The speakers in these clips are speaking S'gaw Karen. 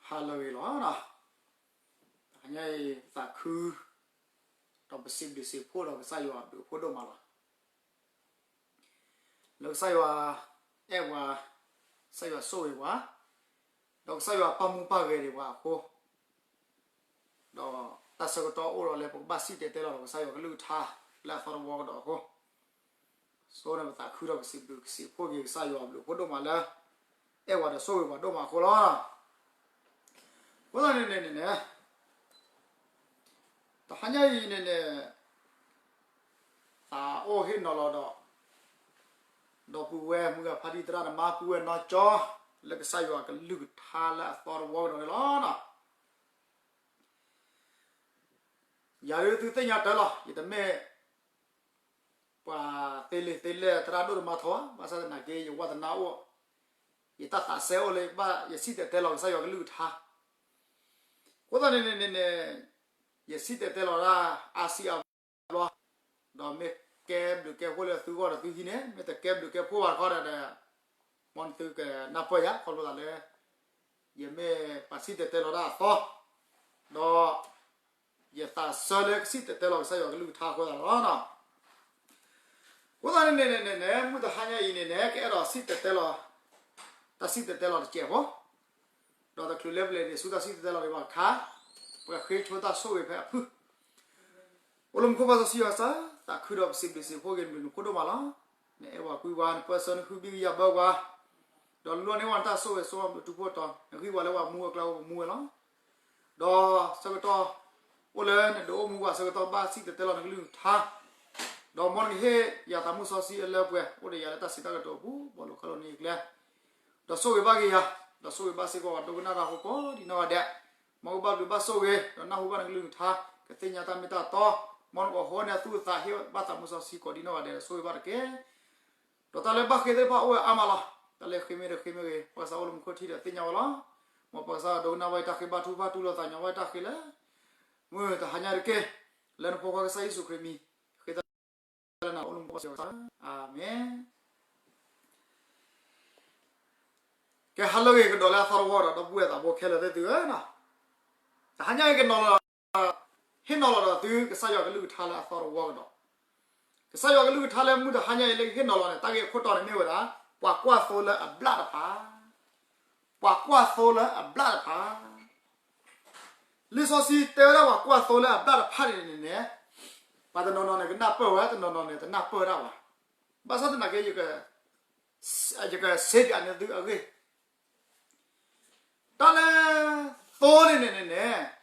ဟါလၢအဂ့ၤလီၤ. တဟါညါအံၤ ပသးခု ဒီးပစံးဘျုးစံးဖှိၣ်ဒီးကစၢ်ယွၤအဘျုးအဖှိၣ်ဒိၣ်မးလီၤ. လၢကစၢ်ယွၤအဲၣ်ပှၤ, ကစၢ်ယွၤဆိၣ်ဂ့ၤပှၤ, ဒီးကစၢ်ယွၤပာ်မူပာ်ဂဲၤဒံးပှၤအဃိ, ဒီးတၢ်ဆၢကတီၢ်အိၣ်ဒီးလၢပကဘၣ်စံၣ်တဲၤတဲလီၤဒီးကစၢ်ယွၤကလုၢ်ကထါလၢအသီတဝီကဒီးအဃိ, ဆိန့ၣ်ပသးခုဒီးပစံးဘျုးစံးဖှိၣ်က့ၤကစၢ်ယွၤအဘျုးအဖှိၣ်ဒိၣ်မးလၢ အဲၣ်ပှၤဒီးဆိၣ်ဂ့ၤပှၤဒိၣ်မးအဃိလီၤ. အဃိသတးန့ၣ်န့ၣ်န့ၣ်န့ၣ် တဟါညါအံၤန့ၣ်န့ၣ် သးအိၣ်ဟ့ၣ်နီၤလီၤဒီး ဒီပုၢ်ဝဲၢ်မုၢ်ဂၤဖါတံၢ်သရၣ်သမါပုၢ်ဝဲၢ်နီၢ်ကၠီ လၢကစၢ်ယွၤကလုၢ်ကထါလၢအသီတဝီကဒီးန့ၣ်လီၤ. ယၤဒုးသုသ့ၣ်ညါတၢ်လီၤ, ယတမ့ၢ် ပှၤသ့လံာ်သ့လဲၢ်သရၣ်ဒိၣ်တမါထီၣ်ဘၣ်, ဘၣ်ဆၣ်သနာ်က့ ယဝါသနာအိၣ်, ယတၢ်သးစဲအိၣ်လၢယဘၣ် ယစံၣ်တဲၤတဲလီၤကစၢ်ယွၤကလုၢ်ကထါ. အဃိသတးန့ၣ်န့ၣ်န့ၣ် ယစံၣ်တဲၤတဲလီၤတၢ်အါစံးအါဘျီ, ဒီးမ့ၢ်ကဲဘျုးကဲဖှိၣ်လၢသုဂီၢ်ဒီးသုဟံးန့ၣ်, မ့ၢ်တကဲဘျုးကဲဖှိၣ်ဘၣ်တခီဒီး မ်နသုကနၢ်ပၢၢ်ယၤ ခီဖျိသးလၢ ယမ့ၢ်ပှၤစံၣ်တဲၤတဲလီၤတၢ်အသီ, ဒီး ယသးစၢလၢကစံၣ်တဲၤတဲလီၤကစၢ်ယွၤကလုၢ်ကထါအဃိသတးလီၤ. အဃိသတးန့ၣ်န့ၣ်န့ၣ်န့ၣ် မုၢ်တဟါညါအံၤန့ၣ်န့ၣ် ကအဲၣ်ဒိးစံၣ်တဲၤတဲလီၤ တၢ်စံၣ်တဲၤတဲလီၤတစဲးဖိ, ဒီးတချုးလၢပလဲၤဒံးဆူတၢ်စံၣ်တဲၤတဲလီၤဒံးဘၣ်အခါ, ပကဃ့ဆိတၢ်ဆိၣ်ဂ့ၤဖဲအဖုၣ် အိၣ်လၢမူခိၣ်ဘၣ်စီဆှံယွၤကစၢ်, သးခုဒီးပစံးဘျုးစံးဖှိၣ်က့ၤနဘျုးနဖှိၣ်ဒိၣ်မးလီၤ. နအဲၣ်ပှၤကွံပှၤ နပၢၢ်ဆၢနဃုဘံၣ်ကယၤဘၢပှၤ, ဒီးနလိၣ်န့ၢ်ဝဲနတၢ်ဆိၣ်ဂ့ၤဆိၣ်ဝါဘျုးထူဖိတီၤ, နဂံၢ်ပှၤလၢပှၤမူအကျါပမူဝဲလီၤ. ဒီးဆၢကတီၢ် အိၣ်လၢနဒုးအိၣ်မူပှၤဆၢကတီၢ်ဘၣ်စံၣ်တဲၤတဲလီၤနကလုၢ်နကထါ, ဒီးမ်နကဟ့ၣ်ယၤသးမုၢ်စီဆှံအလၢပှဲၤ အိၣ်ဒီးယၤလၢတၢ်စံးတၢ်ကတိၤအပူၤ ဘီၣ်လိာ်ခီလိာ်န့ၢ်ယကျဲ ဒီးဆိၣ်ဂ့ၤဘၣ်က့ၤယၤ, ဒီးဆိၣ်ဂ့ၤဘၣ်စ့ၢ်ကီးပှၤဒိကနၣ်တၢ်ဖိကိးဒံနီၢ်ဂၤဒဲး, မ်ကဘၣ်ဘျုးဘၣ်ဆိၣ်ဂ့ၤ ဒီးနၢ်ဟူဘၣ်နကလုၢ်နကထါ, ကသ့ၣ်ညါတၢ်မ့ၢ်တၢ်တီ, မ်နကအိးထီၣ်န့ၢ်အသူၣ်အသးဟ့ၣ်ဘၣ်သးမုၢ်စီဆှံကိးဒံနီၢ်ဂၤဒဲးဒီးဆိၣ်ဂ့ၤဘၣ်တက့ၢ်. ဒီးတၢ်လၢဘၣ်ဃ့သ့ၣ်တဖၣ်အိၣ်ဝဲအါမးလီၤ. တၢ်လၢဃ့မ့ၢ်တဃ့မ့ၢ်ဂ့ၤ ပကစၢ်အိၣ်လၢမူခိၣ်ထံဒီးသ့ၣ်ညါဝဲလီၤ. မ်ပကစၢ်ဒိကနၣ်ဝဲတၢ်ဃ့ဘါထုကဖၣ်တူၢ်လိာ်သးကညီၤဝဲတၢ်ဃ့လၢ မုၢ်တဟါညါတက့ၢ်, လၢနဖိခွါကစၢ်ယ့ၣ်ၡူးခရံာ်မံၤ, ဃ့တၢ်လၢနအိၣ်လၢမူခိၣ်စ့ၢ်ကီး, အၤမ့ၣ်. ကဲ ဟါလၢအဂ့ၤကဒီးလၢအသီတဝီဒီး ဒီပုၢ်ဝဲၢ်သးဘိခဲလၢာ်သ့ၣ်သုဧၢ, တဟါညါအံၤကနီၤလီၤ, ဟ့ၣ်နီၤလီၤဒီးသုကစၢ်ယွၤကလုၢ်ကထါလၢအသီတဝီကဒီး, ကစၢ်ယွၤကလုၢ်ကထါလၢမုၢ်တဟါညါအံၤလၢကဟ့ၣ်နီၤလီၤန့ၣ် တၢ်ဂ့ၢ်အခိၣ်တီန့ၣ်မ့ၢ်ဝဲဒၣ် ပှၤကွၢ်သိလၢအဘျၣ်တဖၣ်, ပှၤကွၢ်သိလၢအဘျၣ်တဖၣ် လံာ်စီဆှံတဲဝဲဒၣ်ပှၤကွၢ်သိလၢအဘျၣ်တဖၣ်န့ၣ်န့ၣ်န့ၣ်, ပှၤတနီၤနီၤန့ၣ်ကနၢ်ပၢၢ်ဝဲ, တနီၤနီၤန့ၣ်တနၢ်ပၢၢ်ဒၣ်ဝဲ, ဘၣ်ဆၣ်သနာ်က့ ယကစ့ပၠးန့ၢ်သုအဂ့ၢ်, တၢ်လၢ သိန့ၣ်န့ၣ်န့ၣ်န့ၣ်,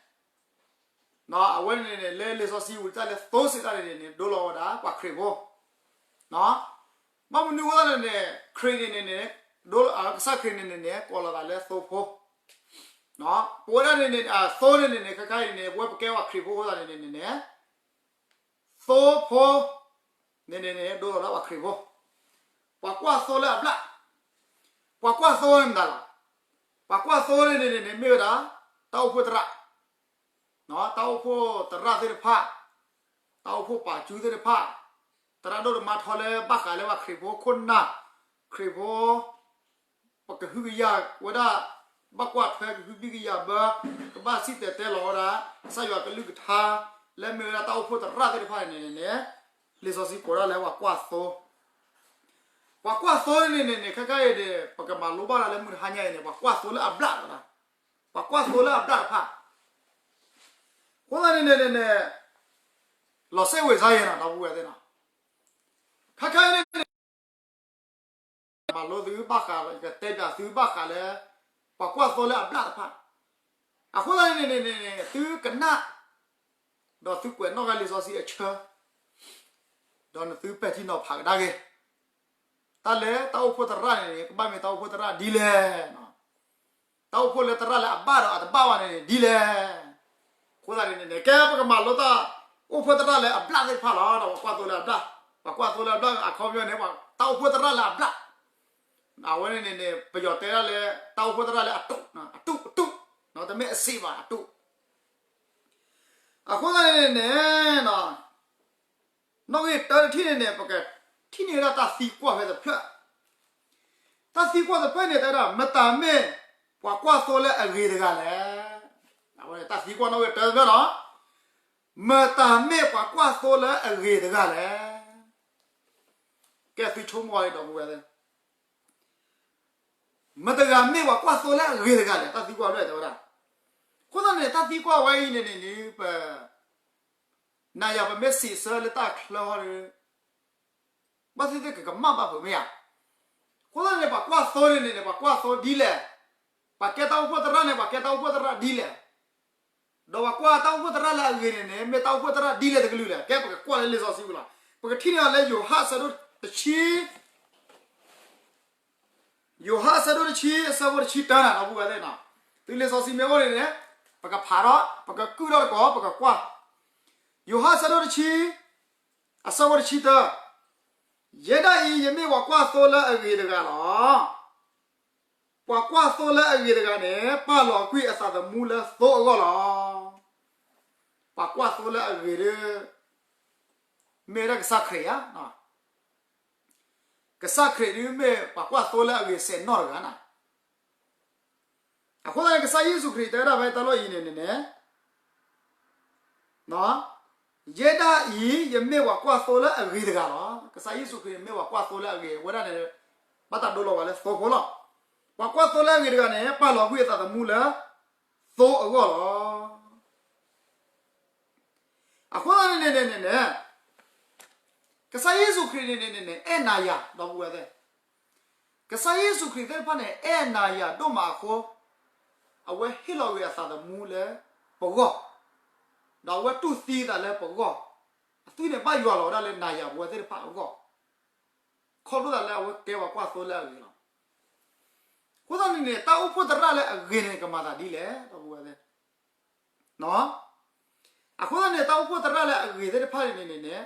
အဝဲန့ၣ်န့ၣ် လၢလံာ်စီဆှံဝံၤတၢ်လၢသိစံးတၢ်န့ၣ်န့ၣ်န့ၣ် ဒိလီၤဝဲဒၣ်ပှၤခရံာ်ဖိ, ဘၣ်မနုၤအဃိသတးန့ၣ်န့ၣ် ခရံာ်န့ၣ်န့ၣ်န့ၣ်, ကစၢ်ခရံာ်န့ၣ်န့ၣ်န့ၣ် ကိးလီၤသးလၢသိဖိ, ပဝဲဒၣ်န့ၣ်န့ၣ် သိန့ၣ်န့ၣ်န့ၣ် ခဲခါအံၤန့ၣ် ပဝဲပကဲပှၤခရံာ်ဖိအဃိသတးန့ၣ်န့ၣ်န့ၣ် သိဖိ န့ၣ်န့ၣ်န့ၣ် ဒိလီၤဒၣ်ပှၤခရံာ်ဖိ, ပှၤကွၢ်သိလၢအဘျၣ်, ပှၤကွၢ်သိန့ၣ်မတၤလဲၣ်, ပှၤကွၢ်သိန့ၣ်န့ၣ်န့ၣ် မ့ၢ်ဝဲဒၣ် တၢ်အိၣ်ဖှိၣ်သရၣ်, တၢ်အိၣ်ဖှိၣ်သရၣ်သ့ၣ်တဖၣ်, တၢ်အိၣ်ဖှိၣ်ပာ်စုသ့ၣ်တဖၣ်, သရၣ်ဒိၣ်တမါထီလၢဘၣ်ဃးလၢပှၤခရံာ်ဖိခိၣ်နၢ်, ခရံာ်ဖိ ပကဟုကယာ်ဝဲဒၣ်, ဘၣ်ကွၢ်ထွဲကဟုဘံၣ်ကယာ်ဘၢ, ကဘၣ်စံၣ်တဲၤတဲလီၤဝဲဒၣ် ကစၢ်ယွၤကလုၢ်ကထါ, လၢမ့ၢ်ဝဲဒၣ်တၢ်အိၣ်ဖှိၣ်သရၣ်သ့ၣ်တဖၣ်န့ၣ်န့ၣ်န့ၣ်, လံာ်စီဆှံကိးဒၣ်လၢပှၤကွၢ်သိ, ပှၤကွၢ်သိန့ၣ်န့ၣ်န့ၣ် ခဲခါအံၤန့ၣ် ပကမၤလိဘၣ်ဒၣ်လၢမုၢ်တဟါညါအံၤန့ၣ် ပှၤကွၢ်သိလၢအဘျၣ်လီၤ, ပှၤကွၢ်သိလၢအဘျၣ်တဖၣ်, အဃိသတးန့ၣ်န့ၣ်န့ၣ်, လီၤစ့ဝ့ၤစါယဲနီၤ ဒီပုၢ်ဝဲၢ်သ့ၣ်နီၤ, ခဲခါအံၤန့ၣ် မၤလိသုဘၣ်ဃး ယကတဲပၠးသုဘၣ်ဃးလၢ ပှၤကွၢ်သိလၢအဘျၣ်တဖၣ်, အဃိသတးန့ၣ်န့ၣ်န့ၣ် သုကနၣ်, ဒီးသုကွဲးနီၣ်ဂၤလံာ်စီဆှံအဆၢ, ဒီးနသုပဲာ်ထံနီၤဖးကဒါက့ၤ, တၢ်လၢတၢ်အိၣ်ဖှိၣ်သရၣ်န့ၣ်န့ၣ် ကဘၣ်မ့ၢ်တၢ်အိၣ်ဖှိၣ်သရၣ်ဒ်လဲၣ် တၢ်အိၣ်ဖှိၣ်လၢသရၣ်လၢအဘၣ်ဒီးအတဘၣ်ဘၣ်န့ၣ်န့ၣ် ဒ်လဲၣ်, အဃိသတးန့ၣ်န့ၣ် ကဲပကမၤလိတၢ်အိၣ်ဖှိၣ်သရၣ်လၢအဘျၣ်သ့ၣ်တဖၣ်လီၤ, ဒီးပှၤကွၢ်သိလၢအဘျၣ်, ပှၤကွၢ်သိလၢအဘျၣ်အခီပညီန့ၣ် တၢ်အိၣ်ဖှိၣ်သရၣ်လၢအဘျၣ်, အဝဲန့ၣ်န့ၣ်န့ၣ် ပယီၤတဲဒၣ်လၢ တၢ်အိၣ်ဖှိၣ်သရၣ်လၢအတူး, အတူး, အတူး, တမ့ၢ်အစံးဘၣ် အတူး, အဃိသတးန့ၣ်န့ၣ် နီၣ်ဂံၢ်တၢတထံၣ်န့ၣ်န့ၣ် ပကထံၣ်န့ၢ်ဝဲဒၣ်တၢ်သံကွၢ်ဖဲတဖျၢၣ်, တၢ်သံကွၢ်တဖျၢၣ်န့ၣ် တဲဒၣ် မတၤမ့ၢ် ပှၤကွၢ်သိလၢအဂ့ၤတဂၤလဲၣ်. အဝဲန့ၣ်တၢ်သံကွၢ်နီၣ်ဂံၢ်တၢတဖျၢၣ်လီၤ. မတၤမ့ၢ်ပှၤကွၢ်သိလၢအဂ့ၤတဂၤလဲၣ်. ကဲသုဆိကမိၣ်အီၤဒီပုၢ်ဝဲၢ်သ့ၣ်, မတၤတဂၤမ့ၢ်ပှၤကွၢ်သိလၢအဂ့ၤတဂၤလဲၣ်, တၢ်သံကွၢ်ဖျၢၣ်တဲဝဲဒၣ်. အဃိသတးန့ၣ် တၢ်သံကွၢ်ဝဲအံၤန့ၣ်န့ၣ် ပ နၤယၤပမ့ၢ်စံးဆၢလၢတၢ်ချၢဟီဒီး ဘၣ်သ့ၣ်သ့ၣ်ကကမၣ်ဘၣ်ဖုးမ့ၢ်ဧါ. အဃိသတးန့ၣ် ပှၤကွၢ်သိန့ၣ်န့ၣ် ပှၤကွၢ်သိဒ်လဲၣ်. ပှၤကဲတၢ်အိၣ်ဖှိၣ်သရၣ်န့ၣ် ပှၤကဲတၢ်အိၣ်ဖှိၣ်သရၣ်ဒ်လဲၣ်. ဒီးပှၤကွၢ်တၢ်အိၣ်ဖှိၣ်သရၣ်လၢအဂ့ၤန့ၣ်န့ၣ် မ့ၢ်တၢ်အိၣ်ဖှိၣ်သရၣ်ဒ်လဲၣ်တကလုာ်လဲၣ်. ကဲပကကွၢ်လၢလံာ်စီဆှံပူၤလီၤ. ပကထံၣ်န့ၢ်အီၤလၢယိၤဟၣ်အဆၢဒိၣ် တဆံ ယိၤဟၣ်အဆၢဒိၣ်တဆံ အဆၢဖိတဆံတၢန့ၣ် ဒီပုၢ်ဝဲၢ်သ့ၣ်နီၤ, သုလံာ်စီဆှံမ့ၢ်အိၣ်န့ၣ်န့ၣ် ပကဖးထီၣ် ပကကုၣ်ထီၣ်တကိး ပကကွၢ်. ယိၤဟၣ်အဆၢဒိၣ်တဆံ အဆၢဖိတဆံတၢ, ယဲဒၣ်အံၤ ယမ့ၢ်ပှၤကွၢ်သိလၢအဂ့ၤတဂၤလီၤ. ပှၤကွၢ်သိလၢအဂ့ၤတဂၤန့ၣ် ပာ်လီၤကွံာ်အသးသမူလၢသိအဂီၢ်လီၤ. ပှၤကွၢ်သိလၢအဂ့ၤဒီး မ့ၢ်ဝဲဒၣ်ကစၢ်ခရံာ်ဧါ. ကစၢ်ခရံာ်ဒုးမ့ၢ်ပှၤကွၢ်သိလၢအဂ့ၤစဲးနီၣ်တဂၤန့ၣ်. အဃိသတးန့ၣ် ကစၢ်ယ့ၣ်ၡူးခရံာ်တဲဝဲဒၣ်ဖဲတၢ်လီၢ်အံၤန့ၣ်န့ၣ်န့ၣ် ယဲဒၣ်အံၤ ယမ့ၢ်ပှၤကွၢ်သိလၢအဂ့ၤတဂၤလီၤ. ကစၢ်ယ့ၣ်ၡူးခရံာ်န့ၣ် မ့ၢ်ပှၤကွၢ်သိလၢအဂ့ၤဝဲဒၣ်န့ၣ် ဘၣ်တၢ်ဒိလီၤဝဲလၢသိဖိလီၤ. ပှၤကွၢ်သိလၢအဂ့ၤတဂၤန့ၣ် ပာ်လီၤကွံာ်အသးသမူလၢသိအဂီၢ်လီၤ. အဃိသတးန့ၣ်န့ၣ်န့ၣ်န့ၣ် ကစၢ်ယ့ၣ်ၡူးခရံာ်န့ၣ်န့ၣ်န့ၣ် အဲၣ်နၤယၤ ဒီပုၢ်ဝဲၢ်သ့ၣ်, ကစၢ်ယ့ၣ်ၡူးခရံာ်သ့ၣ်တဖၣ်န့ၣ် အဲၣ်နၤယၤဒိၣ်မးအဃိ အဝဲဟ့ၣ်လီၤကွံာ်အသးသမူလၢပဂီၢ်, ဒီးအဝဲတူၢ်သံသးလၢပဂီၢ်, အသွံၣ်န့ၣ်ဘၣ်ယွၤလီၤဝဲဒၣ်လၢနၤယၤပဝဲသ့ၣ်တဖၣ်အဂီၢ်, ခီဖျိသးလၢအဝဲကဲပှၤကွၢ်သိလၢအဂ့ၤလီၤ. အဃိသတးန့ၣ်န့ၣ် တၢ်အိၣ်ဖှိၣ်သရၣ်လၢအဂ့ၤန့ၣ် ကမၤသးဒ်လဲၣ် ဒီပုၢ်ဝဲၢ်သ့ၣ် အဃိသတးန့ၣ် တၢ်အိၣ်ဖှိၣ်သရၣ်လၢအဂ့ၤသ့ၣ်တဖၣ်န့ၣ်န့ၣ်န့ၣ်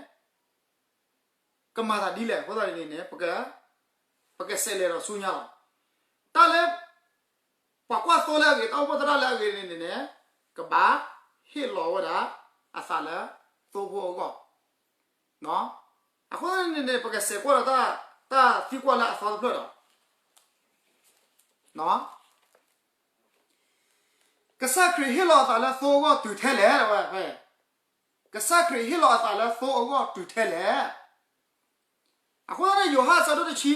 ကမၤသးဒ်လဲၣ်. အဃိသတးန့ၣ်န့ၣ် ပကစဲးလဲၤဒီးဆူညါလီၤ. တၢ်လၢ ပှၤကွၢ်သိလၢအဂ့ၤ တၢ်အိၣ်ဖှိၣ်သရၣ်လၢအဂ့ၤန့ၣ်န့ၣ် ကဘၣ်ဟ့ၣ်လီၤဝဲဒၣ် အသးလၢသိဖိအဂီၢ်. အဃိသတးန့ၣ်န့ၣ် ပကစဲးကွၢ်ဒီး တၢ်သံကွၢ်လၢအသီတဖျၢၣ်ဒီး ကစၢ်ခရံာ်ဟ့ၣ်လီၤအသးလၢသိအဂီၢ်တုၤထဲလဲၣ်ဝဲ, ကစၢ်ခရံာ်ဟ့ၣ်လီၤအသးလၢသိအဂီၢ်တုၤထဲလဲၣ်. အဃိသတးန့ၣ် ယိၤဟၣ်အဆၢဒိၣ်တဆံ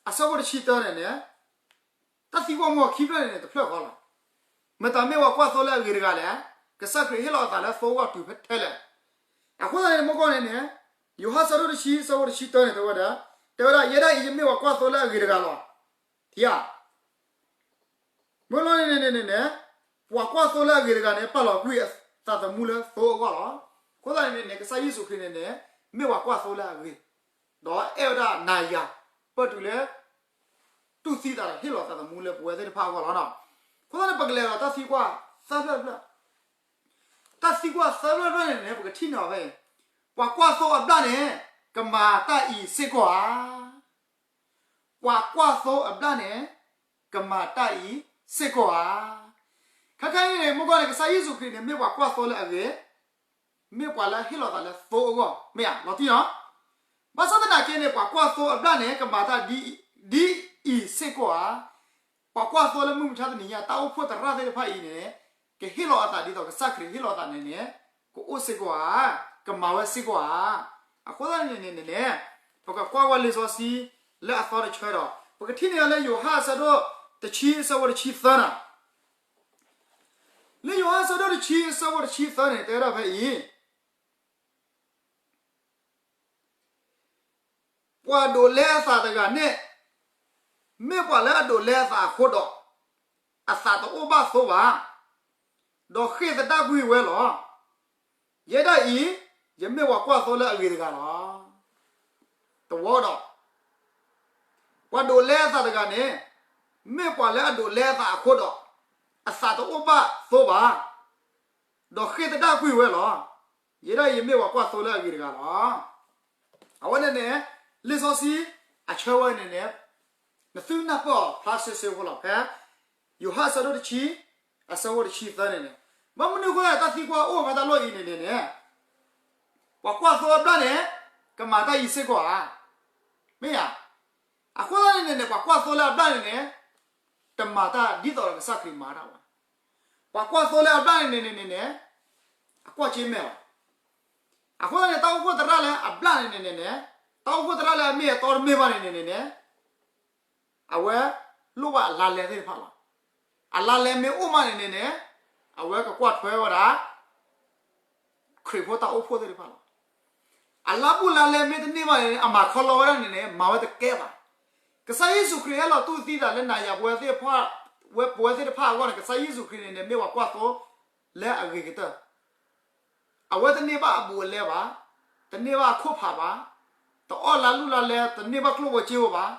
အဆၢဖိတဆံတၢန့ၣ်န့ၣ် တၢ်သံကွၢ်မ့ၢ်ခံဖျၢၣ်န့ၣ်န့ၣ် တဖျၢၣ်ဃီလီၤ. မတၤမ့ၢ်ပှၤကွၢ်သိလၢအဂ့ၤတဂၤလဲၣ်. ကစၢ်ခရံာ်ဟ့ၣ်လီၤအသးလၢသိအဂီၢ်တုၤထဲလဲၣ်. အဃိသတးန့ၣ် မ့ၢ်ကွၢ်န့ၣ်န့ၣ် ယိၤဟၣ်အဆၢဒိၣ်တဆံ အဆၢဖိတဆံတၢန့ၣ် တဲဝဲဒၣ်, တဲဝဲဒၣ် ယဲဒၣ်အံၤ ယမ့ၢ်ပှၤကွၢ်သိလၢအဂ့ၤတဂၤလီၤ. ထံဧါ မ့ၢ်လီၤန့ၣ်န့ၣ်န့ၣ်န့ၣ် ပှၤကွၢ်သိလၢအဂ့ၤတဂၤန့ၣ် ပာ်လီၤကွံာ်အသးသမူလၢသိအဂီၢ်လီၤ. အဃိသတးန့ၣ်န့ၣ် ကစၢ်ယ့ၣ်ၡူးခရံာ်န့ၣ်န့ၣ် မ့ၢ်ပှၤကွၢ်သိလၢအဂ့ၤ, ဒီးအဲၣ်ဝဲဒၣ်နၤယၤ ပၢၢ်တုၤလၢ တူၢ်သံသးဒီးဟ့ၣ်လီၤသးသမူလၢပဝဲသ့ၣ်တဖၣ်အဂီၢ်လီၤ. အဃိသတးန့ၣ် ပကလဲၤဒီးတၢ်သံကွၢ်သၢဖျၢၣ်တဖျၢၣ်, တၢ်သံကွၢ်သၢဖျၢၣ်တဖျၢၣ်န့ၣ်န့ၣ် ပကထံၣ်န့ၢ်အီၤဖဲအံၤ, ပှၤကွၢ်သိအဘျၣ်န့ၣ် ကမၤတၢ်အံၤစ့ၢ်ကီးဧါ. ပှၤကွၢ်သိအဘျၣ်န့ၣ် ကမၤတၢ်အံၤစ့ၢ်ကီးဧါ. ခဲခဲအံၤန့ၣ် မ့ၢ်ကွၢ်န့ၣ် ကစၢ်ယ့ၣ်ၡူးခရံာ်န့ၣ် မ့ၢ်ပှၤကွၢ်သိလၢအဂ့ၤ, မ့ၢ်ပှၤလၢဟ့ၣ်လီၤသးလၢသိအဂီၢ် မ့ၢ်ဧါ, လီၤတံၢ်နီၤ. ဘၣ်ဆၣ်သနာ်က့န့ၣ် ပှၤကွၢ်သိအဘျၣ်န့ၣ် ကမၤတၢ်ဒ်အံၤစ့ၢ်ကီးဧါ. ပှၤကွၢ်သိလၢမုၢ်မဆါတနံၤညါ တၢ်အိၣ်ဖှိၣ်သရၣ်သ့ၣ်တဖၣ်အံၤန့ၣ် ကဟ့ၣ်လီၤအသးဒ်သိးကစၢ်ခရံာ်ဟ့ၣ်လီၤအသးန့ၣ်န့ၣ် ကအိၣ်စ့ၢ်ကီးဧါ, ကမၤဝဲစ့ၢ်ကီးဧါ. အဃိသတးန့ၣ်န့ၣ်န့ၣ် ပကကွၢ်ဝဲလံာ်စီဆှံလၢအသီတဆၢဒီး ပကထံၣ်န့ၢ်အီၤလၢယိၤဟၣ်အဆၢဒိၣ်တဆံ အဆၢဖိတဆံသၢန့ၣ်, လၢယိၤဟၣ်အဆၢဒိၣ်တဆံ အဆၢဖိတဆံသၢန့ၣ် တဲဝဲဒၣ်ဖဲအံၤ ပှၤဒိးလဲအသးတဂၤန့ၣ် မ့ၢ်ပှၤလၢအဒိးလဲအသးအဃိဒီး အသးတအိၣ်ဘၣ်သိဘၣ်, ဒီးဃ့ၢ်သဒၣ်ကွံာ်ဝဲလီၤ. ယဲဒၣ်အံၤ ယမ့ၢ်ပှၤကွၢ်သိလၢအဂ့ၤတဂၤလီၤ. တဝီဒီး ပှၤဒိးလဲအသးတဂၤန့ၣ် မ့ၢ်ပှၤလၢအဒိးလဲအသးအဃိဒီး အသးတအိၣ်ဘၣ်သိဘၣ်, ဒီးဃ့ၢ်သဒၣ်ကွံာ်ဝဲလီၤ. ယဲဒၣ်အံၤ ယမ့ၢ်ပှၤကွၢ်သိလၢအဂ့ၤတဂၤလီၤ. အဝဲန့ၣ်န့ၣ် လံာ်စီဆှံအဆၢဝဲန့ၣ်န့ၣ် နသုနၢ်ပၢၢ်အီၤဖျါစ့စ့ဖိလီၤ. ဖဲယိၤဟၣ်အဆၢဒိၣ်တဆံ အဆၢဖိတဆံသၢန့ၣ်န့ၣ် ဘၣ်မနုၤအဃိ တၢ်သံကွၢ်အိၣ်ဖဲတၢ်လီၢ်အံၤန့ၣ်န့ၣ်န့ၣ် ပှၤကွၢ်သိအဘျၣ်န့ၣ် ကမၤတၢ်အံၤစ့ၢ်ကီးဧါ. မ့ၢ်ဧါ. အဃိသတးန့ၣ်န့ၣ်န့ၣ် ပှၤကွၢ်သိလၢအဘျၣ်န့ၣ်န့ၣ် တမၤတၢ်ဒ်သိးဒီးကစၢ်ခရံာ်မၤတၢ်ဘၣ်. ပှၤကွၢ်သိလၢအဘျၣ်န့ၣ်န့ၣ်န့ၣ်န့ၣ် အကွၢ်က့မဲာ်လီၤ. အဃိသတးန့ၣ် တၢ်အိၣ်ဖှိၣ်သရၣ်လၢအဘျၣ်န့ၣ်န့ၣ်န့ၣ် တၢ်အိၣ်ဖှိၣ်သရၣ်လၢအမ့ၢ်အတီတမ့ၢ်ဘၣ်န့ၣ်န့ၣ်န့ၣ် အဝဲလိၣ်ဘၣ်အလါလဲသ့ၣ်တဖၣ်လီၤ. အလါလဲမ့ၢ်အိၣ်မးန့ၣ်န့ၣ်န့ၣ် အဝဲကကွၢ်ထွဲဝဲဒၣ် ခရံာ်ဖိတၢ်အိၣ်ဖှိၣ်သ့ၣ်တဖၣ်လီၤ. အလါဘူၣ်လါလဲမ့ၢ်တန့ၢ်ဘၣ်န့ၣ် အမၤခီလီဝဲဒၣ်န့ၣ်န့ၣ် မၤဝဲတကဲဘၣ်. ကစၢ်ယ့ၣ်ၡူးခရံာ်ဟဲလီၤတူၢ်သံသးလၢနၤယၤပဝဲသ့ၣ်တဖၣ်, ဝဲပဝဲသ့ၣ်တဖၣ်အဂီၢ်န့ၣ် ကစၢ်ယ့ၣ်ၡူးခရံာ်န့ၣ်န့ၣ် မ့ၢ်ပှၤကွၢ်သိလၢအဂ့ၤကတၢၢ် အဝဲတန့ၢ်ဘၣ်အဘူးအလဲဘၣ်, တန့ၢ်ဘၣ်အခိၣ်ဖးဘၣ်, တအီၣ်လါလူၢ်လါလဲ တန့ၢ်ဘၣ်ကျိၣ်ဖိစ့ဖိဘၣ်.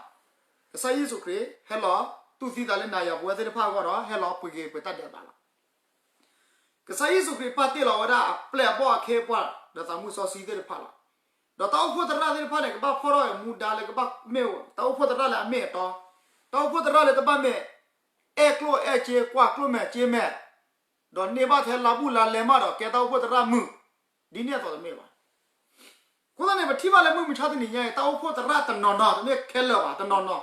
ကစၢ်ယ့ၣ်ၡူးခရံာ်ဟဲလီၤတူၢ်သံသးလၢနၤယၤပဝဲသ့ၣ်တဖၣ်အဂီၢ်ဒီး ဟဲလီၤပှ့ၤက့ၤပတၢ်ဒဲးဘးလီၤ. ကစၢ်ယ့ၣ်ၡူးခရံာ်ပာ်တ့ၢ်လီၤဝဲဒၣ်အပျဲၢ်အဘီၣ်အခ့အပှၤ ဒီးသးမုၢ်စီဆှံသ့ၣ်တဖၣ်လီၤ. ဒီးတၢ်အိၣ်ဖှိၣ်သရၣ်သ့ၣ်တဖၣ်န့ၣ် ကဘၣ်ဖီၣ်ထီၣ်အမူဒါလၢကဘၣ်မ့ၢ်တၢ်အိၣ်ဖှိၣ်သရၣ်လၢအမ့ၢ်အတီ, တၢ်အိၣ်ဖှိၣ်သရၣ်လၢတဘၣ်မ့ၢ် အဲၣ်ကျိၣ်အဲၣ်စ့ ကွၢ်ကျိၣ်မဲာ်စ့မဲာ် ဒီးန့ၢ်ဘၣ်ထဲလါဘူၣ်လါလဲမးဒီးကဲတၢ်အိၣ်ဖှိၣ်သရၣ်မုာ်, ဒ်န့ၣ်အသိးတမ့ၢ်ဘၣ်. အဃိသတးန့ၣ် ပထံၣ်ဘၣ်လၢမုၢ်မဆါတနံၤညါအံၤ တၢ်အိၣ်ဖှိၣ်သရၣ်တနီၤနီၤ တမ့ၢ်ခဲလၢာ်ဘၣ် တနီၤနီၤ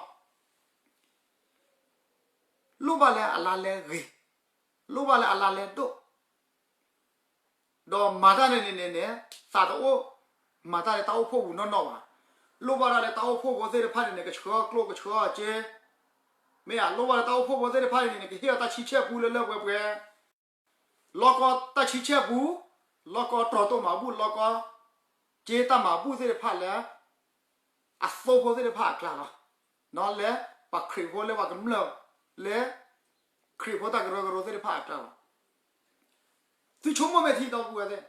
လိၣ်ဘၣ်လၢအလါလဲဂ့ၤ, လိၣ်ဘၣ်လၢအလါလဲဒိၣ်, ဒီးမၤတၢ်န့ၣ်န့ၣ်န့ၣ်န့ၣ် သးတအိၣ်မၤတၢ်လၢတၢ်အိၣ်ဖှိၣ်ပူၤနီၢ်နီၢ်ဘၣ်. လိၣ်ဘၣ်ဒၣ်လၢတၢ်အိၣ်ဖှိၣ်ဖိသ့ၣ်တဖၣ်န့ၣ်န့ၣ် ကဆှၢအီၣ်ကျိၣ်ကဆှၢအီၣ်စ့, မ့ၢ်ဧါ, လိၣ်ဘၣ်လၢတၢ်အိၣ်ဖှိၣ်ဖိသ့ၣ်တဖၣ်န့ၣ်န့ၣ် ကဟ့ၣ်အီၤတၢ်ဆံဆဲၣ်ပူလၢလၢပှဲၤပှဲၤ လီၢ်ကီတၢ်ဆံဆဲၣ်ပူ, လီၢ်ကီတြီၤတိၢ်မၤဘူၣ်, လီၢ်ကီစ့တၢ်မၤဘူၣ်သ့ၣ်တဖၣ်လၢ အသိဖိသ့ၣ်တဖၣ်အကျါလီၤ. လၢပှၤခရံာ်ဖိလၢပှၤကမျၢၢ်လၢ ခရံာ်ဖိတၢ်ကရၢကရိသ့ၣ်တဖၣ်အကျါလီၤ. သုဆိကမိၣ်မ့ၢ်ထံဒီပုၢ်ဝဲၢ်သ့ၣ်,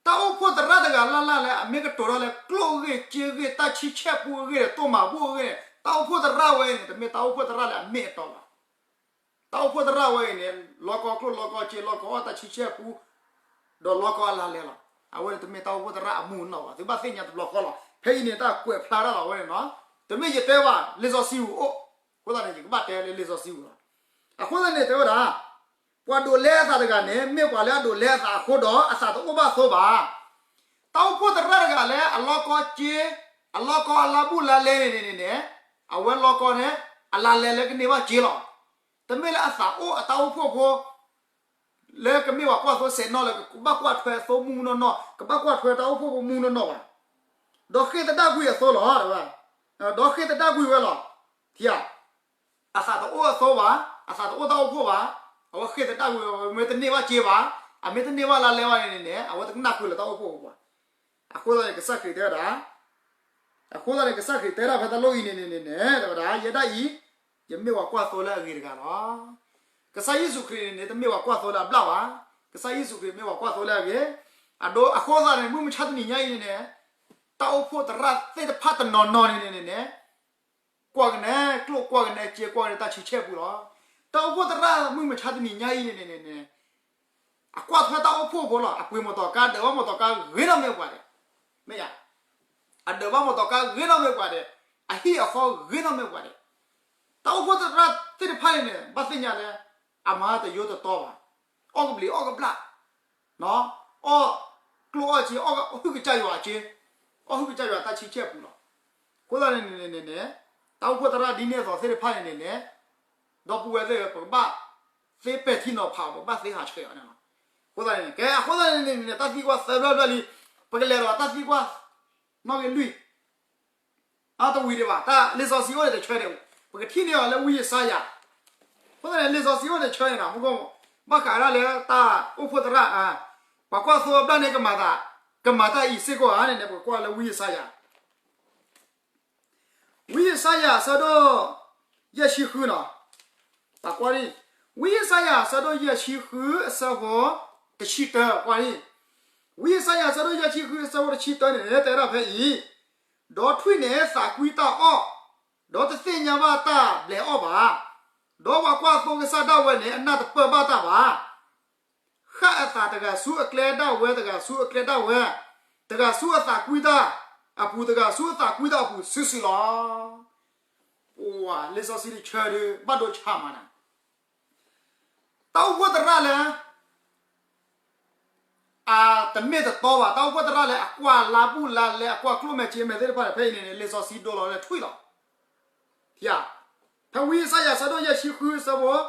တၢ်အိၣ်ဖှိၣ်သရၣ်တဂၤလၢ်လၢ်လၢ အမ့ၢ်ကတိၤထီၣ်လၢကျိၣ်အဂ့ၢ်, စ့အဂ့ၢ်, တၢ်ဆံဆဲၣ်ပူအဂ့ၢ်, တိၢ်မၤဘူၣ်အဂ့ၢ်န့ၣ် တၢ်အိၣ်ဖှိၣ်သရၣ်ဝဲအံၤန့ၣ် တမ့ၢ်တၢ်အိၣ်ဖှိၣ်သရၣ်လၢအမ့ၢ်အတီဘၣ်. တၢ်အိၣ်ဖှိၣ်သရၣ်ဝဲအံၤန့ၣ် လီၢ်ကီကျိၣ်လီၢ်ကီစ့ လီၢ်ကီအီၣ်တၢ်ဆံဆဲၣ်ပူ ဒီးလီၢ်ကီအလါလဲလီၤ. အဝဲန့ၣ်တမ့ၢ်တၢ်အိၣ်ဖှိၣ်သရၣ်အမူနီၢ်ဘၣ်. သုဘၣ်သ့ၣ်ညါတဘျီဃီလီၤ. ဖဲအံၤန့ၣ် တၢ်ကွဲးဖျါတၢ်လီၤဝဲန့ၣ်နီၤ. တမ့ၢ်ယတဲဘၣ် လံာ်စီဆှံပူၤအိၣ်, အဃိသတးန့ၣ် ယကဘၣ်တဲလၢလံာ်စီဆှံပူၤလီၤ. အဃိသတးန့ၣ် တဲဝဲဒၣ် ပှၤဒိးလဲအသးတဂၤန့ၣ် မ့ၢ်ပှၤလၢအဒိးလဲအသးအဃိဒီး အသးတအိၣ်ဘၣ်အသိဘၣ်. တၢ်အိၣ်ဖှိၣ်သရၣ်တဂၤလၢအလီၢ်ကီစ့, အလီၢ်ကီအလါဘူၣ်လါလဲန့ၣ်န့ၣ်န့ၣ်, အဝဲလီၢ်ကီန့ၣ် အလါလဲလၢကန့ၢ်ဘၣ်စ့လီၤ. တမ့ၢ်လၢအသးအိၣ်အတၢ်အိၣ်ဖှိၣ်ဖိ လၢကမ့ၢ်ပှၤကွၢ်သိစဲးနီၣ်လၢကဘၣ်ကွၢ်ထွဲအသိမူနီၢ်နီၢ်, ကဘၣ်ကွၢ်ထွဲတၢ်အိၣ်ဖှိၣ်ဖိမူနီၢ်နီၢ်ဘၣ်. ဒီးဃ့သဒၣ်ကွံာ်အသိလီၤ, ဒီးဃ့သဒၣ်ကွံာ်ဝဲလီၤ. ထံဧါ, အသးတအိၣ်အသိဘၣ်, အသးတအိၣ်တၢ်အိၣ်ဖှိၣ်ဘၣ်, အဝဲဃ့သဒၣ်ကွံာ်ဝဲ မ့ၢ်တန့ၢ်ဘၣ်စ့ဘၣ်, အမ့ၢ်တန့ၢ်ဘၣ်လါလဲဘၣ်န့ၣ်န့ၣ် အဝဲတကနၣ်ဃုာ်လၢတၢ်အိၣ်ဖှိၣ်ဘၣ်. အဃိသတးန့ၣ် ကစၢ်ခရံာ်တဲဝဲဒၣ် အဃိသတးန့ၣ် ကစၢ်ခရံာ်တဲဒၣ်ဖဲတၢ်လီၢ်အံၤန့ၣ်န့ၣ်န့ၣ် တဲဝဲဒၣ် ယဲဒၣ်အံၤ ယမ့ၢ်ပှၤကွၢ်သိလၢအဂ့ၤတဂၤလီၤ. ကစၢ်ယ့ၣ်ၡူးခရံာ်န့ၣ်န့ၣ် တမ့ၢ်ပှၤကွၢ်သိလၢအဘျၣ်ဘၣ်. ကစၢ်ယ့ၣ်ၡူးခရံာ်မ့ၢ်ပှၤကွၢ်သိလၢအဂ့ၤ. အဒိ အဃိသတးန့ၣ် မုၢ်မဆါတနံၤညါအံၤန့ၣ်န့ၣ် တၢ်အိၣ်ဖှိၣ်သရၣ်သ့ၣ်တဖၣ်တနီၤနီၤန့ၣ်န့ၣ်န့ၣ် ကွၢ်ကနဲကျိၣ် ကွၢ်ကနဲစ့ ကွၢ်ကနဲတၢ်ဆံဆဲၣ်ပူလီၤ. တၢ်အိၣ်ဖှိၣ်သရၣ်မုၢ်မဆါတနံၤညါအံၤန့ၣ်န့ၣ်န့ၣ် အကွၢ်ထွဲတၢ်အိၣ်ဖှိၣ်ဖိလီၤ. အပှ့ၤမီၢ်တီၤကါ ဒၢးဘၣ်မီၢ်တီၤကါဂ့ၤနီၣ်မ့ၢ်ပှၤဒဲး, မ့ၢ်ယါ, အဒၢးဘၣ်မီၢ်တီၤကါဂ့ၤနီၣ်မ့ၢ်ပှၤဒဲး, အဟံၣ်အဃီဂ့ၤနီၣ်မ့ၢ်ပှၤဒဲး, တၢ်အိၣ်ဖှိၣ်သရၣ်သ့ၣ်တဖၣ်န့ၣ်န့ၣ် ဘၣ်သ့ၣ်ညါလၢ အမၤတယိတတီဘၣ်, အီၣ်ကဘျံးအီၣ်ကဘျၣ် အီၣ်ကျိၣ်အီၣ်စ့ အီၣ်ဟုၣ်ကစၢ်ယွၤအစ့, အီၣ်ဟုၣ်ကစၢ်ယွၤတၢ်ဆံဆဲၣ်ပူလီၤ. အဃိသတးန့ၣ်န့ၣ်န့ၣ် တၢ်အိၣ်ဖှိၣ်သရၣ်ဒ်န့ၣ်အသိးသ့ၣ်တဖၣ်န့ၣ်န့ၣ်န့ၣ် ဒီပုၢ်ဝဲၢ်သ့ၣ်ဧၢ ပကဘၣ်သ့ပဲာ်ထံနီၤဖးအီၤ ပကဘၣ်သ့ဟးဆှဲးအီၤန့ၣ်လီၤ. အဃိသတးန့ၣ် ကဲ အဃိသတးန့ၣ်န့ၣ် တၢ်သံကွၢ်သၢဘျီဘျီလံ, ပကလဲၤဒီးတၢ်သံကွၢ် နီၣ်ဂံၢ်လွံၢ် အတဝံၤဒံးဘၣ်, တၢ်လံာ်စီဆှံအိၣ်န့ၣ်တဆၢန့ၣ်, ပကထံၣ်န့ၢ်အီၤလၢဝံယၡါယၤ, အဃိသတးန့ၣ် လံာ်စီဆှံအိၣ်န့ၣ်တဆၢန့ၣ် မ့ၢ်ကီၢ် ဘၣ်ဃးဒၣ်လၢတၢ်အိၣ်ဖှိၣ်သရၣ်, ပှၤကွၢ်သိအဘျၣ်န့ၣ် ကမၤသး, ကမၤတၢ်အံၤစ့ၢ်ကီးဧါန့ၣ်န့ၣ် ပကကွၢ်လၢဝံယၡါယၤ ဝံယၡါယၤအဆၢဒိၣ် ယဲၢ်ဆံဃုနီၤ, ပကွၢ်, ဝံယၡါယၤအဆၢဒိၣ်ယဲၢ်ဆံဃုအဆၢဖိ တဆံတၢ ကွၢ်, ဝံယၡါယၤအဆၢဒိၣ်ယဲၢ်ဆံဃုအဆၢဖိတဆံတၢန့ၣ် တဲဒၣ်ဖဲအံၤ, ဒီးထွံၣ်န့ၣ်သးကွံတၢ်အီၣ်, ဒီးတသ့ၣ်ညါဘၣ်တၢ်ဘျဲးအီၣ်ဘၣ်, ဒီးပှၤကွၢ်သိကစၢ်ဒၣ်ဝဲန့ၣ် အနၢ်တပၢၢ်ဘၣ်တၢ်ဘၣ် ဃၣ်အသးတဂၤဆူအကျဲဒၣ်ဝဲ တဂၤဆူအကျဲဒၣ်ဝဲ, တဂၤဆူအသးကွံတၢ်အပူၤ တဂၤဆူအသးကွံတၢ်အပူၤစုာ်စုာ်လီၤ. ပှၤလံာ်စီဆှံတဆၢဒုး ဘၣ်ဒိဆါမးနၤ, တၢ်အိၣ်ဖှိၣ်သရၣ်လၢ အတမ့ၢ်တတီဘၣ်, တၢ်အိၣ်ဖှိၣ်သရၣ်လၢအကွၢ်လါဘူၣ်လါလဲ အကွၢ်ကျိၣ်မဲာ်စ့မဲာ်သ့ၣ်တဖၣ်န့ၣ် ဖဲအံၤန့ၣ်န့ၣ် လံာ်စီဆှံဒိလီၤလၢထွံၣ်လီၤ. ထံဧါ, ဖဲဝံယၡါယၤအဆၢဒိၣ်ယဲၢ်ဆံဃုအ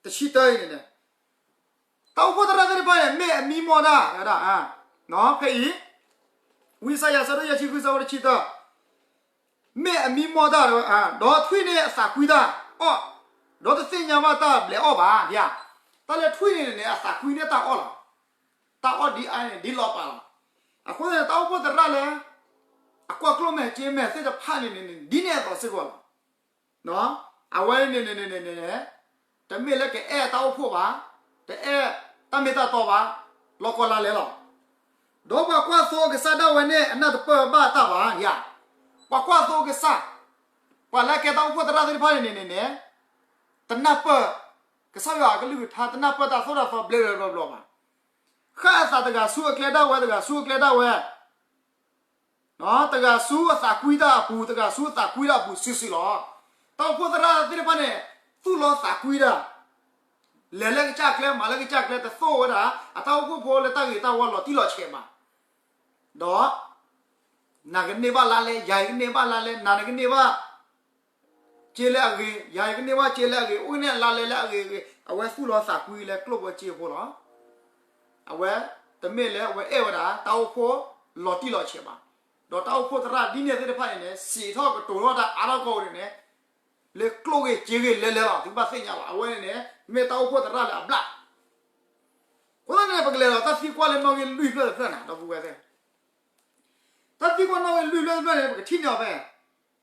ဆၢဖိတဆံတၢအံၤန့ၣ်န့ၣ်, တၢ်အိၣ်ဖှိၣ်သရၣ်သ့ၣ်တဖၣ်န့ၣ် မ့ၢ်အမံမီၢ်တၢ်ဝဲဒၣ်, ဖဲအံၤ, ဝံယၡါယၤအဆၢဒိၣ်ယဲၢ်ဆံဃုအဆၢဖိတဆံတၢ, မ့ၢ်အမံမီၢ်တၢ်, ဒီးထွံၣ်န့ၣ်အသးကွံတၢ်အီၣ်, ဒီးတသ့ၣ်ညါဘၣ်တၢ်ဘျဲးအီၣ်ဘၣ်, တၢ်လၢထွံၣ်န့ၣ်န့ၣ်န့ၣ် အသးကွံန့ၢ်တၢ်အီၣ်လီၤ. တၢ်အီၣ်ဒ်အါန့ၣ် ဒ်လီၤပာ်လီၤ. အဃိသတးန့ၣ် တၢ်အိၣ်ဖှိၣ်သရၣ်လၢ အကွၢ်ကျိၣ်မဲာ်စ့မဲာ်သ့ၣ်တဖၣ်န့ၣ်န့ၣ် ဒ်န့ၣ်အသိးစ့ၢ်ကီးလီၤ. အဝဲန့ၣ်န့ၣ်န့ၣ်န့ၣ် တမ့ၢ်လၢကအဲၣ်တၢ်အိၣ်ဖှိၣ်ဘၣ်, တအဲၣ်တၢ်မ့ၢ်တၢ်တီဘၣ်, လီၤကီလါလဲလီၤ. ဒီးပှၤကွၢ်သိအကစၢ်ဒၣ်ဝဲန့ၣ် အနၢ်တပၢၢ်ဘၣ်တၢ်ဘၣ်ဧါ. ပှၤကွၢ်သိအကစၢ်, ပှၤလၢအကဲတၢ်အိၣ်ဖှိၣ်သရၣ်သ့ၣ်တဖၣ်န့ၣ်န့ၣ်န့ၣ်န့ၣ်, တနၢ်ပၢၢ် ကစၢ်ယွၤအကလုၢ်ကထါ, တနၢ်ပၢၢ်တၢ်သိၣ်တၢ်သီဘျဲဘျဲဘျီဘျီဘၣ်. ဃၣ်အသးတဂၤဆူအကျဲဒၣ်ဝဲ, တဂၤဆူအကျဲဒၣ်ဝဲ တဂၤဆူအသးကွံတၢ်အပူၤ, တဂၤဆူအသးကွံတၢ်အပူၤစုာ်စုာ်လီၤ. တၢ်အိၣ်ဖှိၣ်သရၣ်သ့ၣ်တဖၣ်န့ၣ် သူၣ်လီၤသးကွံတၢ်, လဲၤလၢကစၢ်ကျဲ မၤလၢကစၢ်ကျဲ, တသိၣ်ဝဲဒၣ် အတၢ်အိၣ်ဖှိၣ်ဖိလၢတၢ်ဂ့ၤတၢ်ဝါလီၤတံၢ်လီၤဆဲးဘၣ်. ဒီး နၤကန့ၢ်ဘၣ်လါလဲ, ယၤအံၤကန့ၢ်ဘၣ်လါလဲ, နၤနကန့ၢ်ဘၣ် စ့လၢအဂ့ၤ, ယၤအံၤကန့ၢ်ဘၣ်စ့လၢအဂ့ၤ, အိၣ်န့ၢ်အလါလဲလၢအဂ့ၤအဂ့ၤ, အဝဲသူၣ်လီၤသးကွံလၢကျိၣ်ဖိစ့ဖိလီၤ. အဝဲတမ့ၢ်လၢအဝဲအဲၣ်ဝဲဒၣ် တၢ်အိၣ်ဖှိၣ်လီၤတံၢ်လီၤဆဲးဘၣ်. ဒီးတၢ်အိၣ်ဖှိၣ်သရၣ်ဒ်န့ၣ်သ့ၣ်တဖၣ်န့ၣ်န့ၣ် စံးထီၣ်ကတိၤထီၣ်တၢ်အါထီၣ်ကီၢ်န့ၣ်န့ၣ် လၢကျိၣ်ဂ့ၤစ့ဂ့ၤလဲလဲလီၤ, သုဘၣ်သ့ၣ်ညါလီၤ. အဝဲန့ၣ်န့ၣ် မ့ၢ်တၢ်အိၣ်ဖှိၣ်သရၣ်လၢအဘျၣ်. အဃိသတးန့ၣ် ပကလဲၤဒီးတၢ်သံကွၢ်လၢနီၣ်ဂံၢ်လွံၢ်ဖျၢၣ်တဖျၢၣ်န့ၣ် ဒီပုၢ်ဝဲၢ်သ့ၣ်, တၢ်သံကွၢ်နီၣ်ဂံၢ်လွံၢ်ဖျၢၣ်တဖျၢၣ်န့ၣ် ပကထံၣ်န့ၢ်အီၤဖဲ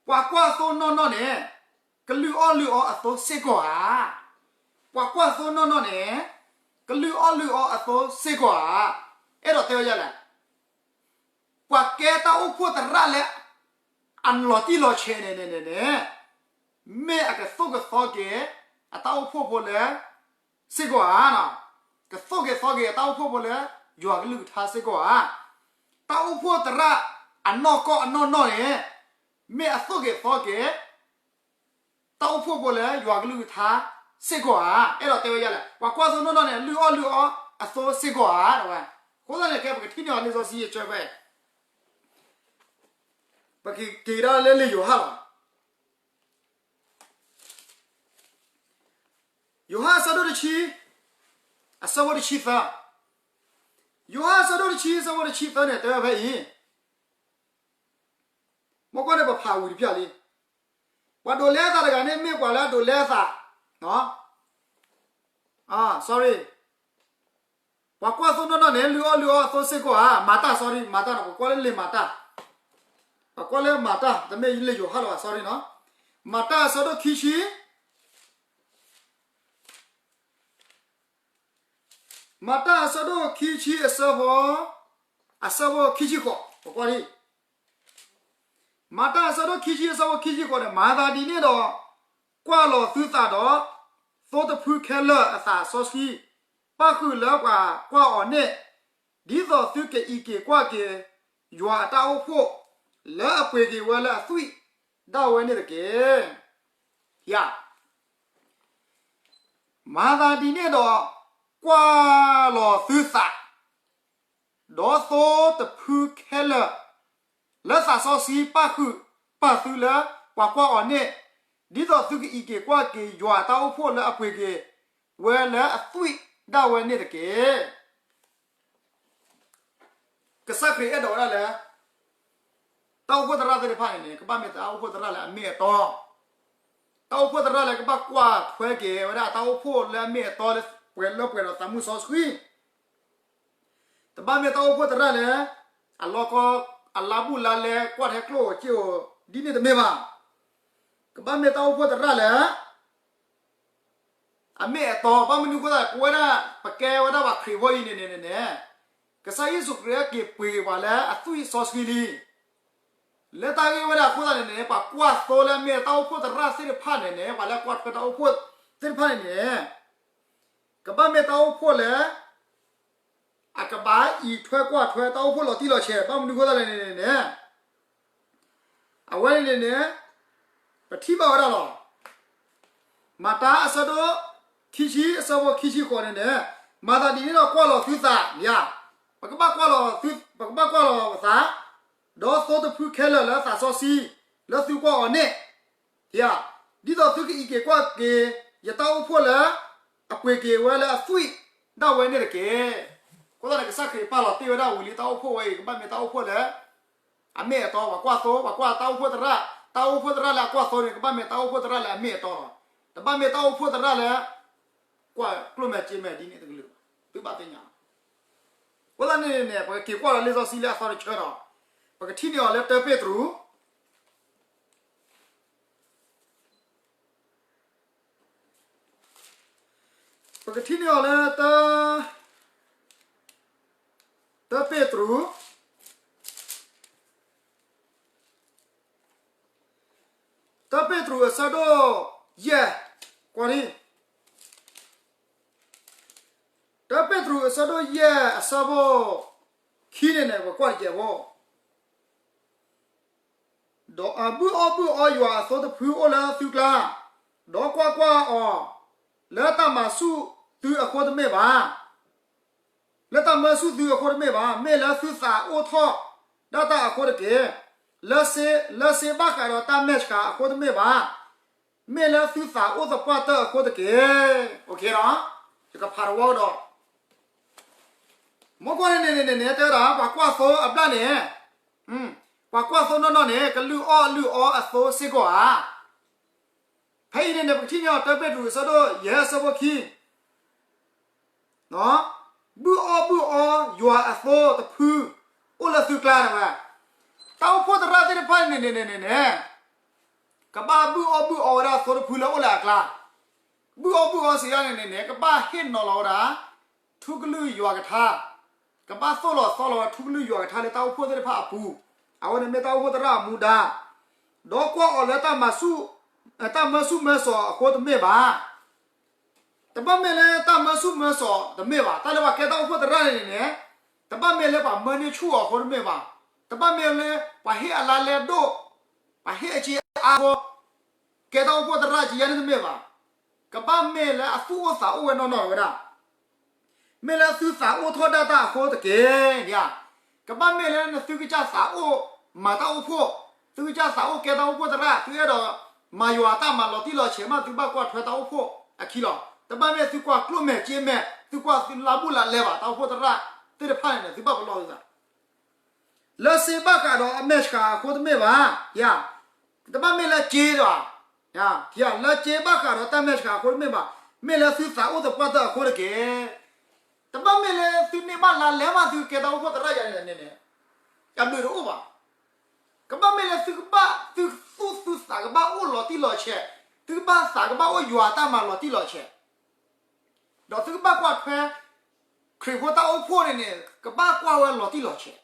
ပှၤကွၢ်သိနီၢ်နီၢ်န့ၣ် ကလုၢ်အီၣ်လုၢ်အီအသိစ့ၢ်ကီးဧါ. ပှၤကွၢ်သိနီၢ်နီၢ်န့ၣ် ကလုၢ်အီၣ်လုၢ်အီအသိစ့ၢ်ကီးဧါ. အဲၣ်ဒိးတဲဝဲဒ်လဲၣ်. ပှၤကဲတၢ်အိၣ်ဖှိၣ်သရၣ်လၢ အလီၤတံၢ်လီၤဆဲးန့ၣ်န့ၣ်န့ၣ်န့ၣ် မ့ၢ်အကသိၣ်ကသီက့ၤ အတၢ်အိၣ်ဖှိၣ်ဖိလၢ စ့ၢ်ကီးဧါ. ကသိၣ်က့ၤသီက့ၤအတၢ်အိၣ်ဖှိၣ်ဖိလၢ ယွၤကလုၢ်ကထါစ့ၢ်ကီးဧါ. တၢ်အိၣ်ဖှိၣ်သရၣ်အနီၢ်ကီၢ်အနီၢ်နီၢ်န့ၣ် မ့ၢ်အသိၣ်က့ၤသီက့ၤ တၢ်အိၣ်ဖှိၣ်ဖိလၢယွၤကလုၢ်ကထါစ့ၢ်ကီးဧါ. အဲၣ်ဒိးတဲဝဲဒ်လဲၣ်. ပှၤကွၢ်သိနီၢ်နီၢ်န့ၣ် လုၢ်အီၣ်လုၢ်အီအသိစ့ၢ်ကီးဧါ တဲဝဲ. အဃိသတးန့ၣ် ခဲပကထံၣ်န့ၢ်အီၤလံာ်စီဆှံအဆၢဖဲ ပကက့ၤဒၣ်လၢလံာ်ယိၤဟၣ်လီၤ. ယိၤဟၣ်အဆၢဒိၣ်တဆံ အဆၢဖိတဆံသၢ, ယိၤဟၣ်အဆၢဒိၣ်တဆံ အဆၢဖိတဆံသၢန့ၣ် တဲဝဲဖဲအံၤ, မ့ၢ်ကွၢ်န့ၣ် ပဖးဝံၤတဖျၢၣ်လံ. ပှၤဒိးလဲအသးတဂၤန့ၣ် မ့ၢ်ပှၤလၢအဒိးလဲအသး, အ sorry, ပှၤကွၢ်သိနီၢ်နီၢ်န့ၣ် လုၢ်အီၣ်လုၢ်အီအသိစ့ၢ်ကီးဧါ. မၤတၢ် sorry, မၤတၢ်နီၤ, ပကွၢ်လၢလံာ်မၤတၢ်, ပကွၢ်လၢမၤတၢ်, တမ့ၢ်လံာ်ယိၤဟၣ်လၢၤဘၣ် sorry နီၤ. မၤတၢ်အဆၢဒိၣ်ခံဆံ မၤတၢ်အဆၢဒိၣ်ခံဆံအဆၢဖိ, အဆၢဖိခံဆံဃိး, ပကွၢ်လံ. မၤတၢ်အဆၢဒိၣ်ခံဆံအဆၢဖိခံဆံဃိးန့ၣ်, မၤသးဒ်န့ၣ်ဒီး, ကွၢ်လီၤသုသးဒီး, သိတဖုခဲလၢာ်အသးစီဆှံ, ပၣ်ဃုာ်လၢပှၤကွၢ်အီၤန့ၣ်, ဒ်သိးသုကအံးက့ၤကွၢ်က့ၤ, ယွၤအတၢ်အိၣ်ဖှိၣ်, လၢအပှ့ၤက့ၤဝဲလၢအသွံၣ်ဒၣ်ဝဲန့ၣ်တက့ၢ်. ယၤ မၤသးဒ်န့ၣ်ဒီး, ကွၢ်လီၤသုသး, ဒီးသိတဖုခဲလၢာ်, လၢသးစီဆှံပၣ်ဃုာ်ပာ်သုလၢပှၤကွၢ်အီၤန့ၣ်, ဒ်သိးသုကအံးက့ၤကွၢ်က့ၤယွၤအတၢ်အိၣ်ဖှိၣ်လၢအပှ့ၤက့ၤဝဲလၢအသွံၣ်ဒၣ်ဝဲန့ၣ်တက့ၢ်. ကစၢ်ခရံာ်အဲၣ်ဒိးဝဲဒၣ်လၢ တၢ်အိၣ်ဖှိၣ်သရၣ်သ့ၣ်တဖၣ်န့ၣ်န့ၣ် ကဘၣ်မ့ၢ်တၢ်အိၣ်ဖှိၣ်သရၣ်လၢအမ့ၢ်အတီ, တၢ်အိၣ်ဖှိၣ်သရၣ်လၢကဘၣ်ကွၢ်ထွဲက့ၤဝဲဒၣ်တၢ်အိၣ်ဖှိၣ်လၢအမ့ၢ်အတီလၢပှဲၤလၢပှဲၤဒီးသးမုၢ်စီဆှံ, တဘၣ်မ့ၢ်တၢ်အိၣ်ဖှိၣ်သရၣ်လၢ အလီၢ်ကီ အလါဘူးလါလဲကွၢ်ထဲကျိၣ်ဧိၤစ့ဧိၤ ဒ်န့ၣ်တမ့ၢ်ဘၣ်. ကဘၣ်မ့ၢ်တၢ်အိၣ်ဖှိၣ်သရၣ်လၢ အမ့ၢ်အတီ, ဘၣ်မနုၤအဃိသတး ပဝဲဒၣ် ပကဲဝဲဒၣ်ပှၤခရံာ်ဖိအံၤန့ၣ်န့ၣ်န့ၣ်န့ၣ်, ကစၢ်ယ့ၣ်ၡူးခရံာ်က့ၤပှ့ၤက့ၤပှၤလၢအသွံၣ်စီဆှံလံ. လၢတၢ်ဂ့ၢ်ဝဲဒၣ်အဃိသတးန့ၣ်န့ၣ် ပှၤကွၢ်သိလၢအမ့ၢ်တၢ်အိၣ်ဖှိၣ်သရၣ်သ့ၣ်တဖၣ်န့ၣ်န့ၣ် ပှၤလၢကွၢ်ထွဲတၢ်အိၣ်ဖှိၣ်သ့ၣ်တဖၣ်န့ၣ်န့ၣ် ကဘၣ်မ့ၢ်တၢ်အိၣ်ဖှိၣ်လၢ အကဘၣ်အံးထွဲကွၢ်ထွဲတၢ်အိၣ်ဖှိၣ်လီၤတံၢ်လီၤဆဲး, ဘၣ်မနုၤအဃိသတးန့ၣ်န့ၣ်န့ၣ် အဝဲန့ၣ်န့ၣ်န့ၣ် ပထံၣ်ဘၣ်ဝဲဒၣ်လီၤ. မၤတၢ်အဆၢဒိၣ်ခံဆံအဆၢဖိခံဆံဃိးန့ၣ်န့ၣ်, မၤသးဒ်န့ၣ်ဒီးကွၢ်လီၤသုသး, ယၤ, ပကဘၣ်ကွၢ်လီၤသု, ပကဘၣ်ကွၢ်လီၤပသး, ဒီးသိတဖုခဲလၢာ်လၢသးစီဆှံ, လၢသုကွၢ်အီၤန့ၣ်, ယၤ, ဒ်သိးသုကအံးက့ၤကွၢ်က့ၤ ယတၢ်အိၣ်ဖှိၣ်လၢ အပှ့ၤက့ၤဝဲလၢအသွံၣ်ဒၣ်ဝဲန့ၣ်တက့ၢ်. အဃိသတးန့ၣ် ကစၢ်ခရံာ်ပာ်လီၤတ့ၢ်ဝဲဒၣ်ဝံၤလံ တၢ်အိၣ်ဖှိၣ်ဝဲအံၤ ကဘၣ်မ့ၢ်တၢ်အိၣ်ဖှိၣ်လၢ အမ့ၢ်အတီ, ပှၤကွၢ်သိ, ပှၤကွၢ်တၢ်အိၣ်ဖှိၣ်သရၣ်, တၢ်အိၣ်ဖှိၣ်သရၣ်လၢအကွၢ်သိန့ၣ် ကဘၣ်မ့ၢ်တၢ်အိၣ်ဖှိၣ်သရၣ်လၢအမ့ၢ်အတီလီၤ. တဘၣ်မ့ၢ်တၢ်အိၣ်ဖှိၣ်သရၣ်လၢ ကွၢ်ကျိၣ်မဲာ်စ့မဲာ်ဒ်န့ၣ်တကလုာ်ဘၣ်. သုဘၣ်သ့ၣ်ညါလီၤ. အဃိသတးန့ၣ်န့ၣ် ပကက့ၤကွၢ်ဒီးလံာ်စီဆှံလၢအသီတဆၢဒီး ပကထံၣ်န့ၢ်အီၤလၢတၢပ့းတရူး ပကထံၣ်န့ၢ်အီၤလၢ တၢပ့းတရူး, တၢပ့းတရူးအဆၢဒိၣ်ယဲၢ်, ကွၢ်, တၢပ့းတရူးအဆၢဒိၣ်ယဲၢ်အဆၢဖိခံန့ၣ်န့ၣ် ပကွၢ်တကဲးဖိ ဒီးအဘုၣ်အီၣ်ဘုၣ်အီယွၤအသိတဖုအိၣ်လၢသုကျါ, ဒီးကွၢ်ကွၢ်အီၤ, လၢတၢ်မၤဆူၣ်သုအဃိတမ့ၢ်ဘၣ်, လၢတၢ်မၤဆူၣ်သုအဃိတမ့ၢ်ဘၣ်, မ့ၢ်လၢသုသးအိၣ်ထီၣ်ဒၣ်တၢ်အဃိတက့ၢ်. လၢစ့, လၢစ့ဘၣ်ဃးဒီးတၢ်မဲာ်ဆှးအဃိတမ့ၢ်ဘၣ်, မ့ၢ်လၢသုသးအိၣ်သပှၢ်တၢၢ်အဃိတက့ၢ်. ယကဖးတဝီကဒီး မ့ၢ်ကွၢ်န့ၣ်န့ၣ်န့ၣ်န့ၣ် တဲဝဲဒၣ် ပှၤကွၢ်သိအဘျၣ်န့ၣ်, ပှၤကွၢ်သိနီၢ်နီၢ်န့ၣ် ကလုၢ်အီၣ်လုၢ်အီအသိစ့ၢ်ကီးဧါ. ဖဲအံၤန့ၣ်န့ၣ် ပကထံၣ်န့ၢ်အီၤ တၢပ့းတရူးအဆၢဒိၣ်ယဲၢ်အဆၢဖိခံ ဘုၣ်အီၣ်ဘုၣ်အီယွၤအသိတဖု အိၣ်လၢသုကျါန့ၣ်ဝဲ, တၢ်အိၣ်ဖှိၣ်သရၣ်သ့ၣ်တဖၣ်န့ၣ်န့ၣ်န့ၣ်န့ၣ်န့ၣ် ကဘၣ်ဘုၣ်အီၣ်ဘုၣ်အီဝဲဒၣ်သိတဖုလၢအိၣ်လၢအကျါ, ဘုၣ်အီၣ်ဘုၣ်အီစံးဒ်န့ၣ်န့ၣ် ကဘၣ်ဟ့ၣ်နီၤလီၤဝဲဒၣ် ထူကလုၢ်ယွၤကထါ, ကဘၣ်သိၣ်လီၤသီလီၤဝဲထူကလုၢ်ယွၤကထါလၢတၢ်အိၣ်ဖှိၣ်သ့ၣ်တဖၣ်အပူၤ, အဝဲန့ၣ်မ့ၢ်တၢ်အိၣ်ဖှိၣ်သရၣ်အမူဒါ, ဒီးကွၢ်အီၤလၢ တၢ်မၤဆူၣ်မၤစိးအဃိတမ့ၢ်ဘၣ်. တဘၣ်မ့ၢ်လၢတၢ်မၤဆူၣ်မၤစိးတမ့ၢ်ဘၣ်, တၢ်လၢပှၤကဲတၢ်အိၣ်ဖှိၣ်သရၣ်န့ၣ်န့ၣ်, တဘၣ်မ့ၢ်လၢပှၤမၤန့ၢ်ဆူၣ်အီၤအဃိတမ့ၢ်ဘၣ်, တဘၣ်မ့ၢ်လၢပှၤဟ့ၣ်အလါလဲဒိၣ်, ပှၤဟ့ၣ်အစ့အါအဃိ ကဲတၢ်အိၣ်ဖှိၣ်သရၣ်ကယဲၢ်န့ၣ်တမ့ၢ်ဘၣ်, ကဘၣ်မ့ၢ်လၢအသူၣ်အိၣ်သးအိၣ်ဝဲနီၢ်နီၢ်ဝဲဒၣ် မ့ၢ်လၢသုသးအိၣ်ထီၣ်ဒၣ်တၢ်အဃိတက့ၢ်. ကဘၣ်မ့ၢ်လၢနသုကစၢ်သးအိၣ်မၤတၢ်အိၣ်ဖှိၣ်, သုကစၢ်သးအိၣ်ကဲတၢ်အိၣ်ဖှိၣ်သရၣ်, သုအဲၣ်ဒိးမၤယွၤတၢ်မၤလီၤတံၢ်လီၤဆဲးမး သုဘၣ်ကွၢ်ထွဲတၢ်အိၣ်ဖှိၣ်အခံလီၤ. တဘၣ်မ့ၢ်သုကွၢ်ကျိၣ်မဲာ်စ့မဲာ်, သုကွၢ်သုလါဘူးလါလဲဘၣ်, တၢ်အိၣ်ဖှိၣ်သရၣ်သ့ၣ်တဖၣ်န့ၣ်န့ၣ် သုဘၣ်ပလီၢ်သုသး လၢစ့ဘၣ်ဃးဒီးအမဲာ်ဆှးအဃိတမ့ၢ်ဘၣ်, ယၤ, တဘၣ်မ့ၢ်လၢစ့ဒီး, ယၤ, လၢစ့ဘၣ်ဃးဒီးတၢ်မဲာ်ဆှးအဃိတမ့ၢ်ဘၣ်, မ့ၢ်လၢသုသးအိၣ်သပှၢ်တၢၢ်အဃိတက့ၢ်. တဘၣ်မ့ၢ်လၢသုန့ၢ်ဘၣ်လါလဲမး သုကဲတၢ်အိၣ်ဖှိၣ်သရၣ်ယၤန့ၣ်န့ၣ်, အဘျုးတအိၣ်ဘၣ်. ကဘၣ်မ့ၢ်လၢသုကဘၣ်, သုသူၣ်သုသးကဘၣ်အိၣ်လီၤတံၢ်လီၤဆဲး, သုကဘၣ်သးကဘၣ်အိၣ်ယွၤတၢ်မၤလီၤတံၢ်လီၤဆဲး ဒီးသုကဘၣ်ကွၢ်ထွဲ ခရံာ်ဖိတၢ်အိၣ်ဖှိၣ်န့ၣ်န့ၣ် ကဘၣ်ကွၢ်ဝဲလီၤတံၢ်လီၤဆဲး,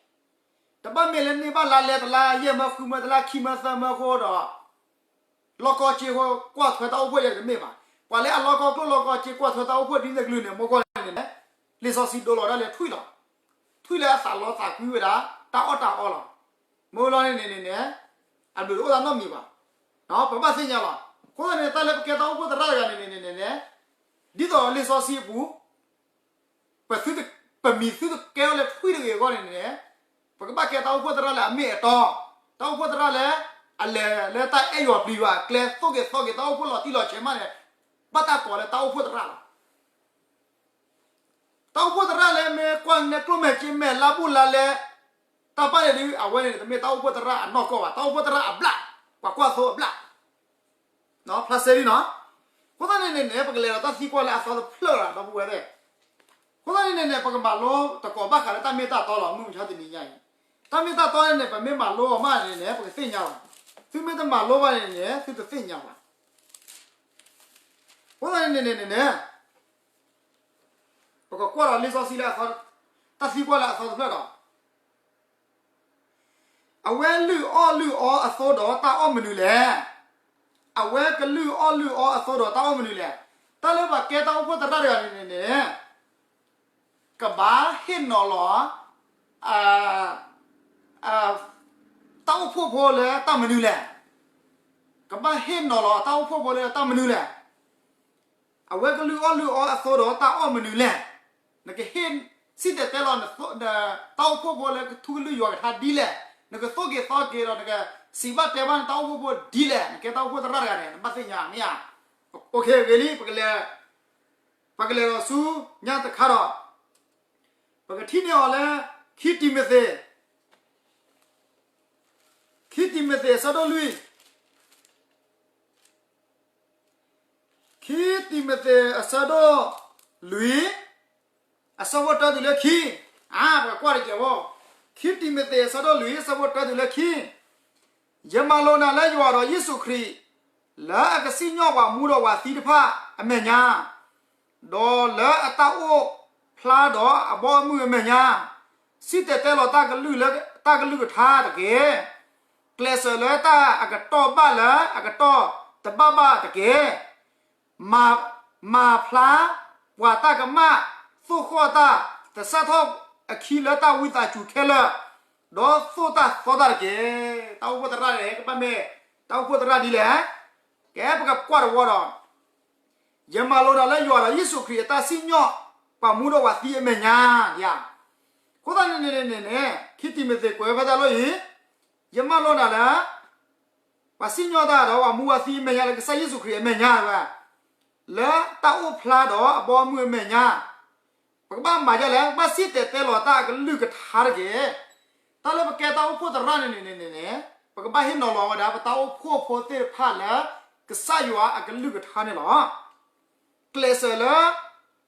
တဘၣ်မ့ၢ်လၢန့ၢ်ဘၣ်လါလဲတလါယဲၢ်မၢဃုမၢတလါခံမၢသၢမၢဃိဒီး လီၢ်ကီက့ဃိ ကွၢ်ထွဲတၢ်အိၣ်ဖှိၣ်ယဲၢ်တမ့ၢ်ဘၣ်. ပှၤလၢအလီၢ်ကီကျိၣ်လီၢ်ကီက့ကွၢ်ထွဲတၢ်အိၣ်ဖှိၣ်ဒ်န့ၣ်တကလုာ်န့ၣ် မ့ၢ်ကွၢ်န့ၣ်န့ၣ်, လံာ်စီဆှံဒိလီၤဒၣ်လဲာ်ထွံၣ်လီၤ. ထွံၣ်လၢအသးလီသးကွံဝဲဒၣ် တၢ်အီၣ်တၢ်အီလီၤ. မ့ၢ်လီၤန့ၣ်န့ၣ်န့ၣ်, အဘျုးတအိၣ်သးနီတမံၤဘၣ်. ပဘၣ်သ့ၣ်ညါလီၤ. အဃိသတးန့ၣ် တၢ်လၢပကဲတၢ်အိၣ်ဖှိၣ်သရၣ်တဂၤန့ၣ်န့ၣ်န့ၣ်, ဒ်သိးလံာ်စီဆှံအပူၤ ပသုတ, ပမံၤသုတကဲထီၣ်လၢထွံၣ်တဂ့ၤအဂီၢ်န့ၣ်န့ၣ်, ပကဘၣ်ကဲတၢ်အိၣ်ဖှိၣ်သရၣ်လၢအမ့ၢ်အတီ, တၢ်အိၣ်ဖှိၣ်သရၣ်လၢ အလဲၤလၢတၢ်အဲၣ်ယွၤပျံၤယွၤအကျဲ သိၣ်က့ၤသီက့ၤတၢ်အိၣ်ဖှိၣ်လီၤတံၢ်လီၤဆဲးမးန့ၣ်, ဘၣ်တၢ်ကိးလၢတၢ်အိၣ်ဖှိၣ်သရၣ်လီၤ. တၢ်အိၣ်ဖှိၣ်သရၣ်လၢမ့ၢ်ကွၢ်န့ၢ်ကျိၣ်မဲာ်စ့မဲာ်လါဘူးလါလဲ တၢ်ပၢ်န့ၣ်ဒုး အဝဲန့ၣ်တမ့ၢ်တၢ်အိၣ်ဖှိၣ်သရၣ်အနီၢ်ကီၢ်ဘၣ်, တၢ်အိၣ်ဖှိၣ်သရၣ်အဘျၣ်, ပှၤကွၢ်သိအဘျၣ် ဖျါစဲလံနီၤ. အဃိသတးန့ၣ်န့ၣ်န့ၣ် ပကလဲၤဒီးတၢ်သံကွၢ်လၢအသီတဖျၢၣ်လီၤ ဒီပုၢ်ဝဲၢ်သ့ၣ်. အဃိသတးန့ၣ်န့ၣ်န့ၣ် ပကမၤလိသကိးဘၣ်ဃးလၢတၢ်မ့ၢ်တၢ်တီလီၤ မုၢ်မဆါတနံၤညါအံၤ. တၢ်မ့ၢ်တၢ်တီန့ၣ်န့ၣ် ပမ့ၢ်မၤလိအီၤမးန့ၣ်န့ၣ် ပကသ့ၣ်ညါဘၣ်. သုမ့ၢ်တမၤလိဘၣ်န့ၣ်န့ၣ် သုတသ့ၣ်ညါဘၣ်. အဃိသတးန့ၣ်န့ၣ်န့ၣ်န့ၣ် ပကကွၢ်ဒီးလံာ်စီဆှံလၢအသီ, တၢ်သံကွၢ်လၢအသီတဖျၢၣ်ဒီး အဝဲလုၢ်အီၣ်လုၢ်အီအသိဒီးတၢ်အီၣ်မနုၤလဲၣ်. အဝဲကလုၢ်အီၣ်လုၢ်အီအသိဒီးတၢ်အီၣ်မနုၤလဲၣ်. တၢ်လၢပှၤကဲတၢ်အိၣ်ဖှိၣ်သရၣ်တဂၤန့ၣ်န့ၣ်န့ၣ် ကဘၣ်ဟ့ၣ်နီၤလီၤ တၢ်အိၣ်ဖှိၣ်ဖိလၢတၢ်မနုၤလဲၣ်. ကဘၣ်ဟ့ၣ်နီၤလီၤတၢ်အိၣ်ဖှိၣ်ဖိလၢတၢ်မနုၤလဲၣ်. အဝဲကလုၢ်အီၣ်လုၢ်အီအသိဒီးတၢ်အီၣ်မနုၤလဲၣ်. နကဟ့ၣ်စံၣ်တဲၤတဲလီၤ တၢ်အိၣ်ဖှိၣ်ဖိလၢကထူကလုၢ်ယွၤကထါဒ်လဲၣ်. နကသိၣ်က့ၤသီက့ၤဒီးနက စံးဘၣ်တဲဘၣ်နတၢ်အိၣ်ဖှိၣ်ဖိဒ်လဲၣ်, နကဲတၢ်အိၣ်ဖှိၣ်သရၣ်တဂၤန့ၣ် နဘၣ်သ့ၣ်ညါမ့ၢ်ဧါ. ဂ့ၤလံ, ပကလဲၤဒီးဆူညါတခါဒီး, ပကထံၣ်န့ၢ်အီၤလၢ ခံတံၤမသ့း, ခံတံၤမသ့းအဆၢဒိၣ်လွံၢ်, ခံတံၤမသ့းအဆၢဒိၣ်လွံၢ်, အဆၢဖိတၢတုၤလၢခံ, အါ ပကကွၢ်တကဲးဖိ, ခံတံၤမသ့းအဆၢဒိၣ်လွံၢ် အဆၢဖိတၢတုၤလၢခံ, ယမၤလိာ်နၤလၢယွၤဒီးယ့ၣ်ၡူးခရံာ်, လၢအကစံၣ်ညီၣ်ပှၤမူဒီးပှၤသံတဖၣ်အမဲာ်ညါ, ဒီးလၢအတၢ်အိၣ်ဖျါဒီးအဘီအမုၢ်အမဲာ်ညါ, စံၣ်တဲၤတဲလီၤတၢ်ကလုၢ်လၢတၢ်ကလုၢ်ကထါတက့ၢ်. ကျဲးစၢးလၢတၢ်အကတီၢ်ဘၣ်လၢအကတီၢ်တဘၣ်ဘၣ်တက့ၢ်. မၤဖျါပှၤတၢ်ကမၣ်, သိၣ်ဃီၣ်တၢ်, သဆၣ်ထီၣ်အခံလၢတၢ်ဝံသးစူၤခဲလၢာ်, ဒီးသိၣ်တၢ်သီတၢ်တက့ၢ်. တၢ်အိၣ်ဖှိၣ်သရၣ်န့ၣ် ကဘၣ်မ့ၢ်တၢ်အိၣ်ဖှိၣ်သရၣ်ဒ်လဲၣ်. ကဲ ပကကွၢ်တဝီဒီး, ယမၤလိာ်နၤလၢယွၤဒီးယ့ၣ်ၡူးခရံာ်အတၢ်စံၣ်ညီၣ်ပှၤမူဒီးပှၤသံအမဲာ်ညါ, အဃိသတးန့ၣ်န့ၣ်န့ၣ်န့ၣ်, ခံတံၤမသ့းကွဲးဝဲဖဲတၢ်လီၢ်အံၤ, ယမၤလိာ်နၤလၢ ပှၤစံၣ်ညီၣ်တၢ်ဒီးပှၤမူပှၤသံအမဲာ်ညါလၢကစၢ်ယ့ၣ်ၡူးခရံာ်အမဲာ်ညါဝဲ, လၢတၢ်အိၣ်ဖျါဒီးအဘီအမုၢ်အမဲာ်ညါ, ပကဘၣ်မၤဒ်လဲၣ်, ပကဘၣ်စံၣ်တဲၤတဲလီၤတၢ်အကလုၢ်ကထါတက့ၢ်. တၢ်လၢပကဲတၢ်အိၣ်ဖှိၣ်သရၣ်န့ၣ်န့ၣ်န့ၣ်န့ၣ်, ပကဘၣ်ဟ့ၣ်နီၤလီၤဝဲဒၣ် ပတၢ်အိၣ်ဖှိၣ်ဖိသ့ၣ်တဖၣ်လၢ ကစၢ်ယွၤအကလုၢ်ကထါန့ၣ်လီၤ. ကျဲးစၢးလၢ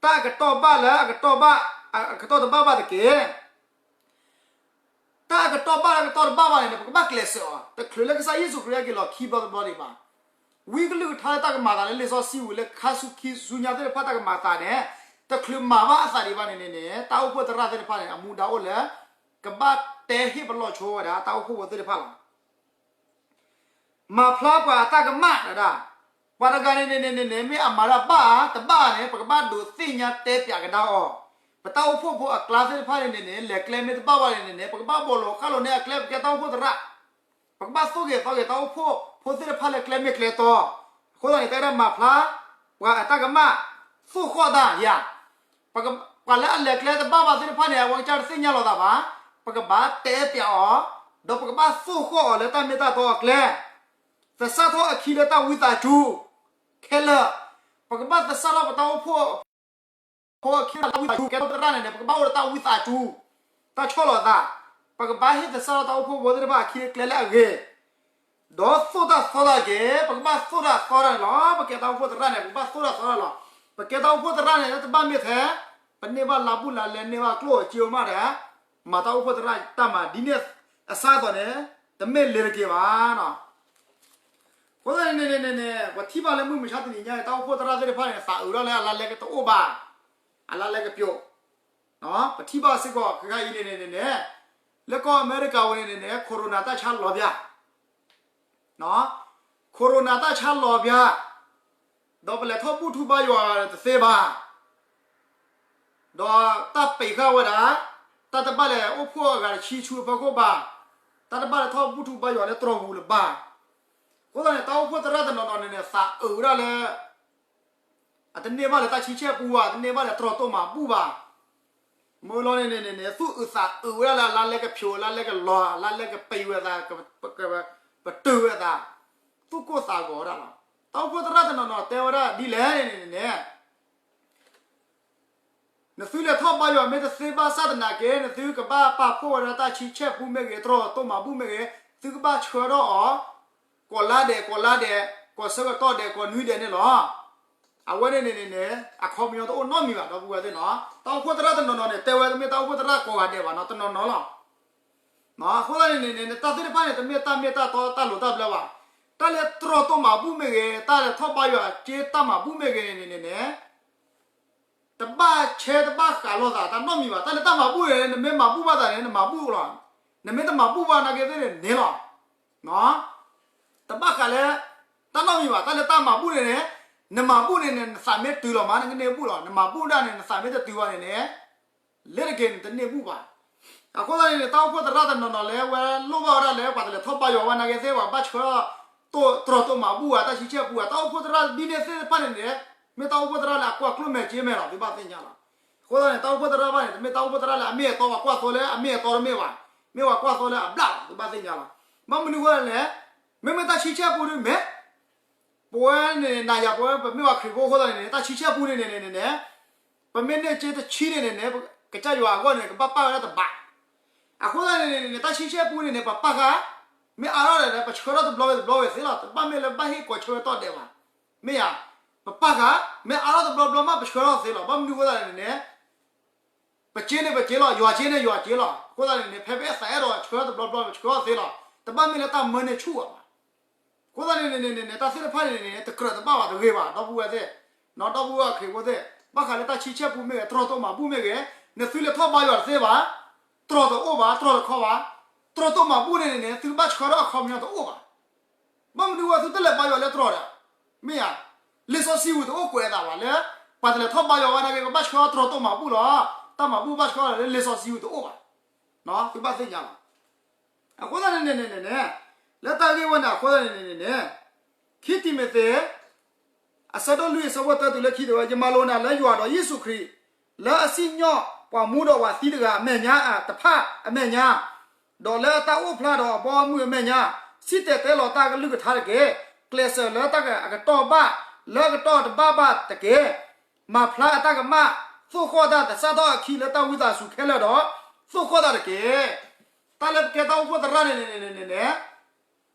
တၢ်အကတီၢ်ဘၣ်လၢအကတီၢ်ဘၣ်, အကတီၢ်တဘၣ်ဘၣ်တက့ၢ်. တၢ်အကတီၢ်ဘၣ်လၢအကတီၢ်တဘၣ်ဘၣ်န့ၣ်န့ၣ် ပကဘၣ်ကျဲးစၢးအီၤ, တချုးလၢကစၢ်ယ့ၣ်ၡူးခရံာ်ဟဲက့ၤလီၤခံဘျီတဘျီဒံးဘၣ်. ဝံကလုၢ်ကထါလၢတၢ်ကမၤသးလၢလံာ်စီဆှံဝံၤလၢခါဆူခံဆူညါသ့ၣ်တဖၣ်တၢ်ကမၤသးန့ၣ်, တချုးမၤဘၣ်အသးဒံးဘၣ်န့ၣ်န့ၣ်န့ၣ်, တၢ်အိၣ်ဖှိၣ်သရၣ်သ့ၣ်တဖၣ်န့ၣ် အမူဒါအိၣ်လၢ ကဘၣ်တဲဟ့ၣ်ပလီၢ်ဆိဝဲဒၣ် တၢ်အိၣ်ဖှိၣ်ဖိသ့ၣ်တဖၣ်လီၤ. မၤဖျါပှၤအတၢ်ကမၣ်ဒၣ်, ပှၤတဂၤန့ၣ်န့ၣ်န့ၣ်န့ၣ် မ့ၢ်အမၤတၢ်ဘၣ်ဧါတဘၣ်ဧါန့ၣ် ပကဘၣ်ဒိးသ့ၣ်ညါတဲပၠးကဒါအီၤ. ပတၢ်အိၣ်ဖှိၣ်ဖိအကျါသ့ၣ်တဖၣ်န့ၣ်န့ၣ်န့ၣ် လဲၤကျဲမ့ၢ်တဘၣ်ဘၣ်န့ၣ်န့ၣ်န့ၣ် ပကဘၣ်ဘီးလိာ်ဃၣ်လိာ်န့ၢ်အကျဲ ပကဲတၢ်အိၣ်ဖှိၣ်သရၣ်, ပကဘၣ်သိၣ်ဂ့ၤသီဂ့ၤတၢ်အိၣ်ဖှိၣ်ဖိသ့ၣ်တဖၣ်လၢကျဲမ့ၢ်ကျဲတီ. အဃိသတးန့ၣ် တၢ်အဲၣ်ဒိးမၤဖျါ ပှၤအတၢ်ကမၣ်, သိၣ်ဃီၣ်တၢ်ယၤ ပှၤလၢအလဲၤကျဲတဘၣ်ဘၣ်သ့ၣ်တဖၣ်န့ၣ် အဝဲကစၢ်တသ့ၣ်ညါလီၤသးဘၣ်, ပကဘၣ်တဲပၠးအီၤ, ဒီးပကဘၣ်သိၣ်ဃီၣ်အီၤလၢတၢ်မ့ၢ်တၢ်တီအကျဲ, သဆၣ်ထီၣ်အခံလၢတၢ်ဝံသးစူၤခဲလၢာ်, ပကဘၣ်သဆၣ်ထီၣ်ပတၢ်အိၣ်ဖှိၣ်ဖိအခံလၢတၢ်ဝံသးစူၤ, ကဲထီၣ်သရၣ်န့ၣ်န့ၣ် ပကဘၣ်အိၣ်ဒီးတၢ်ဝံသးစူၤ, တၢ်ဆီၣ်လီၤသး, ပကဘၣ်ဟ့ၣ်သဆၣ်ထီၣ်တၢ်အိၣ်ဖှိၣ်ဖိသ့ၣ်တဖၣ်အခံလၢကျဲလၢအဂ့ၤ ဒီးသိၣ်တၢ်သီတၢ်တက့ၢ်. ပကဘၣ်သိၣ်တၢ်သီတၢ်န့ၣ်လီၤ. ပကဲတၢ်အိၣ်ဖှိၣ်သရၣ်န့ၣ် ပကဘၣ်သိၣ်တၢ်သီတၢ်လီၤ. ပကဲတၢ်အိၣ်ဖှိၣ်သရၣ်န့ၣ် တဘၣ်မ့ၢ်ထဲ ပန့ၢ်ဘၣ်လါဘူးလါလဲ န့ၢ်ဘၣ်ကျိၣ်ဧိၤစ့ဧိၤမးဒီး မၤတၢ်အိၣ်ဖှိၣ်သရၣ်တၢ်မၤဒ်န့ၣ်အစၢ်အသိးန့ၣ် တမ့ၢ်လ့ၤတက့ၢ်ဘၣ်. အဃိသတးန့ၣ်န့ၣ်န့ၣ်န့ၣ် ပထံၣ်ဘၣ်လၢမုၢ်မဆါတနံၤညါန့ၣ် တၢ်အိၣ်ဖှိၣ်သရၣ်သ့ၣ်တဖၣ်န့ၣ် သးအုးထီၣ်လၢအလါလဲကတအိၣ်ဘၣ်, အလါလဲကပျိာ်, ပထံၣ်ဘၣ်စ့ၢ်ကီးခဲခါအံၤန့ၣ်န့ၣ်န့ၣ်န့ၣ်, လၢကီၢ်အမဲရကၤဝဲန့ၣ်န့ၣ်န့ၣ် Corona တၢ်ဆါလီၤပၠး Corona တၢ်ဆါလီၤပၠး, ဒီးပလဲၤထီၣ်ဘူၣ်ထူဘါယွၤတသ့ဘၣ်, ဒီးတၢ်ပံးဃာ်ဝဲဒၣ်, တၢ်တဘၣ်လဲၤအိၣ်ဖှိၣ်အဂၤတဆံဆူအဖီခိၣ်ဘၣ်, တၢ်တဘၣ်လဲၤထီၣ်ဘူၣ်ထူဘါယွၤလၢတြီၢ်ပူၤလၢၤဘၣ်. အဃိသတးန့ၣ် တၢ်အိၣ်ဖှိၣ်သရၣ်တနီၤနီၤန့ၣ်န့ၣ် သးအုးဝဲဒၣ်လၢ အတန့ၢ်ဘၣ်လၢတၢ်ဆံဆဲၣ်ပူဘၣ်, တန့ၢ်ဘၣ်လၢတြီၢ်တိၢ်မၤဘူၣ်ဘၣ်. မ့ၢ်လီၤန့ၣ်န့ၣ်န့ၣ် သူၣ်အုးသးအုးဝဲဒၣ်လၢအလါလဲကဖျိး, အလါလဲကလီၤ, အလါလဲကပံးဝဲသး, ပတုာ်ဝဲသး, သူၣ်ကိၢ်သးဂီၤဝဲဒၣ်လီၤ. တၢ်အိၣ်ဖှိၣ်သရၣ်တနီၤနီၤတဲဝဲဒၣ်ဒ်လဲၣ်န့ၣ်န့ၣ်န့ၣ် နသုလဲၤထီၣ်ဘါယွၤမ့ၢ်တသ့ဘၣ်ဆၣ်သနာ်က့ နသုကဘၣ်ပာ်ဖှိၣ်ဝဲဒၣ်တၢ်ဆံဆဲၣ်ပူမ့ၢ်ဂ့ၤ, တြီၢ်တိၢ်မၤဘူၣ်မ့ၢ်ဂ့ၤ, သုကဘၣ်ဆှၢထီၣ်အီၤ ကိးလါဒဲးကိးလါဒဲး, ကိးဆၢကတီၢ်ဒဲးကိးနွံဒဲးန့ၣ်လီၤ. အဝဲန့ၣ်န့ၣ်န့ၣ်န့ၣ် အခီပညီတအိၣ်နီတမံၤဘၣ် ဒီပုၢ်ဝဲၢ်သ့ၣ်နီၤ. တၢ်အိၣ်ဖှိၣ်သရၣ်တနီၤနီၤန့ၣ် တဲဝဲတမ့ၢ်တၢ်အိၣ်ဖှိၣ်သရၣ်ကိးဂၤဒဲးဘၣ်နီၤ, တနီၤနီၤလီၤ. အဃိသတးန့ၣ်န့ၣ်န့ၣ် တၢ်သ့ၣ်တဖၣ်န့ၣ် တမ့ၢ်တၢ်မ့ၢ်တၢ်တီတၢ်လိၤတၢ်ဘျၢဘၣ်. တၢ်လၢတြီၢ်တိၢ်မၤဘူၣ်မ့ၢ်ဂ့ၤ, တၢ်လၢထီၣ်ဘါယွၤက့တၢ်မၤဘူၣ်မ့ၢ်ဂ့ၤန့ၣ်န့ၣ်န့ၣ် တဘၣ်ဆဲးတဘၣ်ဃးလိာ်သးတၢ်နီတမံၤဘၣ်. တၢ်လၢတၢ်မၤဘူၣ်န့ၣ် နမ့ၢ်မၤဘူၣ်ဘၣ်သးန့ၣ် နမၤဘူၣ်လီၤ. နမ့ၢ်တမၤဘူၣ်ဘၣ်နာ်က့သ့ၣ်န့ၣ်န့ၣ်လီၤ. တဘၣ်ဃးလၢ တၢ်နီတမံၤဘၣ်. တၢ်လၢတၢ်မၤဘူၣ်န့ၣ်န့ၣ် နမၤဘူၣ်န့ၣ်န့ၣ် နသးမ့ၢ်တုၤလီၤမး နကန့ၢ်ဘူၣ်လီၤ. နမၤဘူၣ်ဒၣ်န့ၣ် နသးမ့ၢ်တတုၤဘၣ်န့ၣ်န့ၣ် လ့ၤတက့ၤနတန့ၢ်ဘူၣ်ဘၣ်. အဃိသတးန့ၣ်န့ၣ် တၢ်အိၣ်ဖှိၣ်သရၣ်တနီၤနီၤလၢဝဲလိၣ်ဘၣ်ဝဲဒၣ်လၢ ပှၤတလဲၤထီၣ်ဘါယွၤဝဲနာ်က့သ့ၣ် ပှၤဘၣ်ဆှၢ တြီၢ်တိၢ်မၤဘူၣ်ဧါ တၢ်ဆံဆဲၣ်ပူဧါ တၢ်အိၣ်ဖှိၣ်သရၣ်ဒ်န့ၣ်သ့ၣ်တဖၣ်န့ၣ်န့ၣ် မ့ၢ်တၢ်အိၣ်ဖှိၣ်သရၣ်လၢအကွၢ်ကျိၣ်မဲာ်က့မဲာ်လီၤ သုဘၣ်သ့ၣ်ညါလီၤ. အဃိသတးန့ၣ် တၢ်အိၣ်ဖှိၣ်သရၣ်ဘၣ်န့ၣ် တမ့ၢ်တၢ်အိၣ်ဖှိၣ်သရၣ်လၢအမ့ၢ်အတီပှၤကွၢ်သိလၢအမ့ၢ်အတီတမ့ၢ်ဘၣ်. မ့ၢ်ပှၤကွၢ်သိလၢအဘျၣ်လီၤ သုဘၣ်သ့ၣ်ညါလီၤ. ဘၣ်မနုၤအဃိလဲၣ်, မ့မ့ၢ်တၢ်ဆံဆဲၣ်ပူဒုမ့ၢ် ပဝဲန့ၣ် နၤယၤပဝဲ ပမ့ၢ်ပှၤခရံာ်ဖိအဃိသတးန့ၣ်န့ၣ် တၢ်ဆံဆဲၣ်ပူန့ၣ်န့ၣ်န့ၣ်န့ၣ် ပမ့ၢ်န့ၢ်က့တဆံန့ၣ်န့ၣ်န့ၣ် ကစၢ်ယွၤအဂီၢ်န့ၣ် ကဘၣ်ပာ်ဝဲဒၣ်တဘး. အဃိသတးန့ၣ်န့ၣ်န့ၣ် တၢ်ဆံဆဲၣ်ပူန့ၣ်န့ၣ် ပပာ်ဃာ် မ့ၢ်အါထီၣ်ဒီး ပဆှၢထီၣ်တဘျီဝဲတဘျီဝဲသ့လီၤ. တဘၣ်မ့ၢ်လၢဘၣ်ဟ့ၣ်ကိးဆၢဝဲတီၢ်ဒဲးဘၣ်. မ့ၢ်ဧါ, ပပာ်ဃာ် မ့ၢ်အါထီၣ်တဘျီဘျီမး ပဆှၢထီၣ်သ့လီၤ. ဘၣ်မနုၤအဃိသတးန့ၣ်န့ၣ် ပစ့န့ၣ်ပစ့လီၤ, ယွၤစ့န့ၣ်ယွၤစ့လီၤ. အဃိသတးန့ၣ်န့ၣ် ဖဲပအဲၣ်သးအဲၣ်ဒိးဆှၢထီၣ်တဘျီဘျီ ပဆှၢထီၣ်သ့လီၤ. တဘၣ်မ့ၢ်လၢတၢ်မၢန့ၢ်ဆူၣ်အီၤဘၣ်. အဃိသတးန့ၣ်န့ၣ်န့ၣ် တၢ်သ့ၣ်တဖၣ်န့ၣ်န့ၣ် တကြၢးတဘၣ်ဘၣ်တဂ့ၤဘၣ် ဒီပုၢ်ဝဲၢ်သ့ၣ်, ဒီပုၢ်ဝဲၢ်ခရံာ်ဖိသ့ၣ်, ဘၣ်ဃးလၢတၢ်ဆံဆဲၣ်ပူမ့ၢ်ဂ့ၤ တြီတိၢ်မၤဘူၣ်မ့ၢ်ဂ့ၤ, နသုလဲၤထီၣ်ဘါယွၤတသ့ဘၣ်, တြီတအိၣ်ဘၣ်, တြီတခီဘၣ်, တြီတိၢ်မၤဘူၣ်န့ၣ်န့ၣ်န့ၣ် သုဘၣ်ဆှၢထီၣ်အခီပညီတအိၣ်ဘၣ်. ဘၣ်မနုၤဝဲသုတလဲၤဘါယွၤလၢတြီဒီး, မ့ၢ်ဧါ, လံာ်စီဆှံဝံၤတအိၣ်ကွဲးအသးဘၣ်လၢ ပှၤတလဲၤထီၣ်ဘါယွၤဝဲနာ်က့ ပဘၣ်ဆှၢတြီတိၢ်မၤဘူၣ်လီၤ, တၢ်မၤဘူၣ်ဘၣ်ဆှၢလီၤလၢလံာ်စီဆှံဝံၤတအိၣ်ဘၣ်. သုဘၣ်သ့ၣ်ညါလီၤ. အဃိသတးန့ၣ်န့ၣ်န့ၣ်န့ၣ် လၢတၢ်ဂ့ၢ်ဝဲန့ၣ် အဃိသတးန့ၣ်န့ၣ်န့ၣ် ခံတံၤမသ့း အဆၢဒိၣ်လွံၢ်အဆၢဖိတၢတုၤလၢခံတဲဝဲ, ယမၤလိာ်နၤလၢယွၤဒီးယ့ၣ်ၡူးခရံာ် လၢအစံၣ်ညီၣ်ပှၤမူဒီးပှၤသံတဂၤအမဲာ်ညါတဖၣ်အမဲာ်ညါ, ဒီးလၢအတၢ်အိၣ်ဖျါဒီးအဘီအမုၢ်အမဲာ်ညါ, စံၣ်တဲၤတဲလီၤတၢ်ကလုၢ်ကထါတက့ၢ်. ကျဲးစၢးလၢတၢ်အကတီၢ်ဘၣ်, လၢအကတီၢ်တဘၣ်ဘၣ်တက့ၢ်. မၤဖျါအတၢ်ကမၣ်, သိၣ်ဃီၣ်တၢ်သဆၣ်ထီၣ်အခံလၢတၢ်ဝံသးစူၤခဲလၢာ်ဒီး သိၣ်ဃီၣ်တၢ်တက့ၢ်. တၢ်လၢပကဲတၢ်အိၣ်ဖှိၣ်သရၣ်န့ၣ်န့ၣ်န့ၣ်န့ၣ်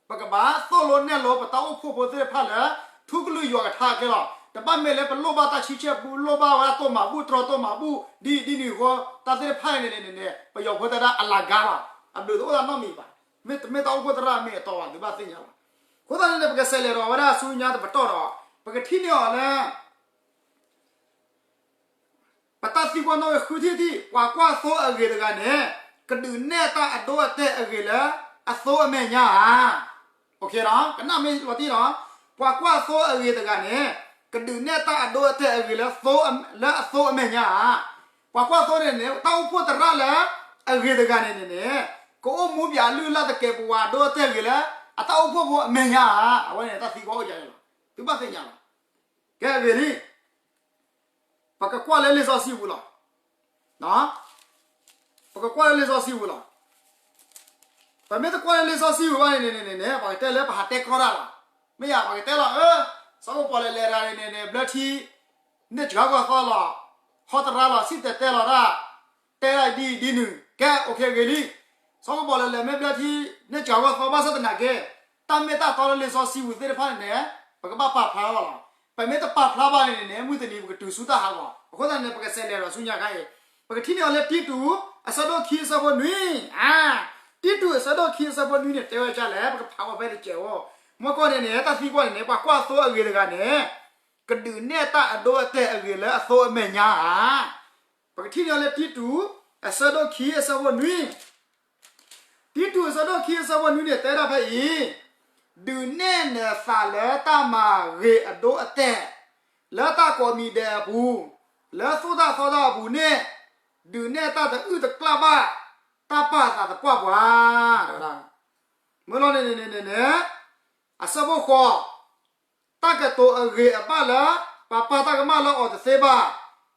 ပကဘၣ်သိၣ်လိနဲၣ်လိပတၢ်အိၣ်ဖှိၣ်ဖိသ့ၣ်တဖၣ်လၢ ထူကလုၢ်ယွၤကထါအကျဲလီၤ. တဘၣ်မ့ၢ်လၢပလိၣ်ဘၣ်တၢ်ဆံဆဲၣ်ပူ လိၣ်ဘၣ်ဝဲဒၣ်တိၢ်မၤဘူၣ် တြီတိၢ်မၤဘူၣ် ဒ်အံၤဒ်နုၤအဃိ တၢ်သ့ၣ်တဖၣ်န့ၣ်န့ၣ်န့ၣ် ပယီၤဖိတဲဒၣ်အလၤကါလီၤ. အဘျုးတအိၣ်ဒၣ်နီတမံၤဘၣ်. မ့တမ့ၢ်တၢ်အိၣ်ဖှိၣ်သရၣ်မ့ၢ်အတီဘၣ် သုဘၣ်သ့ၣ်ညါလီၤ. အဃိသတးန့ၣ်န့ၣ် ပကစးလဲၤဒီးဝဲဒၣ်ဆူညါတပတီၢ်ဒီး ပကထံၣ်န့ၢ်အီၤလၢ ပတၢ်သံကွၢ်နီၣ်ဂံၢ်ဃုထံၣ်တထံၣ်, ပှၤကွၢ်သိအဂ့ၤတဂၤန့ၣ် ကဒုးနဲၣ်တၢ်အဒိအတဲာ်အဂ့ၤလၢအသိအမဲာ်ညါဧါ. ကနၣ်မ့ၢ်လီၤတံၢ်လီၤ. ပှၤကွၢ်သိအဂ့ၤတဂၤန့ၣ် ကဒုးနဲၣ်တၢ်အဒိအတဲာ်အဂ့ၤလၢ လၢအသိအမဲာ်ညါဧါ. ပှၤကွၢ်သိန့ၣ်န့ၣ် တၢ်အိၣ်ဖှိၣ်သရၣ်လၢအဂ့ၤတဂၤန့ၣ်န့ၣ်န့ၣ် ကအိၣ်မူပၠးလုၢ်လၢ်သကဲးပဝးအဒိအတဲာ်ဂ့ၤလၢ အတၢ်အိၣ်ဖှိၣ်ဖိအမဲာ်ညါဧါ. အဝဲန့ၣ်တၢ်သံကွၢ်အိၣ်ယၤန့ၣ်လီၤ. သုဘၣ်သ့ၣ်ညါလီၤ. ကဲအဂ့ၢ်လံ ပကကွၢ်လၢလံာ်စီဆှံပူၤလီၤ. ပကကွၢ်လၢလံာ်စီဆှံပူၤလီၤ. ပမ့ၢ်တကွၢ်လၢလံာ်စီဆှံပူၤဘၣ်န့ၣ်န့ၣ်န့ၣ် ပကတဲလၢပဟးတဲကီတၢ်လီၤ. မ့ၢ်ယါ ပကတဲလီၤ အၢ စီၤကပီၤလဲၤလဲၤတၢ်န့ၣ်န့ၣ် ဘျၢထံ န့ၢ်စှၤဂီၢ်သီလီၤ. ဟီတရါလီၤ စံၣ်တဲၤတဲလီၤတၢ် တဲဒ်အံၤဒ်နုၤ ကဲ အိၣ်ခ့ဂ့ၤလံ. စီၤကပီၤလဲၤလဲၤမ့ၢ်ဘျၢထံ န့ၢ်စှၤဂီၢ်သီဘၣ်ဆၣ်သနာ်က့ တၢ်မ့ၢ်တၢ်တီလၢလံာ်စီဆှံပူၤသ့ၣ်တဖၣ်န့ၣ်န့ၣ် ပကဘၣ်ပာ်ဖျါထီၣ်လီၤ. ပမ့ၢ်တပာ်ဖျါဘၣ်န့ၣ်န့ၣ် မုၢ်တနံၤပကတုၤဆူတၢ်ဟးဂီၤ. အဃိသတးန့ၣ် ပကစးလဲၤဒီးဆူညါခါအံၤ ပကထံၣ်န့ၢ်အီၤလၢတံတူး အဆၢဒိၣ်ခံအဆၢဖိနွံ, တံတူးအဆၢဒိၣ်ခံအဆၢဖိနွံန့ၣ် တဲဝဲဒ်လဲၣ် ပကဖးဝဲဖဲတစဲးဖိ. မ့ၢ်ကီၢ်န့ၣ်န့ၣ် တၢ်သံကွၢ်န့ၣ်န့ၣ် ပှၤကွၢ်သိအဂ့ၤတဂၤန့ၣ် ကဒုးနဲၣ်တၢ်အဒိအတဲာ်အဂ့ၤလၢအသိအမဲာ်ညါဧါ. ပကထံၣ်န့ၢ်အီၤလၢတံတူး အဆၢဒိၣ်ခံအဆၢဖိနွံ တံတူးအဆၢဒိၣ်ခံအဆၢဖိနွံန့ၣ် တဲဒၣ်ဖဲအံၤ, ဒုးနဲၣ်နသးလၢတၢ်မၤဂ့ၤအဒိအတဲာ်, လၢတၢ်ကိးမံၤဒဲးအပူၤ, လၢသိၣ်တၢ်သီတၢ်အပူၤန့ၣ်, ဒုးနဲၣ်တၢ်တအုၣ်တကျၣ်ဘၣ်, တၢ်ပာ်သးသပှၢ်ပှၢ်, မ့ၢ်လီၤန့ၣ်န့ၣ်န့ၣ်န့ၣ်, အဆၢဖိဃိး တၢ်ကတိၤအဂ့ၤအဘၣ်လၢ ပှၤပာ်တၢ်ကမၣ်လၢအီၤတသ့ဘၣ်,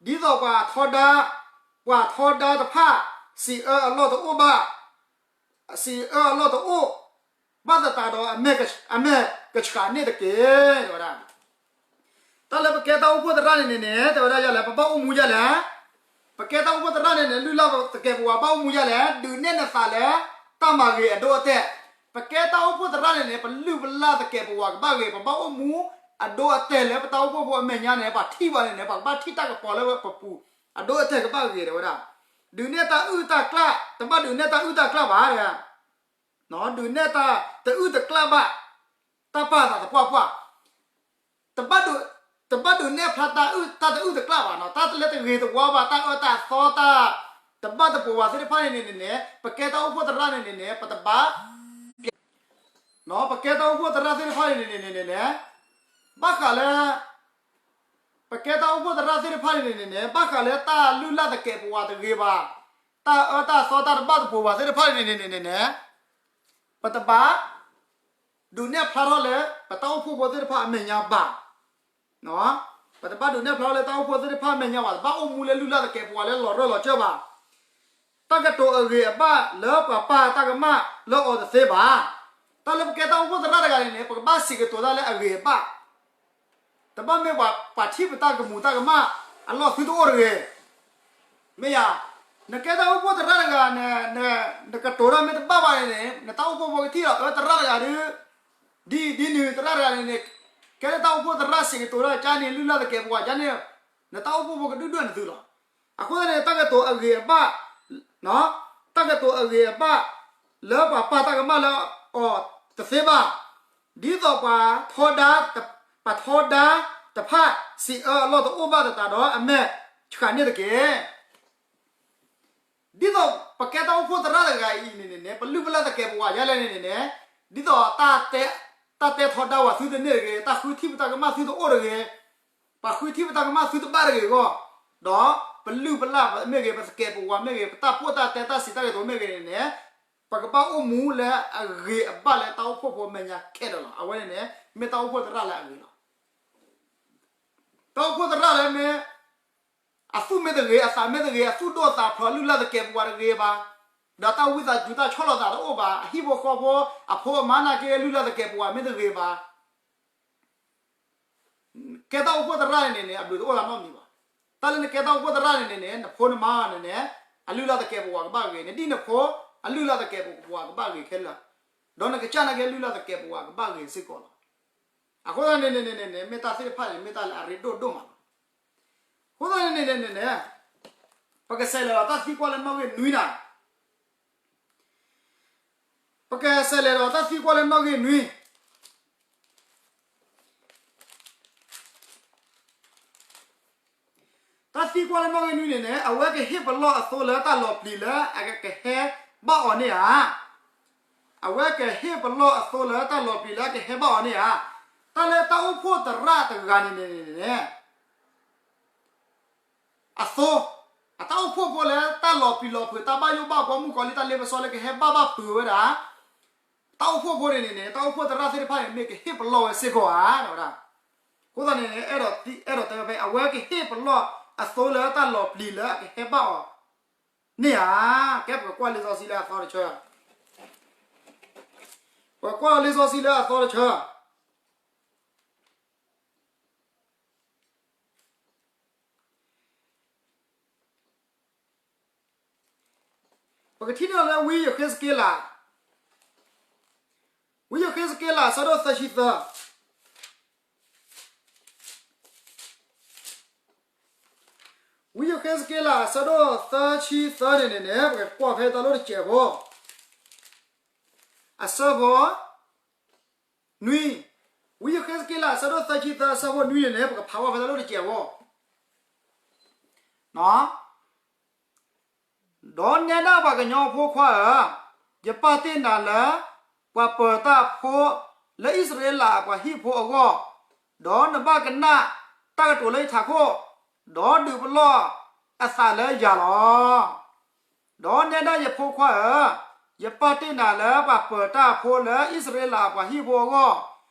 ဒ်သိးပှၤထီဒါ, ပှၤထီဒါတဖၣ် စံးအၢအလီၢ်တအိၣ်ဘၣ်, စံးအၢအလီၢ်တအိၣ်ဘၣ်သတးဒီး အမဲာ်ကဆှးန့ၣ်တက့ၢ်, တဲဝဲဒၣ်. တၢ်လၢပကဲတၢ်အိၣ်ဖှိၣ်သရၣ်န့ၣ်န့ၣ်န့ၣ် တဲဝဲဒၣ်ယၤလဲၣ် ပဘၣ်အိၣ်မူယၤလဲၣ် ပကဲတၢ်အိၣ်ဖှိၣ်သရၣ်န့ၣ်န့ၣ် လုၢ်လၢ်သကဲးပဝးဘၣ်အိၣ်မူယၤလဲၣ်, ဒုးနဲၣ်နသးလၢ တၢ်မၤဂ့ၤအဒိအတဲာ်. ပကဲတၢ်အိၣ်ဖှိၣ်သရၣ်န့ၣ်န့ၣ် ပလုၢ်ပလၢ်သကဲးပဝးကဘၣ်ဂ့ၤ, ပဘၣ်အိၣ်မူအဒိအတဲာ်လၢပတၢ်အိၣ်ဖှိၣ်ဖိအမဲာ်ညါန့ၣ် ပှၤထံၣ်ဘၣ်န့ၣ်န့ၣ် ပှၤကဘၣ်ထံၣ်တၢ်ကပီၤလၢပပူၤ အဒိအတဲာ်ကဘၣ်ဂ့ၤ တဲဝဲဒၣ်. ဒုးနဲၣ်တၢ်အုၣ်တၢ်ကျၣ်, တဘၣ်ဒုးနဲၣ်တၢ်အုၣ်တၢ်ကျၣ်ဘၣ် ဒုးနဲၣ်တၢ်တအုၣ်တကျၣ်ဘၣ်, တၢ်ပာ်သးသပှၢ်ပှၢ်, တဘၣ်ဒုး, တဘၣ်ဒုးနဲၣ်ဖျါတၢ်အုၣ်, တၢ်တအုၣ်တကျၣ်ဘၣ်နီၤ, တၢ်တလၢတဂ့ၤတဝါဘၣ်, တၢ်အၢတၢ်သီတၢ် တဘၣ်တပှဲၤဘၣ်သ့ၣ်တဖၣ်န့ၣ်န့ၣ်န့ၣ်, ပကဲတၢ်အိၣ်ဖှိၣ်သရၣ်န့ၣ်န့ၣ်န့ၣ် ပတဘၣ် ပကဲတၢ်အိၣ်ဖှိၣ်သရၣ်သ့ၣ်တဖၣ်န့ၣ်န့ၣ်န့ၣ်န့ၣ်, ဘၣ်ဃးလၢ ပကဲတၢ်အိၣ်ဖှိၣ်သရၣ်သ့ၣ်တဖၣ်န့ၣ်န့ၣ်န့ၣ် ဘၣ်ဃးလၢတၢ်လုၢ်လၢ်သကဲးပဝးတဂ့ၤဘၣ်, တၢ်အၢတၢ်သီတၢ်တဘၣ်တပှဲၤဘၣ်သ့ၣ်တဖၣ်န့ၣ်န့ၣ်န့ၣ်န့ၣ်, ပတဘၣ် ဒုးနဲၣ်ဖျါထီၣ်လၢ ပတၢ်အိၣ်ဖှိၣ်ဖိသ့ၣ်တဖၣ်အမဲာ်ညါဘၣ်. ပတဘၣ်ဒုးနဲၣ်ဖျါထီၣ်လၢတၢ်အိၣ်ဖှိၣ်သ့ၣ်တဖၣ်အမဲာ်ညါဘၣ်, တဘၣ်အိၣ်မူလၢလုၢ်လၢ်သကဲးပဝးလၢလီၤရၢၢ်လီၤစၢၢ်ဘၣ်. တၢ်ကတိၤအဂ့ၤအဘၣ်လၢပှၤပာ်တၢ်ကမၣ်လၢအီၤတသ့ဘၣ်. တၢ်လၢပကဲတၢ်အိၣ်ဖှိၣ်သရၣ်တဂၤန့ၣ်န့ၣ် ပကဘၣ်စံးကတိၤတၢ်လၢအဂ့ၤအဘၣ်, တဘၣ်မ့ၢ်ပှၤထံၣ်ပတၢ်ကမူၤတၢ်ကမၣ်အလီၢ်သုတအိၣ်တဂ့ၤ. မ့ၢ်ယၤ, နကဲတၢ်အိၣ်ဖှိၣ်သရၣ်တဂၤန့ၣ် နကတိၤတၢ်မ့ၢ်တဘၣ်ဘၣ်န့ၣ်န့ၣ် နတၢ်အိၣ်ဖှိၣ်ဖိကထံၣ်လီၤ အၢ သရၣ်တဂၤဒုး ဒ်အံၤဒ်နုၤ သရၣ်တဂၤန့ၣ်န့ၣ် ကဲလၢတၢ်အိၣ်ဖှိၣ်သရၣ်စံးကတိၤတၢ်ကါန့ၣ် လုၢ်လၢ်သကဲးပဝးကါန့ၣ် နတၢ်အိၣ်ဖှိၣ်ဖိကဒုၣ်ဒွဲၣ်နသုလီၤ. အဃိသတးန့ၣ် တၢ်ကတိၤအဂ့ၤအဘၣ် တၢ်ကတိၤအဂ့ၤအဘၣ် လၢပှၤပာ်တၢ်ကမၣ်လၢအီၤတသ့ဘၣ်, ဒ်သိးပှၤထီဒါ, ပှၤထီဒါတဖၣ်စံးအၢအလီၢ်တအိၣ်ဘၣ်သတးဒီး အမဲာ်ဆှးန့ၣ်တက့ၢ်. ဒ်သိးပကဲတၢ်အိၣ်ဖှိၣ်သရၣ်တဂၤအံၤန့ၣ်န့ၣ်န့ၣ် ပလုၢ်ပလၢ်သကဲးပဝးယါလဲၣ်န့ၣ်န့ၣ်န့ၣ် ဒ်သိး တၢ်တဲထီဒါဝဲသုတန့ၢ်တဂ့ၤ, တၢ်ဃုထံၣ်ပတၢ်ကမၣ်သုတအိၣ်တဂ့ၤ, ပှၤဃုထံၣ်ပတၢ်ကမၣ်သုတဘၣ်တဂ့ၤအဂီၢ်, ဒီးပလုၢ်ပလၢ်မ့ၢ်ဂ့ၤ, ပသကဲးပဝးမ့ၢ်ဂ့ၤ, ပတၢ်ပိၢ်တၢ်တဲတၢ်စံးတၢ်ကတိၤမ့ၢ်ဂ့ၤန့ၣ်န့ၣ် ပကဘၣ်အိၣ်မူလၢအဂ့ၤအဘၣ်လၢတၢ်အိၣ်ဖှိၣ်ဖိမဲာ်ညါခဲလၢာ်လီၤ. အဝဲန့ၣ်န့ၣ် မ့ၢ်တၢ်အိၣ်ဖှိၣ်သရၣ်လၢအဂ့ၤလီၤ. တၢ်အိၣ်ဖှိၣ်သရၣ်လၢမ့ၢ် အသူၣ်မ့ၢ်တဂ့ၤ, အသးမ့ၢ်တဂ့ၤ, အသူၣ်ဒိၣ်သးဖျိးလုၢ်လၢ်သကဲးပဝးတဂ့ၤဘၣ်, ဒီးတၢ်ဝံသးစူၤတၢ်ဆီၣ်လီၤသးတအိၣ်ဘၣ်, အဟံၣ်ဖိဃီဖိအဖိအမါနာ်က့လုၢ်လၢ်သကဲးပဝးမ့ၢ်တဂ့ၤဘၣ် ကဲတၢ်အိၣ်ဖှိၣ်သရၣ်န့ၣ်န့ၣ်န့ၣ် အဘျုးတအိၣ်လၢနီတမံၤဘၣ်. တၢ်လၢနကဲတၢ်အိၣ်ဖှိၣ်သရၣ်န့ၣ်န့ၣ်န့ၣ် နဖိနမါန့ၣ်န့ၣ် အလုၢ်လၢ်သကဲးပဝးကဘၣ်ဂ့ၤ, နဒ်နဖိအလုၢ်လၢ်သကဲးပဝးကဘၣ်ဂ့ၤခဲလၢာ်, ဒီးနကစၢ်နာ်က့လုၢ်လၢ်သကဲးပဝးကဘၣ်ဂ့ၤစ့ၢ်ကီးလီၤ. အဃိသတးန့ၣ်န့ၣ်န့ၣ်န့ၣ် မ့ၢ်တၢ်သ့ၣ်တဖၣ်န့ၣ် မ့ၢ်တၢ်လၢအရ့ဒိၣ်ဒိၣ်မးလီၤ. အဃိသတးန့ၣ်န့ၣ်န့ၣ်န့ၣ် ပကဆဲးလဲၤဒီးတၢ်သံကွၢ်လၢနီၣ်ဂံၢ်နွံနၤ ပကဆဲးလဲၤဒီးတၢ်သံကွၢ်လၢနီၣ်ဂံၢ်နွံ, တၢ်သံကွၢ်လၢနီၣ်ဂံၢ်နွံန့ၣ်န့ၣ် အဝဲကဟ့ၣ်ပလီၢ်အသိလၢတၢ်လီၤပျံၤလၢအကဟဲဘၣ်အီၤန့ၣ်ဧါ. အဝဲကဟ့ၣ်ပလီၢ်အသိလၢတၢ်လီၤပျံၤလၢအကဟဲဘၣ်အီၤန့ၣ်ဧါ. တၢ်လၢတၢ်အိၣ်ဖှိၣ်သရၣ်တဂၤန့ၣ်န့ၣ်န့ၣ် အသိ, အတၢ်အိၣ်ဖှိၣ်ဖိလၢတၢ်လီၤပျံၤလီၤဖုး တၢ်ဘၣ်ယိၣ်ဘၣ်ဘှီ မုၣ်ကီၤလံၢ် တၢ်လ့ပစီလၢကဟဲဘၣ်ဘၣ်ဖုးဝဲဒၣ် တၢ်အိၣ်ဖှိၣ်ဖိန့ၣ်န့ၣ်န့ၣ် တၢ်အိၣ်ဖှိၣ်သရၣ်သ့ၣ်တဖၣ်န့ၣ် မ့ၢ်ကဟ့ၣ်ပလီၢ်ဝဲစ့ၢ်ကီးဧါ တဲဝဲဒၣ်. အဃိသတးန့ၣ် အဲၣ်ဒိးတဲဝဲဖဲ အဝဲကဟ့ၣ်ပလီၢ်အသိလၢတၢ်လီၤပျံၤလၢအကဟဲဘၣ်အီၤန့ၣ်ဧါ. ကဲ ပကကွၢ်လံာ်စီဆှံလၢအသီတဆၢ, ပကကွၢ်လံာ်စီဆှံလၢအသီတဆၢ ပကထံၣ်န့ၢ်လၢဝံယဃ့းစက့လး, ဝံယဃ့းစက့လး အဆၢဒိၣ်သၢဆံသၢ, ဝံယဃ့းစက့လး အဆၢဒိၣ်သၢဆံသၢန့ၣ်န့ၣ်န့ၣ် ပကကွၢ်ဖဲတၢ်လီၢ်တစဲးဖိ အဆၢဖိ နွံ, ဝံယဃ့းစက့လး အဆၢဒိၣ်သၢဆံသၢ အဆၢဖိနွံန့ၣ်န့ၣ် ပကဖးဝဲဖဲတၢ်လီၢ်တစဲးဖိ ဒီးနဲဒၣ်ပှၤကညီအဖိခွါဧၢ, ယပာ်တ့ၢ်နၤလၢ ပှၤပၢၤတၢ်ဖိ လၢအံၣ်စရ့လးအပှၤဟံၣ်ဖိအဂီၢ်, ဒီးနဘၣ်ကနၣ်တၢ်ကတိၤလၢယထးခိၣ်, ဒီးဒုးပလီၢ်အသးလၢယၤလီၤ. ဒီးနဲဒၣ်ယဖိခွါဧၢ, ယပာ်တ့ၢ်နၤလၢပှၤပၢၤတၢ်ဖိလၢအံၣ်စရ့လးအပှၤဟံၣ်ဖိအဂီၢ်,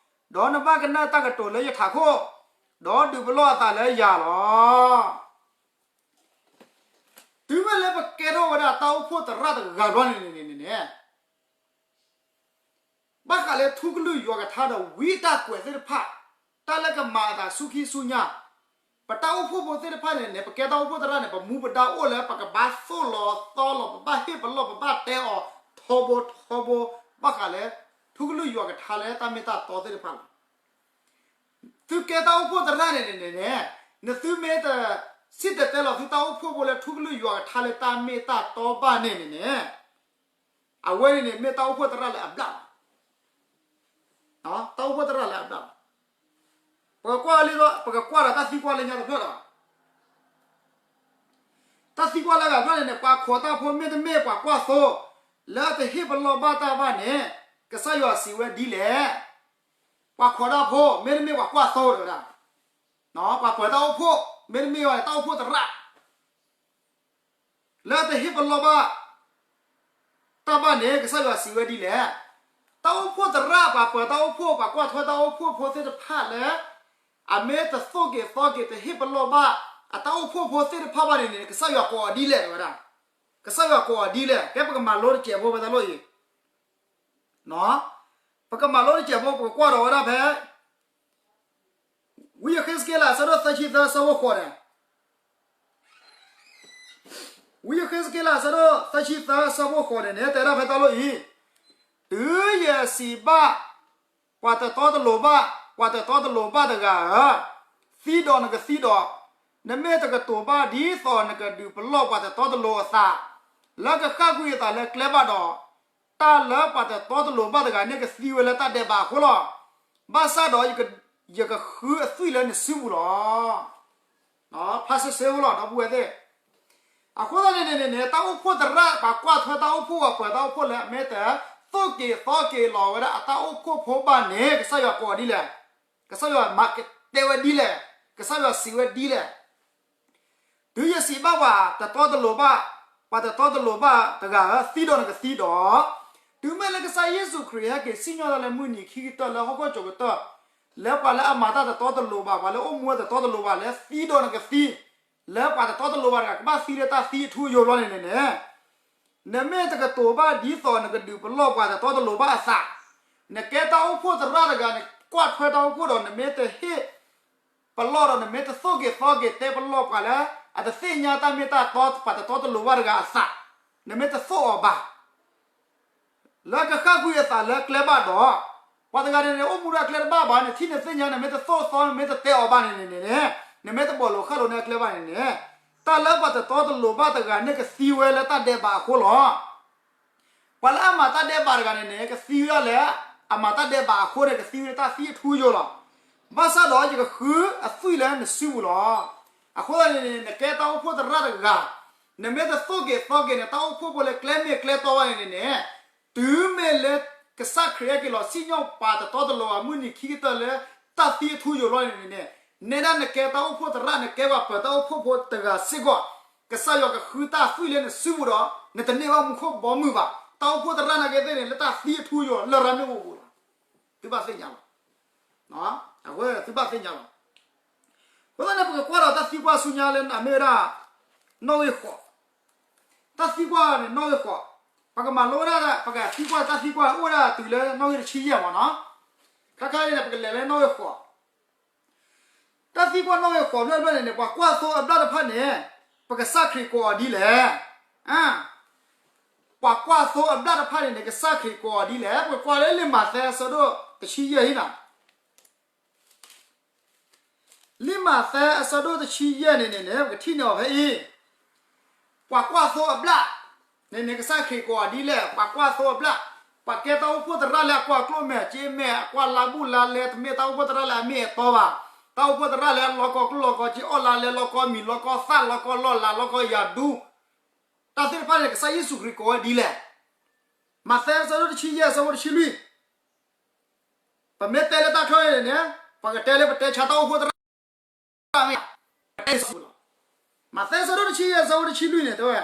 ဒီးနဘၣ်ကနၣ်တၢ်ကတိၤလၢယထးခိၣ်, ဒီးဒုးပလီၢ်အသးလၢယၤလီၤ. တုၤမ့ၢ်လၢပကဲထီၣ်ဝဲဒၣ်တၢ်အိၣ်ဖှိၣ်သရၣ်တဂၤဘျီန့ၣ်န့ၣ်န့ၣ်န့ၣ် ဘၣ်ဃးလၢထူကလုၢ်ယွၤကထါဒီးဝံတၢ်ကွဲးသ့ၣ်တဖၣ်, တၢ်လၢကမၤအသးဆူခံဆူညါ, ပတၢ်အိၣ်ဖှိၣ်ဖိသ့ၣ်တဖၣ်န့ၣ်န့ၣ် ပကဲတၢ်အိၣ်ဖှိၣ်သရၣ်န့ၣ် ပမူပဒါအိၣ်လၢပကဘၣ်သိၣ်လီၤသီလီၤ ပဘၣ်ဟ့ၣ်ပလီၢ် ပဘၣ်တဲအီၤထီဘိထီဘိ, ဘၣ်ဃးလၢ ထူကလုၢ်ယွၤကထါလၢတၢ်မ့ၢ်တၢ်တီသ့ၣ်တဖၣ်လီၤ. သုကဲတၢ်အိၣ်ဖှိၣ်သရၣ်န့ၣ်န့ၣ်န့ၣ်, နသုမ့ၢ်တစံၣ်တဲၤတဲလီၤသုတၢ်အိၣ်ဖှိၣ်ဖိလၢထူကလုၢ်ယွၤကထါလၢတၢ်မ့ၢ်တၢ်တီဘၣ်န့ၣ်န့ၣ်န့ၣ်, အဝဲန့ၣ်န့ၣ် မ့ၢ်တၢ်အိၣ်ဖှိၣ်သရၣ်လၢအဘျၣ်လီၤ. တၢ်အိၣ်ဖှိၣ်သရၣ်လၢအဘျၣ်လီၤ. ပကကွၢ်လံ, ပကကွၢ်ဒီးတၢ်သံကွၢ်လၢညါတဖျၢၣ်ဒီး တၢ်သံကွၢ်လၢအဂၤတဖျၢၣ်န့ၣ်န့ၣ် ပှၤခိးတၢ်ဖိမ့တမ့ၢ်ပှၤကွၢ်သိ, လၢအတဟ့ၣ်ပလီၢ်ဘၣ်တၢ်ဘၣ်န့ၣ်, ကစၢ်ယွၤစံးဝဲဒ်လဲၣ်. ပှၤခိးတၢ်ဖိမ့တမ့ၢ်ပှၤကွၢ်သိတဝဲဒၣ်, ပှၤပၢၤတၢ်အိၣ်ဖှိၣ် မ့တမ့ၢ်ဝဲန့ၣ် တၢ်အိၣ်ဖှိၣ်သရၣ် လၢအတဟ့ၣ်ပလီၢ်ဘၣ် တၢ်ဘၣ်န့ၣ် ကစၢ်ယွၤစံးဝဲဒ်လဲၣ်. တၢ်အိၣ်ဖှိၣ်သရၣ် ပှၤပၢၤတၢ်အိၣ်ဖှိၣ် ပှၤကွၢ်ထွဲတၢ်အိၣ်ဖှိၣ်ဖိသ့ၣ်တဖၣ်လၢ အမ့ၢ်တသိၣ်က့ၤသီက့ၤ တဟ့ၣ်ပလီၢ်ဘၣ် အတၢ်အိၣ်ဖှိၣ်ဖိသ့ၣ်တဖၣ်ဘၣ်န့ၣ်န့ၣ် ကစၢ်ယွၤကိးအီၤဒ်လဲၣ်ဝဲဒၣ်. ကစၢ်ယွၤကိးအီၤဒ်လဲၣ်. ကဲ ပကမၤလိတစဲးဖိဖဲတၢ်လီၢ်အံၤ ပကမၤလိတစဲးဖိ ပကကွၢ်ဒီးဝဲဒၣ်ဖဲ ဝံယဃ့းစက့လး အဆၢဒိၣ်သၢဆံသၢ အဆၢဖိဃိးန့ၣ်, ဝံယဃ့းစက့လး အဆၢဒိၣ်သၢဆံသၢ အဆၢဖိဃိးန့ၣ်န့ၣ် တဲဒၣ်ဖဲတၢ်လီၢ်အံၤ, တုၤယစံးဘၣ် ပှၤတတီတလိၤဘၣ်, ပှၤတတီတလိၤဘၣ်တဂၤဧၢ, သံဒီးနကသံဒီး, နမ့ၢ်တကတိၤဘၣ်ဒ်သိးနကဒုးပလီၢ်ပှၤတတီတလိၤအသး, လၢကဃၣ်ကွံာ်အသးလၢကျဲဘၣ်ဒီး, တၢ်လၢပှၤတတီတလိၤဘၣ်တဂၤန့ၣ်ကသံဝဲလၢတၢ်ဒဲးဘးအဃိလီၤ. ဘၣ်ဆၣ်ဒီး ယကဃုအသွံၣ်လၢနစုပူၤလီၤ. ဖျါဆှဲဆှဲဖိလီၤ ဒီပုၢ်ဝဲၢ်သ့ၣ်, အဃိသတးန့ၣ်န့ၣ်န့ၣ် တၢ်အိၣ်ဖှိၣ်သရၣ် ပှၤကွၢ်ထွဲတၢ်အိၣ်ဖှိၣ် ပှၤပၢၤတၢ်အိၣ်ဖှိၣ်လၢအမ့ၢ်တသိၣ်က့ၤသီက့ၤလီၤဝဲဒၣ်အတၢ်အိၣ်ဖှိၣ်ဖိဘၣ်န့ၣ် ကစၢ်ယွၤကိးအီၤဒ်လဲၣ်, ကစၢ်ယွၤမၤကတဲဝဲဒ်လဲၣ်, ကစၢ်ယွၤစံးဝဲဒ်လဲၣ်. တုၤယစံးဘၣ်ပှၤတတီတလိၤဘၣ်, ပှၤတတီတလိၤဘၣ်တဂၤဧၢ, သံဒီးနကသံဒီး, တုၤမ့ၢ်လၢကစၢ်ယ့ၣ်ၡူးခရံာ်ဟဲက့ၤစံၣ်ညီၣ်တၢ်လၢမုၢ်နံၤခံကတၢၢ်လၢဟီၣ်ခိၣ်ကၠိၤကတၢၢ်, လၢပှၤလၢအမၤတၢ်တတီတလိၤဘၣ်, ပှၤလၢအိၣ်မူဝဲတတီတလိၤဘၣ်, လၢသံဒီးနကသံ, လၢပှၤတတီတလိၤဘၣ်တဂၤကဘၣ်သံလၢတၢ်သံအထူအယိာ်ဘျီန့ၣ်န့ၣ်န့ၣ်, နမ့ၢ်တကတိၤဘၣ်ဒ်သိးနကဒုးပလီၢ်ပှၤတတီတလိၤဘၣ်အသး, နကဲတၢ်အိၣ်ဖှိၣ်သရၣ်တဂၤန့ၣ် ကွၢ်ထွဲတၢ်အိၣ်ဖှိၣ်ဒီး နမ့ၢ်တဟ့ၣ် ပလီၢ်ဒီး နမ့ၢ်တသိၣ်က့ၤသီက့ၤတဲပလီၢ်ပှၤလၢ အတသ့ၣ်ညါတၢ်မ့ၢ်တၢ်တီ ပှၤတတီတလိၤဘၣ်တဂၤအသး, နမ့ၢ်တသိၣ်အီၤဘၣ် လၢကဃၣ်ကွံာ်အသးလၢကျဲဘၣ်ဒီး, ပှၤတဂၤန့ၣ်န့ၣ် အိၣ်မူဒၣ်ကျဲတဘၣ်ဘၣ်န့ၣ် ထံၣ်နသ့ၣ်ညါ နမ့ၢ်တသိၣ်သီ နမ့ၢ်တတဲအီၤဘၣ်န့ၣ်န့ၣ်န့ၣ်, နမ့ၢ်တဘီၣ်လိာ်ဃၣ်လိာ်န့ၢ်အကျဲဘၣ်န့ၣ်န့ၣ်, တၢ်လၢပှၤတတီတလိၤဘၣ်တဂၤန့ၣ်ကသံဝဲလၢတၢ်ဒဲးဘးအဃိလီၤ. ပှၤလၢအမၤတၢ်ဒဲးဘးတဂၤန့ၣ်န့ၣ် ကသံဝဲဒၣ်လၢ အမၤတၢ်ဒဲးဘးအဃိန့ၣ် ကသံဝဲလၢတၢ်သံအထူအယိာ်လီၤ. ဘၣ်ဆၣ်ဒီး ယကဃုအသွံၣ်လၢနစုပူၤလီၤ. အဃိသတးန့ၣ်န့ၣ် နကဲတၢ်အိၣ်ဖှိၣ်သရၣ်တဂၤ, နမ့ၢ်တသိၣ်က့ၤသီက့ၤန့ၣ် တၢ်အိၣ်ဖှိၣ်ဖိလၢကျဲမ့ၢ်ကျဲတီဘၣ်န့ၣ်န့ၣ်န့ၣ်, တုၤမ့ၢ်လၢကစၢ်ခရံာ်ဟဲက့ၤလီၤစံၣ်ညီၣ်ပှၤတတီတလိၤဘၣ် မုၢ်နံၤခံကတၢၢ်လၢ တၢ်သံအထူအယိာ်လီၤန့ၣ်န့ၣ်, နဲဒၣ်နကဲတၢ်အိၣ်ဖှိၣ်သရၣ် နကဲပှၤပၢၤတၢ်အိၣ်ဖှိၣ်ဖိတဂၤစ့ၢ်ကီး, ကစၢ်ယွၤကဃုတၢ်သွံၣ်လၢနစုပူၤဒီး နတန့ၢ်ဘၣ်မူခိၣ်ဘီမုၢ်ဘၣ်. တၢ်အိၣ်ဖှိၣ်သရၣ်နာ်က့သ့ၣ်န့ၣ် လၢတၢ်သံအထူအယိာ်လၢရၤမ့ၣ်အူပူၤလီၤ. သုဘၣ်သ့ၣ်ညါလီၤ. အဝဲသုဘၣ်သ့ၣ်ညါလီၤ. အဃိသတးန့ၣ် ပကကွၢ်ဒီးတၢ်သံကွၢ်ဆူညါလၢအမ့ၢ်ဝဲဒၣ် နီၣ်ဂံၢ်ဃိး, တၢ်သံကွၢ်န့ၣ် နီၣ်ဂံၢ်ဃိး, ပကမၤလိဝဲဒၣ် ပကသံကွၢ်တၢ်သံကွၢ်အိၣ်ဝဲဒၣ်တုၤလၢ နီၣ်ဂံၢ်တဆံယဲၢ်မးနီၤ. ခါခါအံၤန့ၣ် ပကလဲၤလၢနီၣ်ဂံၢ်ဃိး တၢ်သံကွၢ်နီၣ်ဂံၢ်ဃိးဖျၢၣ်ဖျၢၣ်န့ၣ်န့ၣ် ပှၤကွၢ်သိအဘျၣ်တဖၣ်န့ၣ် ပကစၢ်ခရံာ်ကိးအီၤဒ်လဲၣ်. ပှၤကွၢ်သိအဘျၣ်တဖၣ်န့ၣ်န့ၣ် ကစၢ်ခရံာ်ကိးအီၤဒ်လဲၣ်. ပကကွၢ်လၢလံာ်မးသဲအဆၢဒိၣ်တဆံယဲၢ်အံၤနီၤ. လံာ်မးသဲအဆၢဒိၣ်တဆံယဲၢ်န့ၣ်န့ၣ်န့ၣ် ပကထံၣ်န့ၢ်အီၤဖဲအံၤ, ပှၤကွၢ်သိအဘျၣ်န့ၣ်န့ၣ် ကစၢ်ခရံာ်ကိးအီၤဒ်လဲၣ်. ပှၤကွၢ်သိအဘျၣ်, ပှၤကဲတၢ်အိၣ်ဖှိၣ်သရၣ်လၢအကွၢ်ကျိၣ်မဲာ်က့မဲာ် အကွၢ်လါဘူးလါလဲ တမ့ၢ်တၢ်အိၣ်ဖှိၣ်သရၣ်လၢအမ့ၢ်အတီဘၣ်. တၢ်အိၣ်ဖှိၣ်သရၣ်လၢအလီကီကျိၣ်လီကီစ့ အီၣ်လါလဲလီကီမံၤ လီကီသၣ် လီကီလီၢ်လၤ လီကီယၤဒူ တၢ်သ့ၣ်တဖၣ်န့ၣ် ကစၢ်ယ့ၣ်ၡူးခရံာ်ကိးဝဲဒ်လဲၣ်. မးသဲအဆၢဒိၣ်တဆံယဲၢ်အဆၢဖိတဆံလွံၢ်, ပမ့ၢ်တဲလၢတၢ်ချၢန့ၣ်န့ၣ် ပကတဲလၢပတဲဆါတၢ်အိၣ်ဖှိၣ်သရၣ်မ့ၢ်ဧါ, ပတဲဆါလီၤ. မးသဲအဆၢဒိၣ်တဆံယဲၢ်အဆၢဖိတဆံလွံၢ်န့ၣ် တဲဝဲ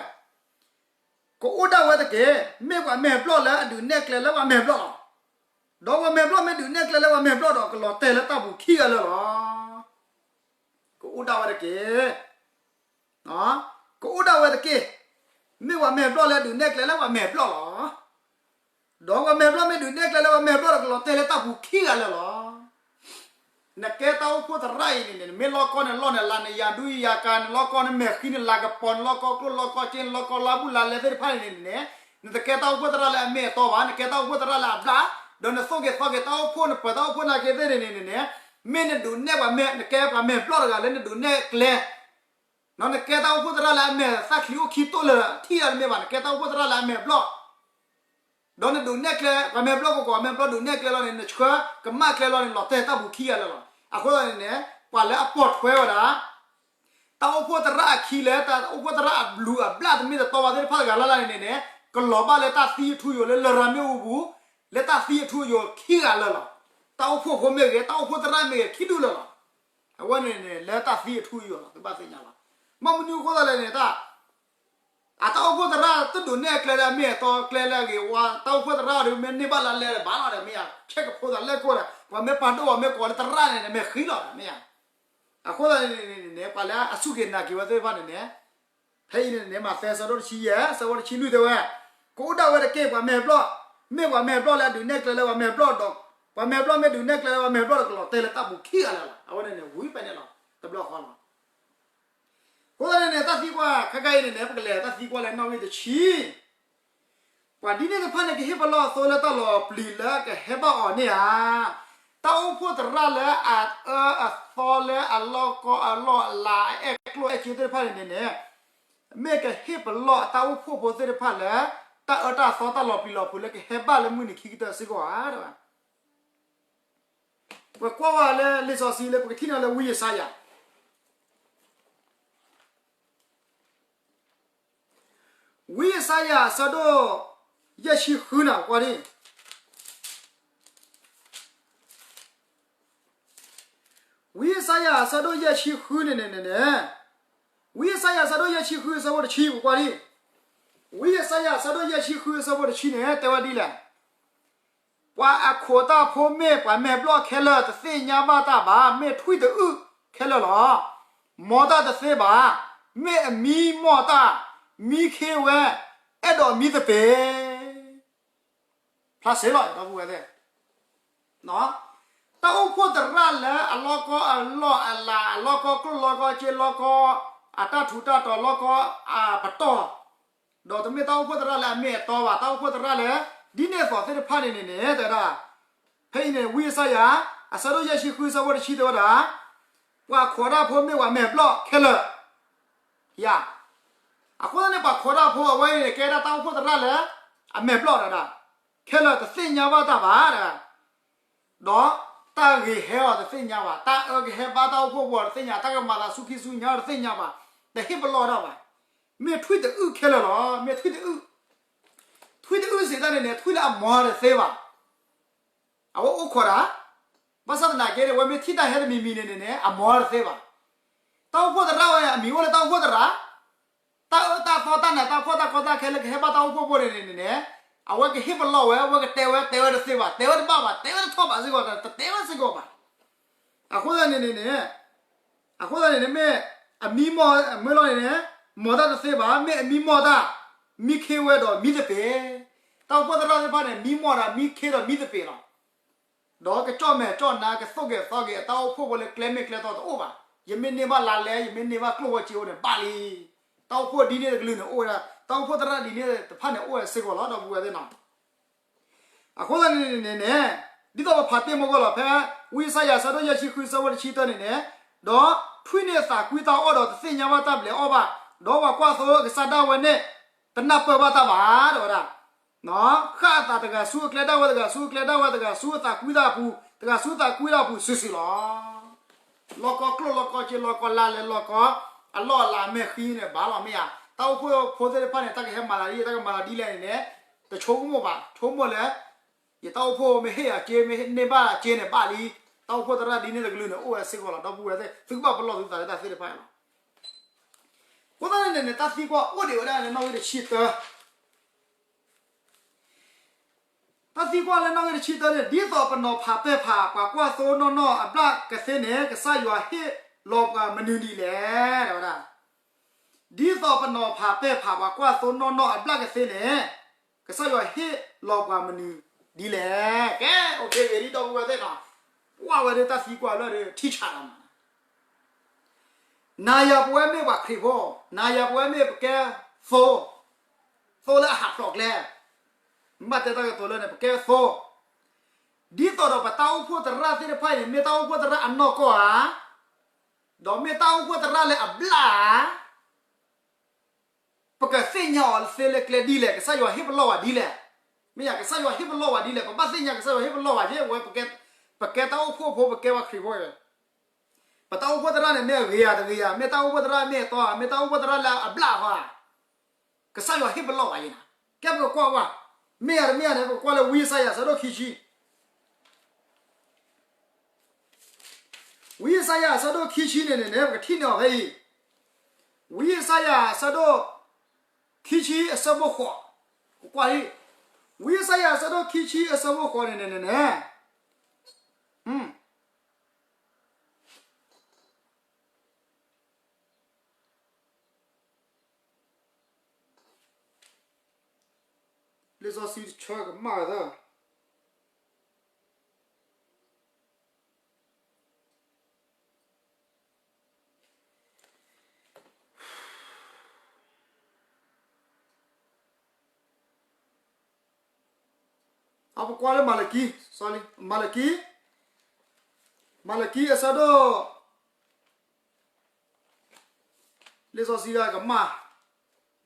ကအိၣ်ဒၣ်ဝဲတက့ၢ်. မ့ၢ်ပှၤမဲာ်ဘျီၣ်လၢအဒုးနဲၣ်ကျဲလၢပှၤမဲာ်ဘျီၣ်လီၤ. ဒီးပှၤမဲာ်ဘျီၣ်မ့ၢ်ဒုးနဲၣ်ကျဲလၢပှၤမဲာ်ဘျီၣ်ဒီး ကလီၤတဲာ်လၢတၢ်ပူၤခံဂၤလၢာ်လီၤ. ကအိၣ်ဒၣ်ဝဲတက့ၢ်. ကအိၣ်ဒၣ်ဝဲတက့ၢ်. မ့ၢ်ပှၤမဲာ်ဘျီၣ်လၢအဒုးနဲၣ်ကျဲလၢပှၤမဲာ်ဘျီၣ်လီၤ. ဒီးပှၤမဲာ်ဘျီၣ်မ့ၢ်ဒုးနဲၣ်ကျဲလၢပှၤမဲာ်ဘျီၣ်ဒီး ကလီၤတဲာ်လၢတၢ်ပူၤခံဂၤလၢာ်လီၤ. နကဲတၢ်အိၣ်ဖှိၣ်သရၣ်အံၤန့ၣ်န့ၣ် နမ့ၢ်လီကီနလီၢ်နလၤ နယၤဒူယၤကၤ နလီကီနမဲာ်ဃံ နလၤကပီၤ နလီကီကျိၣ်လီကီစ့ နလီကီလါဘူးလါလဲသ့ၣ်တဖၣ်န့ၣ်န့ၣ်န့ၣ်, နတကဲတၢ်အိၣ်ဖှိၣ်သရၣ်လၢအမ့ၢ်အတီဘၣ်. နကဲတၢ်အိၣ်ဖှိၣ်သရၣ်လၢအဘျၣ်, ဒီးနသိၣ်က့ၤသီက့ၤတၢ်အိၣ်ဖှိၣ် နပၢၤတၢ်အိၣ်ဖှိၣ်နာ်က့သ့ၣ်န့ၣ်န့ၣ်န့ၣ်, မ့ၢ်နဒုးနဲၣ်ပှၤမဲာ် နကဲပှၤမဲာ်ဘျီၣ်တဂၤလၢနဒုးနဲၣ်ကျဲ ဒီးနကဲတၢ်အိၣ်ဖှိၣ်သရၣ်လၢအမဲာ်သၣ်ချံအိၣ်ခံတိၢ်လၢာ်ထံၣ်အီၤတမ့ၢ်ဘၣ်, နကဲတၢ်အိၣ်ဖှိၣ်သရၣ်လၢအမဲာ်ဘျီၣ်, ဒီးနဒုးနဲၣ်ကျဲ ပှၤမဲာ်ဘျီၣ်ဒုးနဲၣ်ကျဲလီၤန့ၣ် နဆှၢကမၣ်ကျဲလီၤန့ၣ် လီၤတဲာ်တၢ်ပူၤခံဂၤလၢာ်လီၤ. အဃိသတးန့ၣ်န့ၣ် ပှၤလၢအပိာ်ထွဲဝဲဒၣ် တၢ်အိၣ်ဖှိၣ်သရၣ်အခံလၢ တၢ်အိၣ်ဖှိၣ်သရၣ်အဘျုးအဘျၣ်တမ့ၢ်တတီဘၣ်သ့ၣ်တဖၣ်တဂၤလၢ်လၢ်န့ၣ်န့ၣ်န့ၣ်, ကလီၤဘၣ်လၢတၢ်သံအထူအယိာ်လၢလရာ်မ့ၣ်အူပူၤ, လၢတၢ်သံအထူအယိာ်ခံဂၤလၢာ်လီၤ. တၢ်အိၣ်ဖှိၣ်ဖိမ့ၢ်ဂ့ၤ, တၢ်အိၣ်ဖှိၣ်သရၣ်မ့ၢ်ဂ့ၤ, ခံဒူၣ်လၢာ်လီၤ. အဝဲန့ၣ်န့ၣ် လၢတၢ်သံအထူအယိာ်လီၤ, သုဘၣ်သ့ၣ်ညါလီၤ. ဘၣ်မနုၤအဃိသတးလဲၣ်န့ၣ် တၢ် အတၢ်အိၣ်ဖှိၣ်သရၣ်တဒုးနဲၣ်ကျဲလၢအမ့ၢ်အတီကျဲလၢအဂ့ၤဝါ, တၢ်အိၣ်ဖှိၣ်သရၣ်ဒီးမ့ၢ်န့ၢ်ဘၣ်လၢလဲဒီးဘၣ်လီၤဒီးမ့ၢ်ဧါ, ဆဲးကဖိသးလဲၣ်ကိၣ်ဒီး ပှၤမ့ၢ်ပာ်ဒိၣ်အီၤမ့ၢ်ကိးလၢသရၣ်န့ၣ် မ့ၢ်ဃံလီၤဒီးမ့ၢ်ဧါ. အဃိသတးန့ၣ်န့ၣ် ပှၤလၢအစူၢ်က့ၤနာ်က့ၤဝဲသ့ၣ်တဖၣ်န့ၣ်န့ၣ်, ဖဲအံၤန့ၣ်န့ၣ် မးသဲအဆၢဒိၣ်တဆံယဲၢ် အဆၢဖိတဆံလွံၢ်တဲဝဲ, ကအိၣ်ဒၣ်ဝဲတက့ၢ် ပှၤမဲာ်ဘျီၣ် မ့ၢ်ပှၤမဲာ်ဘျီၣ်လၢအဒုးနဲၣ်ကျဲလၢပှၤမဲာ်ဘျီၣ်ဒီး, ပှၤမဲာ်ဘျီၣ်မ့ၢ်ဒုးနဲၣ်ကျဲလၢပှၤမဲာ်ဘျီၣ်ဒီး ကလီၤတဲာ်လၢတၢ်ပူၤခံဂၤလၢာ်လီၤ. အဝဲန့ၣ်န့ၣ် ဝံၤဖဲန့ၣ်လီၤ, တဘျီဃီလီၤ. အဃိသတးန့ၣ်န့ၣ် တၢ်သံကွၢ်ခဲကနံၣ်အံၤန့ၣ်န့ၣ် ပကလဲၤတၢ်သံကွၢ်လၢနီၣ်ဂံၢ်တဆံ ပှၤဒ်န့ၣ်တဖၣ်န့ၣ် ကဟ့ၣ်ပလီၢ်အသိလၢတၢ်လီၤပျံၤလၢကဟဲဘၣ်အီၤန့ၣ်ဧါ. တၢ်အိၣ်ဖှိၣ်သရၣ်လၢအအၢအသီလၢအလီၢ်ကီအလီၢ်အလၤ အအဲၣ်ကျိၣ်အဲၣ်စ့သ့ၣ်တဖၣ်န့ၣ်န့ၣ်န့ၣ် မ့ၢ်ကဟ့ၣ်ပလီၢ်အတၢ်အိၣ်ဖှိၣ်ဖိသ့ၣ်တဖၣ်လၢ တၢ်အၢတၢ်သီတၢ်လီၤပျံၤလီၤဖုးလၢကဟဲဘၣ်လၢမုၢ်နံၤခံကတၢၢ်စ့ၢ်ကီးဧါ. ပကွၢ်ဝဲလၢလံာ်စီဆှံလၢပကထံၣ်န့ၢ်လၢဝံယၡါယၤ ဝံယၡါယၤအဆၢဒိၣ်ယဲၢ်ဆံဃုန့ၣ် ကွၢ်ဒံး, ဝံယၡါယၤအဆၢဒိၣ်ယဲၢ်ဆံဃုန့ၣ်န့ၣ်န့ၣ်, ဝံယၡါယၤအဆၢဒိၣ်ယဲၢ်ဆံဃုအဆၢဖိတဆံ ပကွၢ်ဒံး, ဝံယၡါယၤအဆၢဒိၣ်ယဲၢ်ဆံဃုအဆၢဖိတဆံန့ၣ် တဲဝဲဒ်လဲၣ်. ပှၤအခိးတၢ်ဖိမ့ၢ်ပှၤမဲာ်ဘျီၣ်ခဲလၢာ် တသ့ၣ်ညါဘၣ်တၢ်ဘၣ်, မ့ၢ်ထွံၣ်တအုၣ်ခဲလၢာ်လီၤ. မ်တၢ်တသ့ဘၣ်, မ့ၢ်အမံမီၢ်တၢ်, မံခ့ဝဲ, အဲၣ်ဒိးမံသပ့ၤ. ဖျါစ့ၢ်လီၤ ဒီပုၢ်ဝဲၢ်သ့ၣ်, တၢ်အိၣ်ဖှိၣ်သရၣ်လၢအလီၢ်ကီအလီၢ်အလၤ အလီၢ်ကီကျိၣ်လီၢ်ကီစ့လီၢ်ကီ အတၢ်ထူးတၢ်တီၤလီၢ်ကီအပတီၢ် ဒီးတမ့ၢ်တၢ်အိၣ်ဖှိၣ်သရၣ်လၢအမ့ၢ်အတီဘၣ်, တၢ်အိၣ်ဖှိၣ်သရၣ်လၢ ဒ်န့ၣ်အသိးသ့ၣ်တဖၣ်န့ၣ်န့ၣ်န့ၣ် တဲဝဲဒၣ်, ဖဲအံၤန့ၣ် ဝံယၡါယၤ အဆၢဒိၣ်ယဲၢ်ဆံဃုအဆၢဖိတဆံတဲဝဲဒၣ်, ပှၤခိးတၢ်ဖိမ့ၢ်ပှၤမဲာ်ဘျီၣ်ခဲလၢာ်, ယၤ, အဃိသတးန့ၣ် ပှၤခိးတၢ်ဖိအဝဲအံၤန့ၣ် ကဲဒၣ်တၢ်အိၣ်ဖှိၣ်သရၣ်လၢ အမဲာ်ဘျီၣ်ဒၣ်ဒၣ်, ခဲလၢာ်တသ့ၣ်ညါဘၣ်တၢ်ဘၣ် ဒီးတၢ်ဂ့ၤဟဲအီၤတသ့ၣ်ညါဘၣ်, တၢ်အၢကဟဲဘၣ်တၢ်အိၣ်ဖှိၣ်ဖိတသ့ၣ်ညါ, တၢ်ကမၤသးဆူခံဆူညါတသ့ၣ်ညါဘၣ်, တဟ့ၣ်ပလီၢ်တၢ်ဘၣ်, မ့ၢ်ထွံၣ်တအုၣ်ခဲလၢာ်လီၤ, မ့ၢ်ထွံၣ်တအုၣ်, ထွံၣ်တအုၣ်စံးတၢ်န့ၣ်န့ၣ် ထွံၣ်လၢအမီၤတသ့ဘၣ်, အဝဲအိၣ်ခိးတၢ်, ဘၣ်ဆၣ်သနာ်က့န့ၣ် အဝဲမ့ၢ်ထံၣ်တၢ်ဟဲတမံၤမံၤန့ၣ်န့ၣ်န့ၣ် အမီၤတသ့ဘၣ်, တၢ်အိၣ်ဖှိၣ်သရၣ်ဝဲန့ၣ် အမံၤအိၣ်လၢတၢ်အိၣ်ဖှိၣ်သရၣ် တၢ်အၢတၢ်သီတၢ်နးတၢ်ဖှီၣ်တၢ်ကီတၢ်ခဲလၢကဟဲဘၣ်တၢ်အိၣ်ဖှိၣ်ဖိန့ၣ်န့ၣ်န့ၣ်, အဝဲကဟ့ၣ်ပလီၢ်ဝဲ, အဝဲကတဲဝဲ, တဲဝဲတသ့ဘၣ်, တဲဝဲတဘၣ်ဘၣ်, တဲဝဲတထီၣ်ဘၣ်စ့ၢ်ကီး, တတဲဝဲစ့ၢ်ကီးဘၣ်. အဃိသတးန့ၣ်န့ၣ်, အဃိသတးန့ၣ်န့ၣ် မ့ၢ်အမံမီၢ်မ့ၢ်လီၤန့ၣ်န့ၣ်, မီၤတၢ်တသ့ဘၣ်, မ့ၢ်အမံမီၢ်တၢ်, မံခ့ဝဲဒီးမံသပ့ၤ, တၢ်အိၣ်ဖှိၣ်သရၣ်သ့ၣ်တဖၣ်န့ၣ် မံမီၢ်ဒီးမံခ့ဒီးမံသပ့ၤလီၤ. ဒီးကကၠီၣ်မဲာ်ကၠီၣ်နါ ကသိၣ်က့ၤသီက့ၤ တၢ်အိၣ်ဖှိၣ်ဖိလၢကျဲမ့ၢ်ကျဲတီတအိၣ်ဘၣ်, ယမ့ၢ်န့ၢ်ဘၣ်လါလဲ, ယမ့ၢ်န့ၢ်ဘၣ်ကျိၣ်ဝဲက့အိၣ်န့ၣ် ဘၣ်လံ. တၢ်အိၣ်ဖှိၣ်ဒ်န့ၣ်တကလုာ်န့ၣ်အိၣ်ဝဲဒၣ်, တၢ်အိၣ်ဖှိၣ်သရၣ်ဒ်န့ၣ်တဖၣ်န့ၣ်အိၣ်ဝဲစ့ၢ်ကီးလီၤ ဒီပုၢ်ဝဲၢ်သ့ၣ်နီၤ. အဃိသတးန့ၣ်န့ၣ်န့ၣ်, ဒ်သိးပဖးတ့ၢ်မီၢ်ကီၢ်လီၤ ဖဲ ဝံယၡါယၤအဆၢဒိၣ်ယဲၢ်ဆံဃုအဆၢဖိတဆံတၢန့ၣ်န့ၣ်, ဒီးထွံၣ်န့ၣ်သးကွံတၢ်အီၣ်ဒီးတသ့ၣ်ညါဘၣ်တၢ်ဘျဲးအီၣ်ဘၣ်, ဒီးပှၤကွၢ်သိကစၢ်ဒၣ်ဝဲန့ၣ် တနၢ်ပၢၢ်ဘၣ်တၢ်ဘၣ် တဲဝဲဒၣ် ဃၣ်အသးတဂၤဆူအကျဲဒၣ်ဝဲ တဂၤဆူအကျဲဒၣ်ဝဲ တဂၤဆူအသးကွံတၢ်အပူၤ တဂၤဆူသးကွံတၢ်အပူၤစုာ်စုာ်လီၤ. လီၢ်ကီကျိၣ်လီၢ်ကီစ့လီၢ်ကီလါလဲလီၢ်ကီ အလီၢ်အလၤအမဲာ်ဃံန့ၣ်ဘၣ်လီၤ မ့ၢ်ဧါ. တၢ်အိၣ်ဖှိၣ်ဖိသ့ၣ်တဖၣ်န့ၣ် တၢ်ကဟဲမၤသးဒ်လဲၣ် တၢ်ကမၤသးဒ်လဲၣ်န့ၣ်န့ၣ် တဆိကမိၣ်ဘၣ်, ဆိကမိၣ်လၢ ယတၢ်အိၣ်ဖှိၣ်မ့ၢ်ဟ့ၣ်အီၤစ့ မ့ၢ်န့ၢ်ဘၣ်စ့န့ၣ်ဘၣ်လံ. တၢ်အိၣ်ဖှိၣ်သရၣ်ဒ်န့ၣ်တကလုာ်န့ၣ် အိၣ်ဝဲစ့ၢ်ကီးလီၤ ဒီပုၢ်ဝဲၢ်သ့ၣ်, သုကဘၣ်ပလီၢ်သုသးလၢတၢ်သ့ၣ်တဖၣ်အံၤလီၤ. အဃိသတးန့ၣ်န့ၣ် တၢ်သံကွၢ်အိၣ်ဒံးဝဲဒၣ်လၢနီၣ်ဂံၢ်တဆံတၢ တၢ်သံကွၢ်လၢနီၣ်ဂံၢ်တဆံတၢန့ၣ် ဒ်သိးပနီၤဖးပဲာ်ဖး ပှၤကွၢ်သိနီၢ်နီၢ်အဘျၣ်ကသ့န့ၣ် ကစၢ်ယွၤဟ့ၣ်လီၤပှၤမနုၤဒ်လဲၣ် တဲဝဲဒၣ်. ဒ်သိးပနီၤဖးပဲာ်ဖး ပှၤကွၢ်သိနီၢ်နီၢ်အဘျၣ်ကသ့န့ၣ် ကစၢ်ယွၤဟ့ၣ်လီၤပှၤမနုၤဒ်လဲၣ်. ကဲ အိၣ်က့ၤဂ့ၤဒ်ဒီပုၢ်ဝဲၢ်သ့ၣ်နီၤ, ကွၢ်ဝဲဒၣ်တၢ်သံကွၢ်လၢထံဆးလီၤမး နၤယၤပဝဲမ့ၢ်ပှၤခရံာ်ဖိ, နၤယၤပဝဲမ့ၢ်ပကဲသိ, သိလၢအဟးဖျိးကျဲ, မ့ၢ်ဘၣ်တဲတၢ်ကတိၤလၢန့ၣ် ပကဲသိ, ဒ်သိးဒီးပတၢ်အိၣ်ဖှိၣ်သရၣ်သ့ၣ်တဖၣ်အံၤန့ၣ် မ့ၢ်တၢ်အိၣ်ဖှိၣ်သရၣ်အနီၢ်ကီၢ်ဧါ, ဒီးမ့ၢ်တၢ်အိၣ်ဖှိၣ်သရၣ်လၢအဘျၣ်ဧါ ပကသ့ၣ်ညါအီၤသ့လၢကျဲဒ်လဲၣ်, ကစၢ်ယွၤဟ့ၣ်ပလီၢ်ဝဲဒ်လဲၣ်. မ့ၢ်ယၤ ကစၢ်ယွၤဟ့ၣ်ပလီၢ်ဝဲဒ်လဲၣ်, ပဘၣ်သ့ၣ်ညါကစၢ်ယွၤဟ့ၣ်ပလီၢ်ဝဲက့ၤဝဲ, ပကဲတၢ်အိၣ်ဖှိၣ်ဖိ ပကဲပှၤခရံာ်ဖိ, ပတၢ်အိၣ်ဖှိၣ်သရၣ်န့ၣ် မ့ၢ်အဂ့ၤဧါတဂ့ၤဧါ, မ့ၢ်တၢ်အိၣ်ဖှိၣ်သရၣ်မ့ၢ်အတီဧါ, မ့ၢ်တၢ်အိၣ်ဖှိၣ်သရၣ်လၢအဘျၣ်ဧါ, ကစၢ်ယွၤဟ့ၣ်ပလီၢ်ဝဲယဲနၤ, ကဲပကကွၢ်ဝဲ, မ့ၢ်ယၤတမ့ၢ်ယၤန့ၣ် ပကကွၢ်လၢဝံယၡါယၤအဆၢဒိၣ်ခံဆံ ဝံယၡါယၤအဆၢဒိၣ်ခံဆံန့ၣ်န့ၣ်န့ၣ် ပကထံၣ်န့ၢ်အီၤဖဲအံၤ, ဝံယၡါယၤအဆၢဒိၣ်ခံဆံအဆၢဖိဃိး, ကွၢ်လံ, ဝံယၡါယၤအဆၢဒိၣ်ခံဆံအဆၢဖိဃိးန့ၣ်န့ၣ်န့ၣ်, လံာ်စီဆှံတဆၢကမၣ်သၢ အပကွၢ်လၢမၤလကံ, မၤလကံ, မၤလကံအဆၢဒိၣ် လံာ်စီဆှံကမၣ်,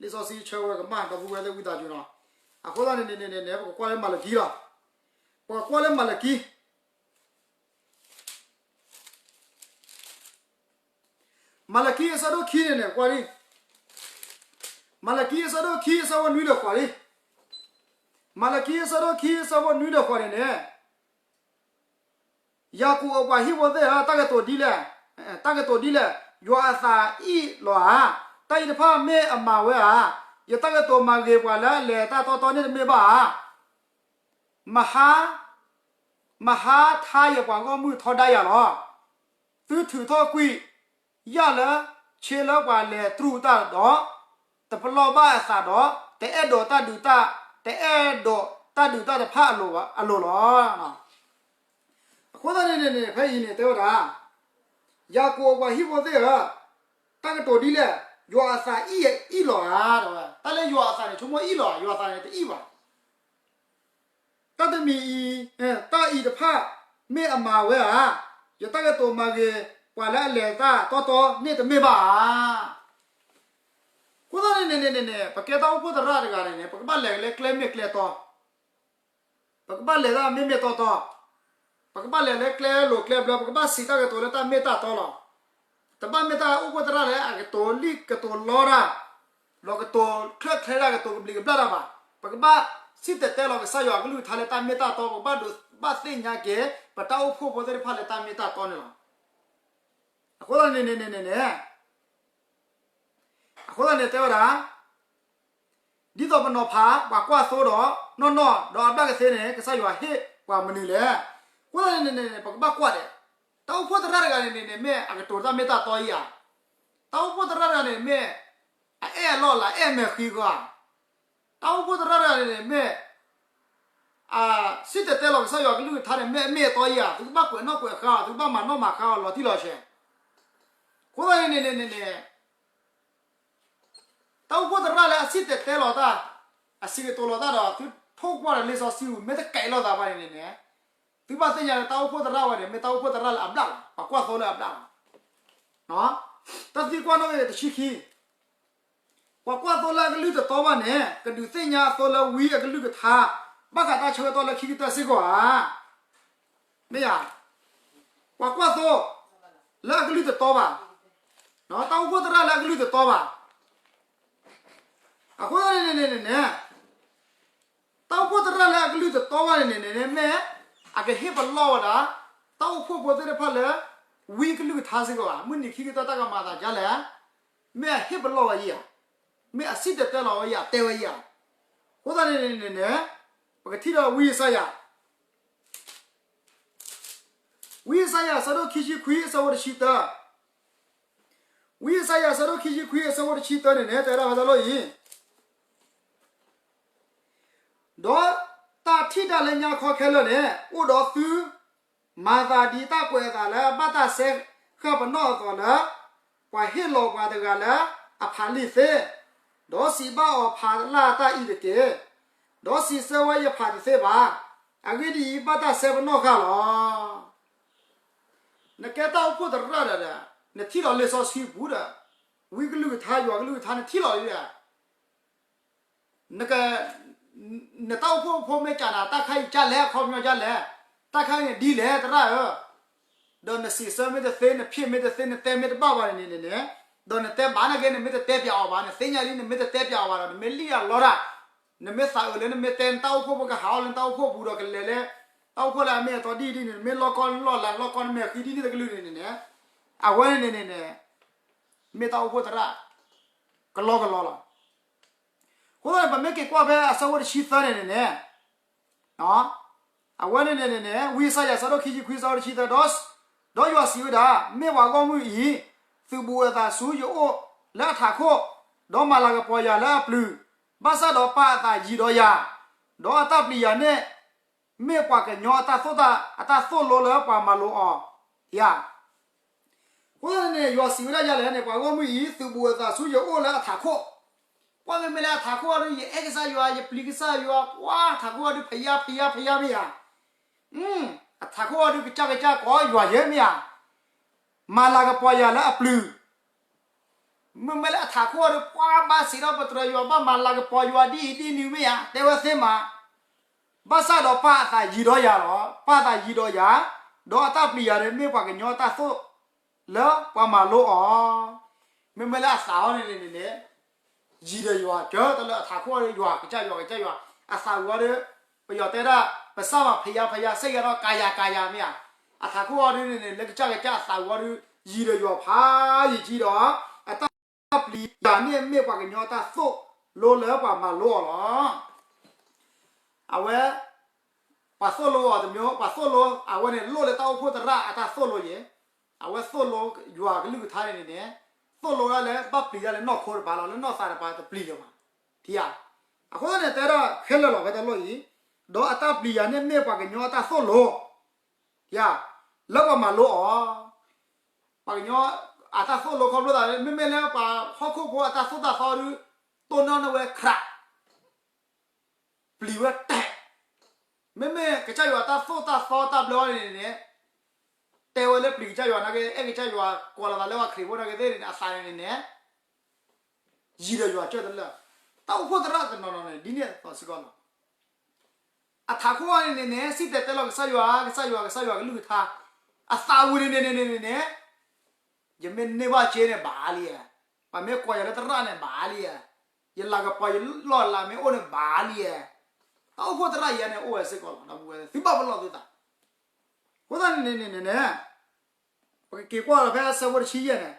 လံာ်စီဆှံဆၢဝဲကမၣ် ဒီပုၢ်ဝဲၢ်သ့ၣ်ဝံသးစူၤနီၤ. အဃိသတးန့ၣ်န့ၣ်န့ၣ်န့ၣ် ပကကွၢ်လၢမၤလကံလီၤ. ပကကွၢ်လၢမၤလကံ မၤလကံအဆၢဒိၣ်ခံန့ၣ်န့ၣ် ကွၢ်လံ, မၤလကံအဆၢဒိၣ်ခံအဆၢဖိနွံဒီးဃိးလံ, မၤလကံအဆၢဒိၣ်ခံအဆၢဖိနွံဒီးဃိးန့ၣ်န့ၣ် ယၤကိာ်အပှၤဟံၣ်ဖိသ့ၣ်ဧၢ, တၢ်ကတိၤဒ်လဲၣ်, တၢ်ကတိၤဒ်လဲၣ်, ယွၤအသးအံၣ်လီၤဧါ, တၢ်အံၤတဖၣ်မ့ၢ်အမၤဝဲဧါ, ယတၢ်ကတိၤမၤဂ့ၤပှၤလၢအလဲၤတၢ်တီတီန့ၣ်တမ့ၢ်ဘၣ်ဧါ. မဟါ, မဟါထါယပှၤဂီၢ်မုၢ်ထီဒါယၤလီၤ. သုထုးထီၣ်ကွံာ်ယၣ်လၢ ဆ့လၢပှၤလဲၤတြူာ်တၢ်ဒီး တပလီၢ်ဘၣ်အသးဒီး တအဲၣ်ဒိးတၢ်ဒုးတၢ်, တအဲၣ်ဒိးတၢ်ဒုးတၢ်တဖၣ်အလိၤလီၤ. အဃိသတးန့ၣ်န့ၣ် ဖဲအံၤန့ၣ် တဲဝဲဒၣ်, ယၤကိာ်အပှၤဟံၣ်ဖိသ့ၣ်ဧၢ, တၢ်ကတိၤဒ်လဲၣ်, ယွၤအသးအံၣ်အံၣ်လီၤဧါ, တၢ်လၢယွၤအသးန့ၣ် ဆိကမိၣ်အံၣ်လီၤ, ယွၤအသးန့ၣ်တအံၣ်ဘၣ်. တၢ်တမံၤအံၤ, တၢ်အံၤတဖၣ် မ့ၢ်အမၤဝဲဧါ, ယတၢ်ကတိၤမၤဂ့ၤ ပှၤလၢအလဲၤတၢ်တီတီန့ၣ်တမ့ၢ်ဘၣ်ဧါ. အဃိသတးန့ၣ်န့ၣ်န့ၣ်န့ၣ် ပကဲတၢ်အိၣ်ဖှိၣ်သရၣ်တဂၤန့ၣ်န့ၣ် ပကဘၣ်လဲၤလၢကျဲမ့ၢ်ကျဲတီ, ပကဘၣ်လဲၤတၢ်မ့ၢ်မ့ၢ်တီတီ, ပကဘၣ်လဲၤလၢကျဲလိၤကျဲဘျၢ, ပကဘၣ်စံးတၢ်ကတိၤလၢတၢ်မ့ၢ်တၢ်တီလီၤ. တဘၣ်မ့ၢ်တၢ်အိၣ်ဖှိၣ်သရၣ်လၢအကတိၤလံၣ်ကတိၤလီတၢ်, ဒီးကတိၤချၢၣ်ချဲတၢ်ကတိၤကဘျံးကဘျၣ်တၢ်ဘၣ်. ပကဘၣ်စံၣ်တဲၤတဲလီၤကစၢ်ယွၤအကလုၢ်ကထါလၢတၢ်မ့ၢ်တၢ်တီ, ပကဘၣ်ဒိးဘၣ်သ့ၣ်ညါက့ၤ ပတၢ်အိၣ်ဖှိၣ်ဖိသ့ၣ်တဖၣ်လၢတၢ်မ့ၢ်တၢ်တီန့ၣ်လီၤ. အဃိသတးန့ၣ်န့ၣ်န့ၣ်န့ၣ် အဃိသတးန့ၣ်တဲဝဲဒၣ်, ဒ်သိးပနီၤဖး ပှၤကွၢ်သိဒီး နီၢ်နီၢ်ဒီးအဘျၣ်ကသ့န့ၣ် ကစၢ်ယွၤဟ့ၣ်ပှၤမနုၤလဲၣ်. အဃိသတးန့ၣ်န့ၣ် ပကဘၣ်ကွၢ်ဒဲး, တၢ်အိၣ်ဖှိၣ်သရၣ်တဂၤန့ၣ်န့ၣ် မ့ၢ်အကတိၤတၢ်မ့ၢ်တၢ်တီဧါ, တၢ်အိၣ်ဖှိၣ်သရၣ်တဂၤန့ၣ် မ့ၢ်အအဲၣ်အလီၢ်လၢအအဲၣ်မဲာ်ဃံဧါ, တၢ်အိၣ်ဖှိၣ်သရၣ်တဂၤန့ၣ်န့ၣ် မ့ၢ် အစံၣ်တဲၤတဲလီၤကစၢ်ယွၤကလုၢ်ကထါန့ၣ် မ့ၢ်အမ့ၢ်အတီဧါ, သုကဘၣ်ကွဲးနီၣ်ကွဲးဃါအီၤ, သုကဘၣ်မၤနီၣ်မၤဃါအီၤလီၤတံၢ်လီၤဆဲး. အဃိသတးန့ၣ်န့ၣ်န့ၣ်န့ၣ် တၢ်အိၣ်ဖှိၣ်သရၣ်လၢအစံၣ်တဲၤတဲလီၤတၢ်, အစံးကတိၤလီၤတၢ်ဒီး သုထိၣ်ကွၢ်ဒီးလံာ်စီဆှံပူၤ မ့ၢ်တကဲးလိာ်သးဘၣ်န့ၣ်န့ၣ်န့ၣ်, သုဘၣ်သ့ၣ်ညါလၢတၢ်အိၣ်ဖှိၣ်သရၣ်ဝဲန့ၣ် မ့ၢ်တၢ်အိၣ်ဖှိၣ်သရၣ်လၢအဘျၣ်လီၤ, ပှၤကွၢ်သိလၢအဘျၣ်လီၤ. တၢ်သံကွၢ်နီၣ်ဂံၢ်တဆံခံ, ပှၤကွၢ်သိလၢအကလုၢ်တတီဘၣ်န့ၣ် ကဒုးသ့ၣ်ညါအသိလၢဝံအကလုၢ်ကထါ ဘၣ်ဃးတၢ်ဆၢကတီၢ်လၢခံကတၢၢ်စ့ၢ်ကီးဧါ. မ့ၢ်ဧါ. ပှၤကွၢ်သိ လၢအကလုၢ်တတီဘၣ်, တၢ်အိၣ်ဖှိၣ်သရၣ်လၢအကလုၢ်တတီဘၣ်. အဃိသတးန့ၣ်န့ၣ်န့ၣ်န့ၣ် တၢ်အိၣ်ဖှိၣ်သရၣ်လၢအကလုၢ်တတီဘၣ်န့ၣ်န့ၣ်န့ၣ် မ့ၢ်အကဟ့ၣ်ပလီၢ်ဝဲဒၣ် တၢ်အိၣ်ဖှိၣ်ဖိသ့ၣ်တဖၣ်လၢ ဝံအကလုၢ်ကထါစ့ၢ်ကီးဧါ. မုၢ်နံၤခံကတၢၢ်တၢ်ကမၤအသးဒ်လဲၣ်, မ့ၢ်အဟ့ၣ်ပလီၢ်ဝဲဧါ, မ့ၢ်အစံၣ်တဲၤတဲလီၤဝဲဧါ, တဲဝဲဧါ. အဃိသတးန့ၣ်န့ၣ်န့ၣ် ပကထံၣ်ဒီးဝံယၡါယၤ ဝံယၡါယၤအဆၢဒိၣ်ခံဆံခွံအဆၢဖိတဆံတၢ, ဝံယၡါယၤအဆၢဒိၣ်ခံဆံခွံအဆၢဖိတဆံတၢန့ၣ်န့ၣ် တဲဒၣ်ဝဲဒၣ်လီၤအံၤ, ဒီးတၢ်ထံၣ်တၢ်လၢညါခီခဲလၢာ်န့ၣ် အိၣ်ဒီးသု မၤသးဒ်တၢ်ကွဲးအသးလၢဘၣ်တၢ်စဲဃာ်ပနီၣ်အသိးလၢ ပှၤဟ့ၣ်လီၤပှၤတဂၤလၢအဖးလံာ်သ့, ဒီးစံးဘၣ်အီၤဖးလၢ်တၢ်အံၤတက့ၢ်, ဒီးစံးဆၢဝဲယဖးတသ့ဘၣ်, အဂ့ၢ်ဒ်အံၤ ဘၣ်တၢ်စဲပနီၣ်ဃာ်လီၤ. နကဲတၢ်အိၣ်ဖှိၣ်သရၣ်ဒီး နထံၣ်လီၤလံာ်စီဆှံပူၤဒီး ဝံကလုၢ်ကထါ ယွၤကလုၢ်ကထါ နထံၣ်လီၤလံဒီး နတၢ်အိၣ်ဖှိၣ်ဖိမ့ၢ်ကးနၤ တၢ်ခါအံၤကၢ်လဲၣ် အခီပညီကၢ်လဲၣ်, တၢ်ခါအံၤဒ်လဲၣ်သရၣ်ဧၢ, ဒီးနစံးဆၢမ့ၢ်တသ့ နဖံးမ့ၢ်တသ့ နတဲမ့ၢ်တဘၣ်ဘၣ်န့ၣ်န့ၣ်န့ၣ်, ဒီးနတဲဘၣ်နာ်က့ နမ့ၢ်တတဲပၠးအီၤဘၣ် နသ့ၣ်ညါလံ နမ့ၢ်တတဲပၠးအီၤဘၣ်ဒီး နမ့ၢ်လံၣ်အလီတၢ်, နမ့ၢ်သးအုးလၢနမ့ၢ်တဲနတၢ်အိၣ်ဖှိၣ်ဖိကဟးအီၣ်လၢနတၢ်အိၣ်ဖှိၣ်ပူၤဒီးကလဲၤလၢ တၢ်အိၣ်ဖှိၣ်လၢအမ့ၢ်အတီဒ်အံၤဒ်န့ၣ် နမ့ၢ်လီၢ်ကီၢ်လီၢ်လၤ လီၢ်ကီၢ်နမဲာ်ဃံဒ်န့ၣ်တကလုာ်န့ၣ်န့ၣ်, အဝဲန့ၣ်န့ၣ်န့ၣ် မ့ၢ်တၢ်အိၣ်ဖှိၣ်သရၣ် ကလီကလီလီၤ. အဃိသတးန့ၣ် ပမ့ၢ်က့ၤကွၢ်ဖဲအဆၢဖိတဆံသၢန့ၣ်န့ၣ်န့ၣ်, အဝဲန့ၣ်န့ၣ်န့ၣ်န့ၣ် ဝံယၡါယၤအဆၢဒိၣ်ခံဆံခွံအဆၢဖိတဆံသၢ, ဒီးယွၤစံးဝဲဒၣ်, မ့ၢ်ပှၤဂီၢ်မုၢ်အံၤ သုးဘူးအသးဆူယအိၣ်လၢအထးခိၣ်, ဒီးမၤလၤကပီၤယၤလၢအပျုၤ, ဘၣ်ဆၣ်ဒီးပာ်အသးယံၤဒီးယၤ, ဒီးအတၢ်ပျံၤယၤန့ၣ် မ့ၢ်ပှၤကညီအတၢ်သိၣ်တၢ် အတၢ်သိၣ်လိလၢပှၤမၤလိအီၤ, ယၤ အဃိသတးန့ၣ် ယွၤစံးဝဲဒၣ်ယၤလဲၣ်န့ၣ် ပှၤဂီၢ်မုၢ်အံၤ သုးဘူးအသးဆူယအိၣ်လၢအထးခိၣ်, ပှၤမ့မ့ၢ်လၢအထးခိၣ်အီၤဒုး ယအဲၣ်ကစၢ်ယွၤ ယပျံၤကစၢ်ယွၤ ပှၤထးခိၣ်အီၤဒုး ဖယါဖယါဖယါမ့ၢ်ဧါ, အထးခိၣ်အီၤဒုးကစၢ်ကစၢ်ကိးယွၤယဲမ့ၢ်ဧါ, မၤလၤကပီၤယၤလၢအပျုၤ မ့မ့ၢ်လၢအထးခိၣ်အီၤဒုး ပှၤဘၣ်စံးထီၣ်ပတြၢၤယွၤ ဘၣ်မၤလၤကပီၤယွၤဒ်အံၤဒ်နုၤမ့ၢ်ဧါ, တဲဝဲသ့မး, ဘၣ်ဆၣ်ဒီးပၢ်အသးယံၤဒီးယၤလီၤ, ပၢ်အသးယံၤဒီးယၤ, ဒီးအတၢ်ပျံၤယၤန့ၣ် မ့ၢ်ပှၤကညီအတၢ်သိၣ်လၢပှၤမၤလိအီၤ, မ့မ့ၢ်လၢအသးအီၤန့ၣ်န့ၣ်န့ၣ် ယံၤဒီးယွၤ ကၢတၢ်လၢအထးခိၣ်အီၤဒုး ယွၤကစၢ်ယွၤကစၢ်ယွၤ, အသးဝံၤအီၤဒုး ပယီၤတဲဒၣ် ပစၢ်မၤဖယါဖယါ စ့ၢ်ကီးဒီးကၤယၤကၤယၤမ့ၢ်ဧါ, အထးခိၣ်အီၤဒုးန့ၣ်န့ၣ် လၢကစၢ်ကစၢ်အသးဝံၤအီၤဒုး ယံၤဒီးယွၤဖးယံၤကံဒီး အတၢ်ပျံၤယၤန့ၣ်မ့ၢ်ပှၤကညီအတၢ်သိၣ်လိလၢပှၤမၤလိအီၤလီၤ. အဝဲ ပှၤသိၣ်လိအီၤတမျိုး ပှၤသိၣ်လိ အဝဲန့ၣ်လိၣ်လၢတၢ်အိၣ်ဖှိၣ်သရၣ်အတၢ်သိၣ်လိယဲ, အဝဲသိၣ်လိယွၤကလုၢ်ကထါန့ၣ်န့ၣ်, သိၣ်လိဒၣ်လၢဘၣ်ပျံၤတၢ်လၢနီၢ်ခိတပၤလီၤ, လၢနီၢ်သးတပၤတပျံၤလၢၤဘၣ်, ထံဧါ, အဃိသတးန့ၣ် တဲဒၣ်ခဲလၢာ်လီၤ ဖဲတၢ်လိၣ်အံၤ, ဒီးအတၢ်ပျံၤယၤန့ၣ်မ့ၢ်ပှၤကညီအတၢ်သိၣ်လိ လၢပှၤမၤလိအီၤ, ပှၤကညီအတၢ်သိၣ်လိခီဖျိသး မ့မ့ၢ်လၢပှၤဟီၣ်ခိၣ်ဖိအတၢ်သိၣ်တၢ်သီဒုး တိၢ်နီၣ်န့ၢ်ဝဲခရး ပျံၤဝဲတဲာ်, မ့မ့ၢ်ကစၢ်ယွၤတၢ်သိၣ်တၢ်သီတၢ်ဘျၢအီၤန့ၣ်န့ၣ်, တဲဝဲလၢပျံၤကစၢ်ယွၤနာ်က့ အဲၣ်ကစၢ်ယွၤ ကိးလီၤသးလၢပှၤခရံာ်ဖိနာ်က့သ့ၣ်န့ၣ် အသးန့ၣ်န့ၣ် ယံၤဒီးယွၤကၢတလၢာ်, တၢ်အိၣ်ဖှိၣ်သရၣ်တနီၤနီၤန့ၣ် ဒ်န့ၣ်အသိးစ့ၢ်ကီးလီၤ. အထးခိၣ်အံၤန့ၣ်န့ၣ် စံၣ်တဲၤတဲလီၤကစၢ်ယွၤ ကစၢ်ယွၤ ကစၢ်ယွၤကလုၢ်ကထါ, အသးဝံၤန့ၣ်န့ၣ်န့ၣ်န့ၣ်န့ၣ် ယမ့ၢ်န့ၢ်ဘၣ်စ့န့ၣ်ဘၣ်လံဧါ, ပှၤမ့ၢ်ကိးယၤလၢသရၣ်န့ၣ်ဘၣ်လံဧါ, ယလၤကပီၤယလီၢ်လၤမ့ၢ်အိၣ်န့ၣ်ဘၣ်လံဧါ, တၢ်အိၣ်ဖှိၣ်သရၣ်ယဲန့ၣ် အိၣ်ဝဲစ့ၢ်ကီးလီၤ ဒီပုၢ်ဝဲၢ် သုဘၣ်ပလီၢ်သုသး, အဃိသတးန့ၣ်န့ၣ်န့ၣ်န့ၣ် ပကက့ၤကွၢ်လီၤဖဲအဆၢဖိတဆံယဲၢ်န့ၣ်,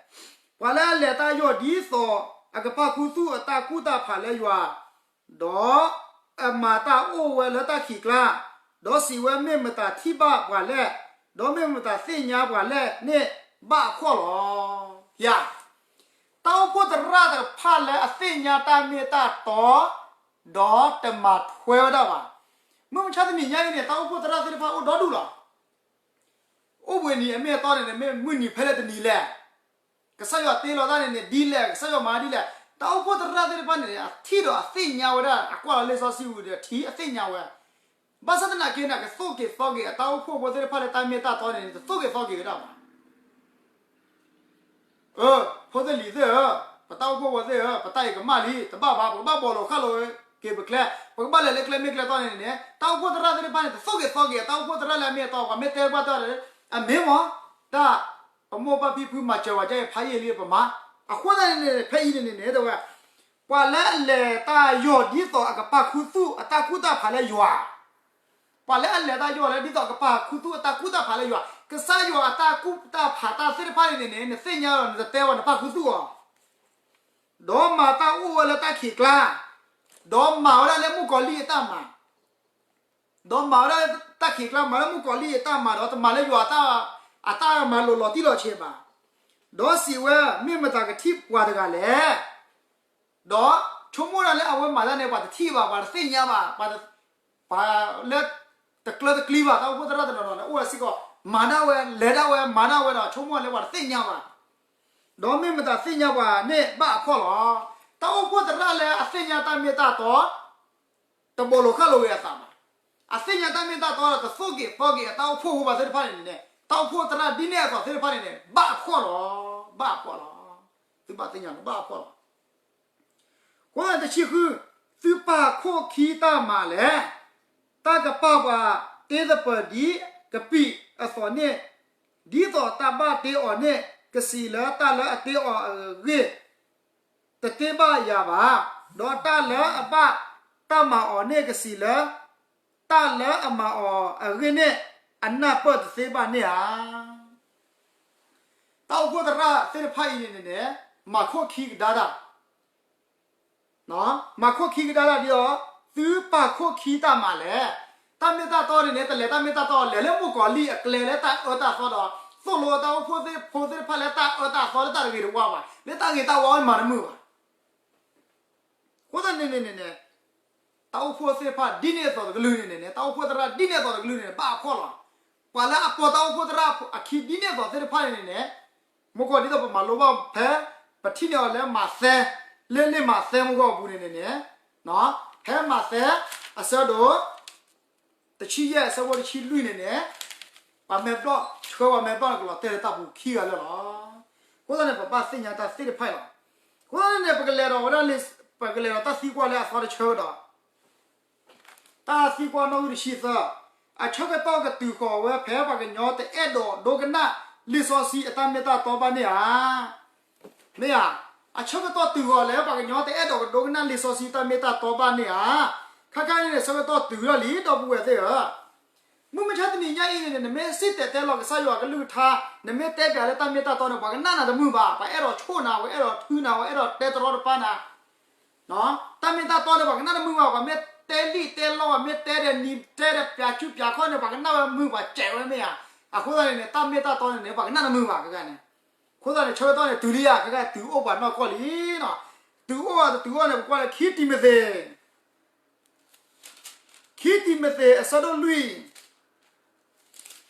ပှၤလၢအလဲၤတၢ်ယီၢ်ဒ်သိးအကပၣ်ခူသူၣ်အတၢ်ကူၣ်တၢ်ဖးလၢယွၤ, ဒီးအမၤတၢ်အိၣ်ဝဲလၢတၢ်ခံးကျါ, ဒီးစံးဝဲမ့ၢ်မတၤထံၣ်ဘၣ်ပှၤလဲၣ်, ဒီးမ့ၢ်မတၤသ့ၣ်ညါပှၤလဲၣ်န့ၣ် ဘၣ်အဖှီၣ်လီၤ. ယၤ တၢ်အိၣ်ဖှိၣ်သရၣ်တဖၣ်လၢအသ့ၣ်ညါတၢ်မ့ၢ်တၢ်တီ, ဒီးတမၤထွဲဝဲဒၣ်ဘၣ်. မုၢ်မဆါတနံၤညါအံၤန့ၣ် တၢ်အိၣ်ဖှိၣ်သရၣ်သ့ၣ်တဖၣ်အိၣ်ဒီဒူၣ်လီၤ. အိၣ်ဘှံးနံၤအမ့ၢ်အတီန့ၣ် မ့ၢ်မုၢ်နံၤဖဲလဲၣ်တနံၤလဲၣ်. ကစၢ်ယွၤတ့လီၤတၢ်န့ၣ်န့ၣ် ဒ်လဲၣ်, ကစၢ်ယွၤမၤဒ်လဲၣ်. တၢ်အိၣ်ဖှိၣ်သရၣ်သ့ၣ်တဖၣ်န့ၣ် အထံၣ်ဒီးအသ့ၣ်ညါဝဲဒၣ် အကွၢ်လီၤလံာ်စီဆှံဝံၤဒီး ထံၣ်အသ့ၣ်ညါဝဲ ဘၣ်ဆၣ်သနာ်က့န့ၣ် ကသိၣ်က့ၤသီက့ၤ အတၢ်အိၣ်ဖှိၣ်ဖိသ့ၣ်တဖၣ်လၢတၢ်မ့ၢ်တၢ်တီန့ၣ် တသိၣ်က့ၤသီက့ၤဝဲဒၣ်ဘၣ်. ဖိသ့ၣ်လံၤသ့ၣ်ဧၢ, ပတၢ်အိၣ်ဖှိၣ်ဖိသ့ၣ်ဧၢ, ပတၢ်အံၤကမၣ်လံ, တဘၣ်ဘၣ်, ပကဘၣ်ဘီၣ်လိာ်ဃၣ်လိာ်က့ၤပကျဲ, ပကဘၣ်လဲၤလၢကျဲမ့ၢ်ကျဲတီန့ၣ်န့ၣ် တၢ်အိၣ်ဖှိၣ်သရၣ်သ့ၣ်တဖၣ်န့ၣ် တသိၣ်က့ၤသီက့ၤ တၢ်အိၣ်ဖှိၣ်သရၣ်လၢအမ့ၢ်အတီ, ပှၤမ့ၢ်တဲဘၣ်တၢ်ဒီး အမ့ၢ်မ့ၢ် တၢ် ပမိၢ်ပၢ်ဖံဖုမၤစၢၤဝဲဒ်အံၤ ဖးယံာ်လံပမၤ. အဃိသတးန့ၣ်န့ၣ် ဖဲအံၤန့ၣ်န့ၣ် တဲဝဲ ပှၤလၢအလဲၤတၢ်ယီၢ်ဒ်သိးအကပၣ်ခူသူၣ်အတၢ်ကူၣ်တၢ်ဖးလၢယွၤ, ပှၤလၢအလဲၤတၢ်ယီၢ်လၢဒ်သိးအကပၣ်ခူသူၣ်အတၢ်ကူၣ်တၢ်ဖးလၢယွၤ, ကစၢ်ယွၤအတၢ်ကူၣ်တၢ်ဖးတၢ်သ့ၣ်တဖၣ်န့ၣ်န့ၣ် နသ့ၣ်ညါဒီးနတတဲဝဲ နပၣ်ခူသူၣ်အီၤ ဒီးမၤတၢ်အိၣ်ဝဲလၢတၢ်ခံးကျါ, ဒီးမၤဝဲဒၣ်လၢမုၣ်ကီၤလံၢ်အတၢ်မၤ, ဒီးမၤဝဲဒၣ်တၢ်ခံးကျါ မၤလၢမုၣ်ကီၤလံၢ်အတၢ်မၤဒီး တမၤလၢယွၤအတၢ်မၤလိာ်လီၤတံၢ်လီၤဆဲးဘၣ်. ဒီးစံးဝဲ မ့ၢ်မတၤကထံၣ်ပှၤတဂၤလဲၣ်. ဒီးဆိကမိၣ်ဒၣ်လၢအဝဲမၤတၢ်န့ၣ် ပှၤတထံၣ်ဘၣ်, ပှၤတသ့ၣ်ညါဘၣ်, ပှၤလၢ တကျၢတကျံဘၣ်, တၢ်အိၣ်ဖှိၣ်သရၣ်တနီၤနီၤန့ၣ် အိၣ်ဝဲစ့ၢ်ကီး မၤဒၣ်ဝဲ လဲၤဒၣ်ဝဲ မၤဒၣ်ဝဲဒီး ဆိကမိၣ်လၢပှၤတသ့ၣ်ညါဘၣ်. ဒီးမ့ၢ်မတၤသ့ၣ်ညါပှၤန့ၣ်ဘၣ်အဖှီၣ်လီၤ. တၢ်အိၣ်ဖှိၣ်သရၣ်လၢအသ့ၣ်ညါတၢ်မ့ၢ်တၢ်တီ တဘီၣ်လိာ်ဃၣ်လိာ်ဂ့ၤအသးဘၣ်. အသ့ၣ်ညါတၢ်မ့ၢ်တၢ်တီဒီး တသိၣ်က့ၤသီက့ၤအတၢ်အိၣ်ဖှိၣ်ဖိဘၣ်သ့ၣ်တဖၣ်န့ၣ်န့ၣ် တၢ်အိၣ်ဖှိၣ်သရၣ်ဒ်န့ၣ်အသိးသ့ၣ်တဖၣ်န့ၣ်န့ၣ် ဘၣ်အဖှီၣ်လီၤ. ဘၣ်အဖှီၣ်လီၤ. သုဘၣ်သ့ၣ်ညါလၢဘၣ်အဖှီၣ်လီၤ. အဃိတဆံဃု, သုပာ်ခိၣ်ခံတၢ်မၤလဲၣ်. တၢ်ကပာ်ပှၤတ့သပၢၤဒ်ကပံာ်အသိးန့ၣ်, ဒ်သိးတၢ်ဘၣ်တ့အီၤန့ၣ် ကစံးလၢတၢ်လၢအတ့အီၤအဂ့ၢ် တတ့ဘၣ်ယၤဘၣ်, ဒီးတၢ်လၢအဘၣ်တၢ်မၤအီၤန့ၣ် ကစံးလၢတၢ်လၢအမၤအီၤအဂ့ၢ်န့ၣ် အနၢ်ပၢၢ်တသ့ဘၣ်န့ၣ်ဧါ. တၢ်အိၣ်ဖှိၣ်သရၣ်သ့ၣ်တဖၣ်အံၤန့ၣ်န့ၣ် မၤခိၣ်ခံကဒါတၢ် မၤခိၣ်ခံကဒါတၢ်ဒ်အံၤ, သုပာ်ခိၣ်ခံတၢ်မၤလဲၣ်. တၢ်မ့ၢ်တၢ်တီန့ၣ်န့ၣ် တလဲၤတၢ်မ့ၢ်တၢ်တီ လဲၤလၢမုၣ်ကီၤလံၢ်အကျဲလၢတၢ်အၢတၢ်သီဒီး သိၣ်လိတၢ်အိၣ်ဖှိၣ်သ့ၣ်ဖိသ့ၣ်တဖၣ်လၢတၢ်အၢတၢ်သီလၢတၢ်တဂ့ၤတဝါဘၣ်, လၢတၢ်ဂ့ၤတၢ်ဝါအံၤမၤတမုာ်ဘၣ်. အဃိသတးန့ၣ်န့ၣ်န့ၣ်န့ၣ် တၢ်အိၣ်ဖှိၣ်သ့ၣ်တဖၣ်ဒ်န့ၣ်အသိးတကလုာ်န့ၣ်န့ၣ်န့ၣ် တၢ်အိၣ်ဖှိၣ်သရၣ်ဒ်န့ၣ်အသိးတကလုာ်န့ၣ်န့ၣ် ဘၣ်အခီၣ်လီၤ. ပှၤလၢအပိာ်တၢ်အိၣ်ဖှိၣ်သရၣ်အခံဒ်န့ၣ်အသိးသ့ၣ်တဖၣ်န့ၣ်န့ၣ်န့ၣ် မ့ၢ်ကီၢ်ဒ်သိးပမၤလိဘၣ်ဖဲ ပထံၣ်န့ၢ်အီၤလၢမးသဲ လၢလံာ်မးသဲမ့ၢ်ကီၢ်အပူၤန့ၣ်န့ၣ်န့ၣ် ဖဲမးသဲ အဆၢဒိၣ် တဆံယဲၢ်အဆၢဖိတဆံလွံၢ်န့ၣ်န့ၣ် ပှၤမဲာ်ဘျီၣ် ဆှၢပှၤမဲာ်ဘျီၣ်န့ၣ် ကလီၤတဲာ်လၢတၢ်ပူၤခံဂၤလၢာ်လီၤ. အဃိသတးန့ၣ် ပဘၣ်သ့ၣ်ညါတၢ်သ့ၣ်တဖၣ်အံၤလီၤ. အဃိသတးန့ၣ်န့ၣ် ပကလဲၤဒီးဝဲဒၣ်လံာ် ပကလဲၤဒီးတၢ်သံကွၢ်လၢအသီတဆၢကဒီး တၢ်သံကွၢ်နီၣ်ဂံၢ်တဆံသၢ, အဆၢကတီၢ်ကတုၤဃီၤဝဲဖဲပှၤကညီတအဲၣ်ဒိးဒိကနၣ်လံာ်စီဆှံအတၢ်မ့ၢ်တၢ်တီဘၣ်န့ၣ်ဧါ. မ့ၢ်ဧါ, အဆၢကတီၢ်တုၤဃီၤလၢပှၤကညီတအဲၣ်ဒိးကဒိကနၣ်လံာ်စီဆှံတၢ်မ့ၢ်တၢ်တီဘၣ်န့ၣ်ဧါ. ခါခါန့ၣ်န့ၣ် ဆၢကတီၢ်တုၤလီၤလံ ဒီပုၢ်ဝဲၢ်သ့ၣ်ဧၢ. မုၢ်မဆါတနံၤညါအံၤန့ၣ်န့ၣ် နမ့ၢ်စံၣ်တဲၤတဲလီၤကစၢ်ယွၤကလုၢ်ကထါ, နမ့ၢ်တဲပၠးလၢတၢ်မ့ၢ်တၢ်တီန့ၣ် ပှၤကနၣ်နၤတမုာ်ဘၣ်, ပှၤအဲၣ်ဒိးဆိၣ်နၤ, ပှၤအဲၣ်ဒိးထုနၤ, ပှၤအဲၣ်ဒိးတဲတရီတပါနၤ တၢ်မ့ၢ်တၢ်တီန့ၣ် ပှၤကနၣ်တမုာ်ဘၣ်, ပှၤမ့ၢ်တဲလံာ်တဲလီ ပှၤမ့ၢ်တဲဒီးနံၤတဲဒီးပၠးဆူပၠးခီန့ၣ် ပှၤကနၣ်ဝဲမုာ် ပှၤစဲးဝဲမ့ၢ်ဧါ. အဃိသတးန့ၣ်န့ၣ် တၢ်မ့ၢ်တၢ်တီန့ၣ်န့ၣ် ပှၤကနၣ်တမုာ်ဘၣ်ခဲခါန့ၣ်. အဃိသတးန့ၣ် ဆၢကတီၢ်န့ၣ် တုၤလံဧါ ခဲခါ တုၤအိၣ်ပှၤနီၢ်ကီၢ်လံနီၤ. တုၤအိၣ်အီၤတတုၤအိၣ်န့ၣ် ပကွၢ်လၢခံတံၤမသ့း ခံတံၤမသ့း အဆၢဒိၣ်လွံၢ် ခံတံၤမသ့း အဆၢဒိၣ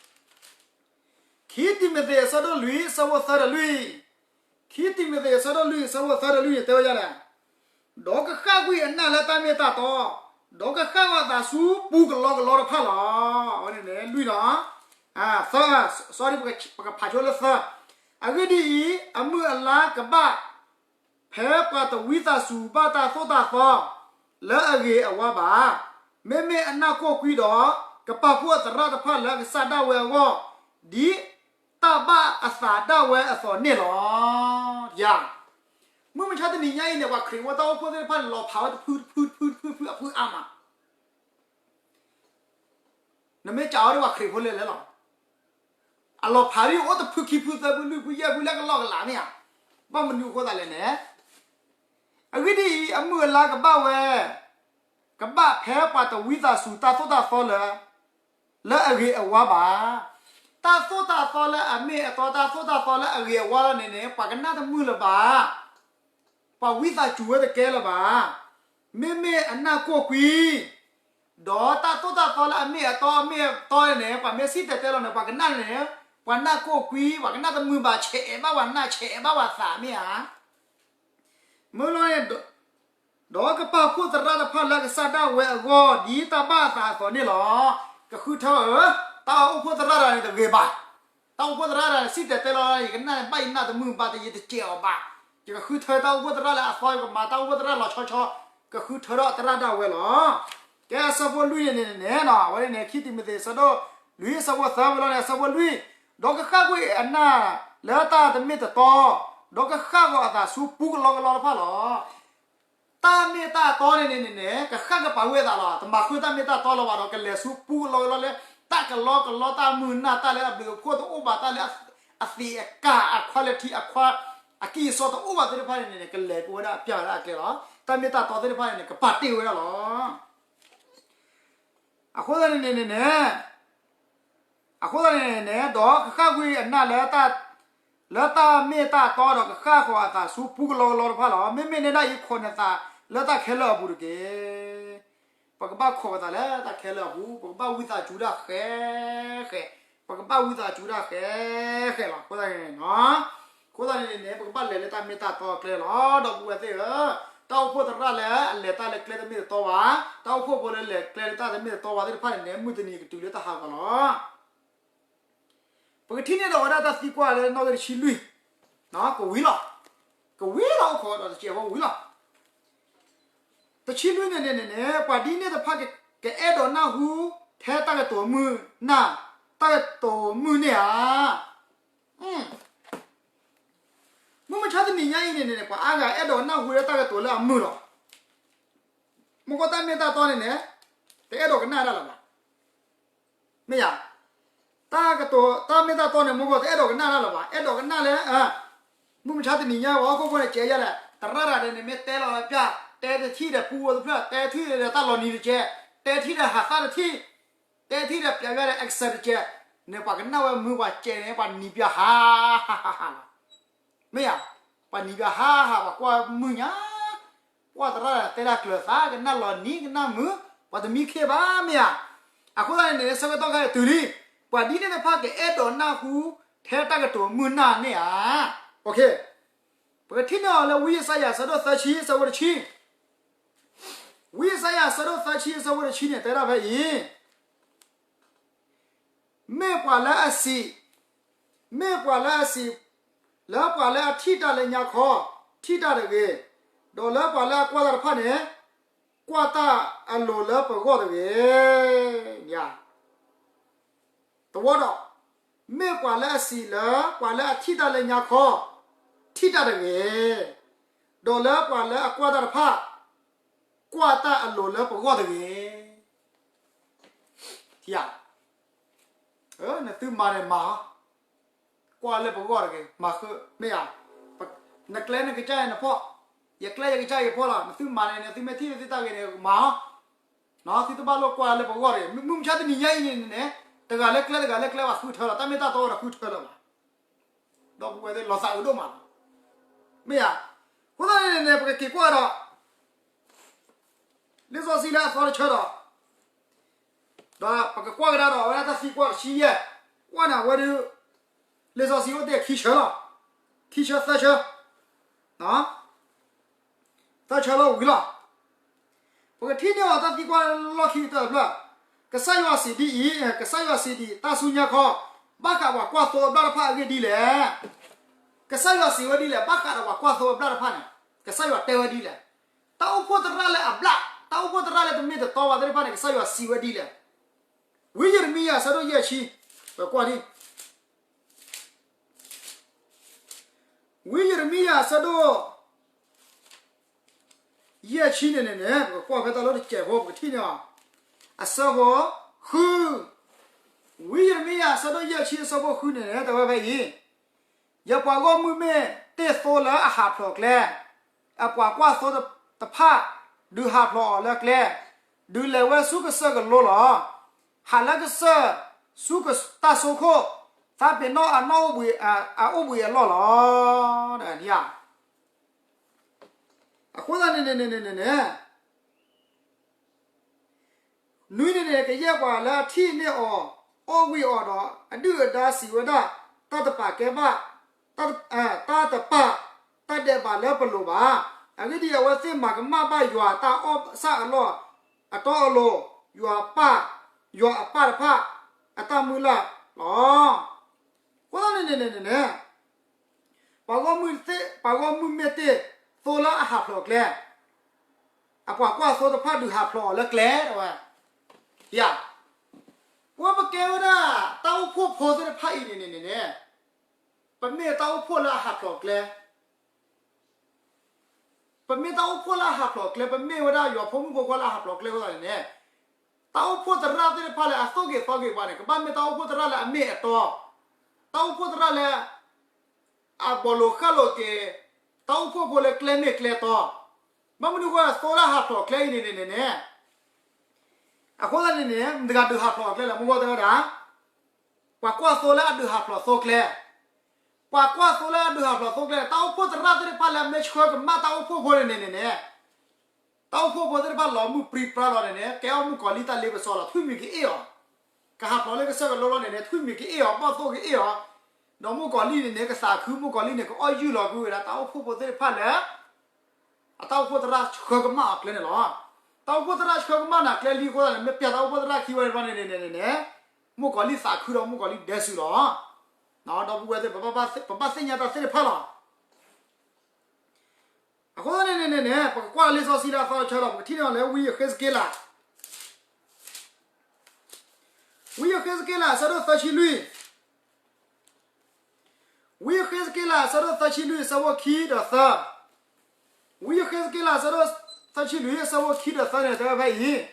်လွံၢ် အဆၢဖိသၢဒီးလွံၢ်, ခံတံၤမသ့း အဆၢဒိၣ်လွံၢ် အဆၢဖိသၢဒီးလွံၢ်န့ၣ် တဲဝဲဒ်လဲၣ်, ဒီးကဃၣ်ကွံာ်အနၢ်လၢတၢ်မ့ၢ်တၢ်တီ, ဒီးကဃၣ်ဂီၤအသးဆူပူကလီကလီတဖၣ်လီၤ. အဝဲန့ၣ်လွံၢ်နီၤ, သၢ, sorry ပကဖးဆိလၢသၢ, အဂ့ၢ်ဒ်အံၤ, အမုၢ်အလါကဘၣ် ဖဲပှၤတဝံသးစူၤဘၣ်တၢ်သိၣ်တၢ်သီ လၢအဂ့ၤအဝါဘၣ်, မ့မ့ၢ်အနၢ်ကိၢ်ကွံဒီး ကပာ်ဖှိၣ်အသရၣ်တဖၣ်လၢကစၢ်ဒၣ်ဝဲအဂီၢ်, ဒ်တၢ်ဘၣ်အသးဒၣ်ဝဲအသိးန့ၣ်လီၤ. ယၤ, မုၢ်မဆါတနံၤညါအံၤန့ၣ် ပှၤခရံာ်ဖိတၢ်အိၣ်ဖှိၣ်သ့ၣ်တဖၣ်န့ၣ် လီၤဖးဝဲတဖုတဖုတဖုတဖုအဖုအါမး နမ့ၢ်စံးအီၤဒ်ပှၤခရံာ်ဖိလဲၣ်လဲၣ်လီၤ. အလီၤဖးဒ်အိၣ်တဖုခံဖုသၢဖုလွံၢ်ဖုယဲၢ်ဖုလၢကလီၢ်ကလးမ့ၢ်ဧါ. ဘၣ်မနုၤအဃိသတးလဲၣ်န့ၣ်, အဂ့ၢ်ဒ်အံၤ, အမုၢ်အလါကဘၣ်ဝဲ, ကဘၣ်ဖဲပှၤတဝံသးစူၤတၢ်သိၣ်တၢ်သီလၢ လၢအဂ့ၤအဝါဘၣ်. တၢ်သိၣ်တၢ်သီလၢအမ့ၢ်အတီ, တၢ်သိၣ်တၢ်သီလၢအဂ့ၤအဝါလီၤန့ၣ်န့ၣ် ပှၤကနၣ်တမုာ်လၢၤဘၣ်. ပှၤဝံသးစူၤဝဲတကဲလၢၤဘၣ်. မ့မ့ၢ်အနၢ်ကိၢ်ကွံ, ဒီးတၢ်သိၣ်တၢ်သီလၢအမ့ၢ်အတီအမ့ၢ်အတီန့ၣ် ပှၤမ့ၢ်စံၣ်တဲၤတဲလီၤန့ၣ် ပှၤကနၣ်န့ၣ်, ပှၤနၢ်ကိၢ်ကွံ, ပှၤကနၣ်တမုာ်ဘၣ်, ဆဲးအဲးဘၣ်ပှၤနၢ် ဆဲးအဲးဘၣ်ပှၤသးမ့ၢ်ဧါ. မ့ၢ်လီၤန့ၣ်, ဒီးကပာ်ဖှိၣ်သရၣ်တဖၣ်လၢကစၢ်ဒၣ်ဝဲအဂီၢ် ဒ်တၢ်ဘၣ်အသးအသိးန့ၣ်လီၤ. ကဃုထၢဧၢ, တၢ်အိၣ်ဖှိၣ်သရၣ်တဂၤန့ၣ်တဂ့ၤဘၣ်. တၢ်အိၣ်ဖှိၣ်သရၣ်တဂၤန့ၣ် စံၣ်တဲၤတဲလီၤ ယကနၣ်ဘၣ်ယနၢ်တမုာ်ဘၣ် တယံၤတစဲးအီၤဘၣ်. ယကဃုထၢတၢ်အိၣ်ဖှိၣ်သရၣ်လၢအသီ ယကမၤတၢ်အိၣ်ဖှိၣ်သရၣ်လီၤဆီဆီ, ကဃုထၢဒီးသရၣ်ဒၣ်ဝဲလီၤ. ကဲအဆၢဖိလွံၢ်န့ၣ်န့ၣ်န့ၣ် အဝဲန့ၣ် ခံတံၤမသ့း အဆၢဒိၣ်လွံၢ် အဆၢဖိသၢဝဲလီၤန့ၣ် အဆၢဖိလွံၢ်, ဒီးကဃၣ်ကွံာ်အနၢ်လၢတၢ်တမ့ၢ်တတီ, ဒီးကဃၣ်ဂီၤအသးဆူပူကလီကလီတဖၣ်လီၤ. တၢ်မ့ၢ်တၢ်တီန့ၣ်န့ၣ်န့ၣ် ကဃၣ်ကပာ်ဝဲအသးလီၤ. တမၤဃုာ်တၢ်မ့ၢ်တၢ်တီလၢၤဘၣ်ဒီး ကလဲၤဆူပူကလီကလီလၢ တၢ်ကလီကလီ တၢ်မုာ်နၢ် တၢ်လၢအဘျုးအဖှိၣ်တအိၣ်ဘၣ် တၢ်လၢအသ့ၣ်အကၢ် အ quality အ quality အကံၢ်အစီတအိၣ်ဘၣ်သ့ၣ်တဖၣ်န့ၣ်န့ၣ် ကလဲၤကဝဲဒၣ်ပျၢ်ဝဲဒၣ်အကျဲလီၤ. တၢ်မ့ၢ်တၢ်တီသ့ၣ်တဖၣ်န့ၣ်န့ၣ် ကပာ်တ့ၢ်ဝဲဒၣ်လီၤ. အဃိသတးန့ၣ်န့ၣ်န့ၣ် အဃိသတးန့ၣ်န့ၣ် ဒီးကဃၣ်ကွံာ်အနၢ်လၢ လၢတၢ်မ့ၢ်တၢ်တီဒီးကဃၣ်ဃီၤအသးဆူပူကလီကလီတဖၣ်လီၤ. မ့မ့ၢ်နဲဒၣ်အံၤ ခိးနသးလၢတၢ်ခဲလၢာ်အပူၤတက့ၢ်. ပကဘၣ်ခိးပသးလၢတၢ်ခဲလၢာ်အပူၤ, ပကဘၣ်ဝံသးစူၤဒၣ်ဃဲးဃဲး, ပကဘၣ်ဝံသးစူၤဒၣ်ဃဲးဃဲးလီၤ. အဃိသတးန့ၣ် အဃိသတးန့ၣ်န့ၣ် ပကဘၣ်လဲၤလၢတၢ်မ့ၢ်တၢ်တီအကျဲလီၤ. ဒီပုၢ်ဝဲၢ်သ့ၣ်ဧၢ, တၢ်အိၣ်ဖှိၣ်သရၣ်လၢအလဲၤတၢ်လၢကျဲတမ့ၢ်တတီဘၣ်, တၢ်အိၣ်ဖှိၣ်ဖိလၢလဲၤကျဲလၢတၢ်တမ့ၢ်တတီဘၣ်သ့ၣ်တဖၣ်န့ၣ်န့ၣ် မုၢ်တနံၤကတုၤလၢတၢ်ဟးဂီၤလီၤ. ပကထံၣ်န့ၢ်ဒီးဝဲဒၣ်တၢ်သံကွၢ်လၢနီၣ်ဂံၢ်တဆံလွံၢ်, ကဝံၤလီၤ, ကဝံၤလီၤအိၣ်ခိးဒီးတစဲးဖိဝံၤလီၤ. တဆံလွံၢ်န့ၣ်န့ၣ်န့ၣ် ပှၤဒ်န့ၣ်တဖၣ်ကအဲၣ်ဒိးနၢ်ဟူ ထဲတၢ်ကတိၤမုၢ်နၢ်, တၢ်ကတိၤမုၢ်န့ၣ်ဧါ. မုၢ်မဆါတနံၤညါအံၤန့ၣ်န့ၣ် ပှၤအါဂၤအဲၣ်ဒိးနၢ်ဟူလၢတၢ်ကတိၤလၢအမုာ်လီၤ. မ့ၢ်ကီၢ်တၢ်မ့ၢ်တၢ်တီန့ၣ်န့ၣ် တအဲၣ်ဒိးကနၣ်တၢ်လၢၤဘၣ်. မ့ၢ်ယၤ, တၢ်ကတိၤ တၢ်မ့ၢ်တၢ်တီန့ၣ် မ့ၢ်ကီၢ်တအဲၣ်ဒိးကနၣ်တၢ်လၢၤဘၣ်. အဲၣ်ဒိးကနၣ်လၢ မုၢ်မဆါတနံၤညါ ပှၤဟီၣ်ခိၣ်ဖိန့ၣ် ကဲယဲလဲၣ်, သရၣ်တဂၤန့ၣ် မ့ၢ်တဲလီၤပျၢ်, တဲတထံၣ်ဒီးပူဖိတဖျၢၣ်, တဲထံၣ်ဒီးတၢ်လီၤနံၤတကဲ, တဲထံၣ်ဒီးဟးသၣ်တထံၣ်, တဲထံၣ်ဒီးပျးဝဲဒီး accent တကဲ, န့ၣ်ပှၤကနၣ်ဝဲမုာ်ပှၤစဲးန့ၣ် ပှၤနံၤပျးဟးဟးဟးဟးလီၤ. မ့ၢ်ယၤ, ပှၤနံၤပျးဟးဟး ပှၤကွၢ်မုာ်ညါ ကွၢ်သရၣ်တဲတၢ်ကျၢၤသး ကနၣ်လီၤနံၤကနၣ်မုာ်, ပှၤတမံခ့ဘၣ်မ့ၢ်ဧါ. အဃိသတးန့ၣ်န့ၣ် ဆၢကတီၢ်ခါအံၤတုၤလံ, ပှၤဒ်န့ၣ်တဖၣ်ကအဲၣ်ဒိးနၢ်ဟူ ထဲတၢ်ကတိၤမုာ်နၢ်န့ၣ်ဧါ. ပကထံၣ်န့ၢ်အီၤလၢဝံယၡါယၤအဆၢဒိၣ်သၢဆံ အဆၢဖိတဆံ, ဝံယၡါယၤအဆၢဒိၣ်သၢဆံ အဆၢဖိတဆံန့ၣ် တဲဒၣ်ဖဲအံၤ မ့ၢ်ပှၤလၢအစံး, မ့ၢ်ပှၤလၢအစံး, လၢပှၤလၢအထံၣ်တၢ်လၢညါခီ ထံၣ်တၢ်တဂ့ၤ, ဒီးလၢပှၤလၢအကွၢ်တၢ်တဖၣ်န့ၣ် ကွၢ်တၢ်အလိၤလၢပဂီၢ်တဂ့ၤ. သဝီဒီး, မ့ၢ်ပှၤလၢအစံးလၢ ပှၤလၢအထံၣ်တၢ်လၢညါခီ ထံၣ်တၢ်တဂ့ၤ, ဒီးလၢပှၤလၢအကွၢ်တၢ်တဖၣ် ကွၢ်တၢ်အလိၤလၢပဂီၢ်တဂ့ၤ. နသုမၤန့ၣ်မၤ, ကွၢ်လၢပဂီၢ်တဂ့ၤ, မၤဃုာ်မ့ၢ်ဧါ. နကျဲနကစၢ်ယနဖီၣ်, ယကျဲယကစၢ်ယဖီၣ်လီၤ. နသုမၤန့ၣ်န့ၣ် သုမ့ၢ်ထံၣ်လၢသုတၢ်ဂ့ၤန့ၣ် မၤ, သုတဘၣ်လိၣ်ကွၢ်လၢပဂီၢ်တဂ့ၤ. မုၢ်မဆါတနံၤညါအံၤန့ၣ်န့ၣ်, တဂၤလၢကျဲတဂၤလၢကျဲဘၣ်ဃုထၢလီၤ, တၢ်မ့ၢ်တၢ်တီဝဲဒီးဃုထၢလၢၤဘၣ်. ဒီပုၢ်ဝဲၢ်သ့ၣ်လီၤသးအုးဒိၣ်မးလီၤ. မ့ၢ်ဧါ. အဃိသတးန့ၣ်န့ၣ် ပကက့ၤကွၢ်ဒီး လံာ်စီဆှံလၢအသီတဆၢဒီး, ဒီးပကကွၢ်ကဒါဒီးအဝဲဒၣ်တၢ်သံကွၢ်တဆံယဲၢ်, ကွၢ်န့ၣ်အဝဲဒၣ်, လံာ်စီဆှံအိၣ်တ့ၢ်ခံဆၢလီၤ, ခံဆၢသၢဆၢ, သၢဆၢလၢဝံၤလီၤ. ပကထံၣ်န့ၢ်အီၤတၢ်သံကွၢ်လီၢ်ခံကတၢၢ်တဖျၢၣ်, ကစၢ်ယွၤစံးဒ်အံၤ, ကစၢ်ယွၤစံးဒ်အံၤ, တၢ်ဆူညါခီ, ဘၣ်ဃးပှၤကွၢ်သိအဘျၣ်တဖၣ်အဂ့ၢ်ဒ်လဲၣ်. ကစၢ်ယွၤစံးဝဲဒ်လဲၣ်, ဘၣ်ဃးဒီးပှၤကွၢ်သိအဘျၣ်တဖၣ်န့ၣ်, ကစၢ်ယွၤတဲဝဲဒ်လဲၣ်. တၢ်အိၣ်ဖှိၣ်သရၣ်လၢအဘျၣ်, တၢ်အိၣ်ဖှိၣ်သရၣ်လၢတမ့ၢ်တတီဘၣ်သ့ၣ်တဖၣ်န့ၣ် ကစၢ်ယွၤစံးဝဲဒ်လဲၣ်. ဝံယံးရမံယၤအဆၢဒိၣ်ယဲၢ်ဆံ, ပကွၢ်ဒ် ဝံယံးရမံယၤအဆၢဒိၣ် ယဲၢ်ဆံန့ၣ်န့ၣ်န့ၣ် ပကကွၢ်ဖဲတၢ်လီၢ်တစဲးဖိ ပကထံၣ်န့ၢ်အီၤ, အဆၢဖိဃု, ဝံယံးရမံယၤအဆၢဒိၣ်ယဲၢ်ဆံအဆၢဖိဃုန့ၣ်န့ၣ် တဲဝဲဖဲအံၤ, ယပှၤဂီၢ်မုၢ်မ့ၢ်တ့ၢ်သိလၢအဟးဖျိးကျဲ, အပှၤကွၢ်သိတဖၣ် ဒုးဟးဖျိးအီၤလၢကျဲ, ဒုးလဲၤဝဲဆူကစၢၢ်ကလိလီၤ. ဟးလၢကစၢၢ်ဆူတၢ်စိခိၣ်, သးပ့ၤနီၣ်အနီၣ်အိၣ်ဘှံးအလီၢ်လီၤ. အဃိသတးန့ၣ်န့ၣ်န့ၣ်န့ၣ်န့ၣ် နွံန့ၣ်န့ၣ် ကယဲၢ်ပှၤလၢအထံၣ်န့ၢ်အီၤ, အီၣ်ဝံၤအီၤဒီး အဒုၣ်အဒါစံးဝဲဒၣ်, တၢ်တပာ်ကဲဘၣ်, တၢ်တပာ်, တၢ်ဒဲးဘးလၢပလိၤဘၣ်. အဂ့ၢ်ဒ်အံၤ, အဝဲသ့ၣ်မၤကမၣ်ဘၣ်ယွၤတၢ်အီၣ်ဆၣ်အလီၢ်, အတီအလိၤ, ယွၤပၢ်, ယွၤအပၢ်တဖၣ် အတၢ်မုၢ်လၢ်လီၤ. အဃိသတးန့ၣ်န့ၣ်န့ၣ်န့ၣ် ပှၤဂီၢ်မုၢ်သ့ၣ်, ပှၤဂီၢ်မုၢ်မ့ၢ်တ့ၢ်သိလၢအဟးဖျိးကျဲ, အပှၤကွၢ်သိတဖၣ်ဒုးဟးဖျိးအီၤလၢကျဲဝဲ, ယၤ, ပဝဲပကဲဝဲဒၣ် တၢ်အိၣ်ဖှိၣ်ဖိသ့ၣ်တဖၣ်အံၤန့ၣ်န့ၣ်န့ၣ်န့ၣ်, ပမ့ၢ်တၢ်အိၣ်ဖှိၣ်လၢအဟးဖျိးကျဲ ပမ့ၢ်တၢ်အိၣ်ဖှိၣ်လၢအဟးဖျိးကျဲ, ပမ့ၢ်ဝဲဒၣ်ယွၤဖိမုၣ်ဖိခွါလၢအဟးဖျိးကျဲအဃိသတးန့ၣ်န့ၣ်, တၢ်အိၣ်ဖှိၣ်သရၣ်သ့ၣ်တဖၣ်လၢအသိၣ်က့ၤသီက့ၤပှၤန့ၣ် ကဘၣ်မ့ၢ်တၢ်အိၣ်ဖှိၣ်သရၣ်လၢအမ့ၢ်အတီ, တၢ်အိၣ်ဖှိၣ်သရၣ်လၢ အဘီၣ်လိာ်ဃၣ်လိာ်က့ၤ တၢ်အိၣ်ဖှိၣ်ဖိလၢကျဲမ့ၢ်ကျဲတီ, ဘၣ်မနုၤအဃိသိလၢအဟးဖျိးကျဲအံၤန့ၣ်န့ၣ်န့ၣ်န့ၣ်, အဃိသတးန့ၣ်န့ၣ် မတၤတဂၤဒုးဟးဖျိးအီၤကျဲလဲၣ်, မူခိၣ်တဲဝဲဒၣ် ပှၤကွၢ်သိလၢအဒုးဟးဖျိးသိကျဲ, ပှၤကွၢ်သိလၢအဒုးဟးဖျိးသိကျဲန့ၣ် တၢ်အိၣ်ဖှိၣ်သရၣ်သ့ၣ်တဖၣ်လၢအမ့ၢ်ဆှၢကမၣ်တၢ်အိၣ်ဖှိၣ်ဖိန့ၣ်န့ၣ်န့ၣ်န့ၣ်, တၢ်အိၣ်ဖှိၣ်ဖိသ့ၣ်တဖၣ်လီၤမုၢ်ပြံပြါလီၤန့ၣ်န့ၣ် ကဲအီၣ်မုၣ်ကီၤလံၢ်တၢ်လ့ပစီလီၤ, ထွံၣ်မံၤကအ့ၣ်အီၤ, ကဟးဖျိးလၢကစၢၢ်ကလိလီၤန့ၣ်န့ၣ် ထွံၣ်မံၤကအ့ၣ်အီၤ, ဘီၣ်သိၣ်ကအ့ၣ်အီၤ, ဒီးမုၣ်ကီၤလံၢ်န့ၣ်န့ၣ် ကသးခု, မုၣ်ကီၤလံၢ်န့ၣ် ကအီၣ်ယုၢ်လီၤကွံာ်ဝဲဒၣ် တၢ်အိၣ်ဖှိၣ်ဖိသ့ၣ်တဖၣ်လၢ အတၢ်အိၣ်ဖှိၣ်သရၣ်ဆှၢကမၣ်အီၤကျဲန့ၣ်လီၤ. တၢ်အိၣ်ဖှိၣ်သရၣ်ဆှၢကမၣ်န့ၣ် ကျဲလံအဃိသတးန့ၣ် မ့ၢ်ပျၢ်တၢ်အိၣ်ဖှိၣ်သရၣ်ခံဝဲန့ၣ်ဘၣ်န့ၣ်န့ၣ်န့ၣ်, မုၣ်ကီၤလံၢ်သးခုဒီးမုၣ်ကီၤလံၢ်ဒဲးစူၤလီၤ. ဒီပုၢ်ဝဲၢ်သ့ၣ် ပဘၣ်သ့ၣ်ညါတၢ်သ့ၣ်တဖၣ်လီၤ. အဃိသတးန့ၣ်န့ၣ်န့ၣ် ပကကွၢ်လၢလံာ်စီဆှံလၢအသီတဆၢဒီး ပကထံၣ်န့ၢ်အီၤလၢဝံယဃ့းစက့လး, ဝံယဃ့းစက့လး အဆၢဒိၣ်သၢဆံလွံၢ်, ဝံယဃ့းစက့လး အဆၢဒိၣ်သၢဆံလွံၢ် အဆၢဖိခံဒီးသၢ, ဝံယဃ့းစက့လး အဆၢဒိၣ်သၢဆံလွံၢ် အဆၢဖိခံဒီးသၢန့ၣ် တဲဝဲဖဲအံၤ,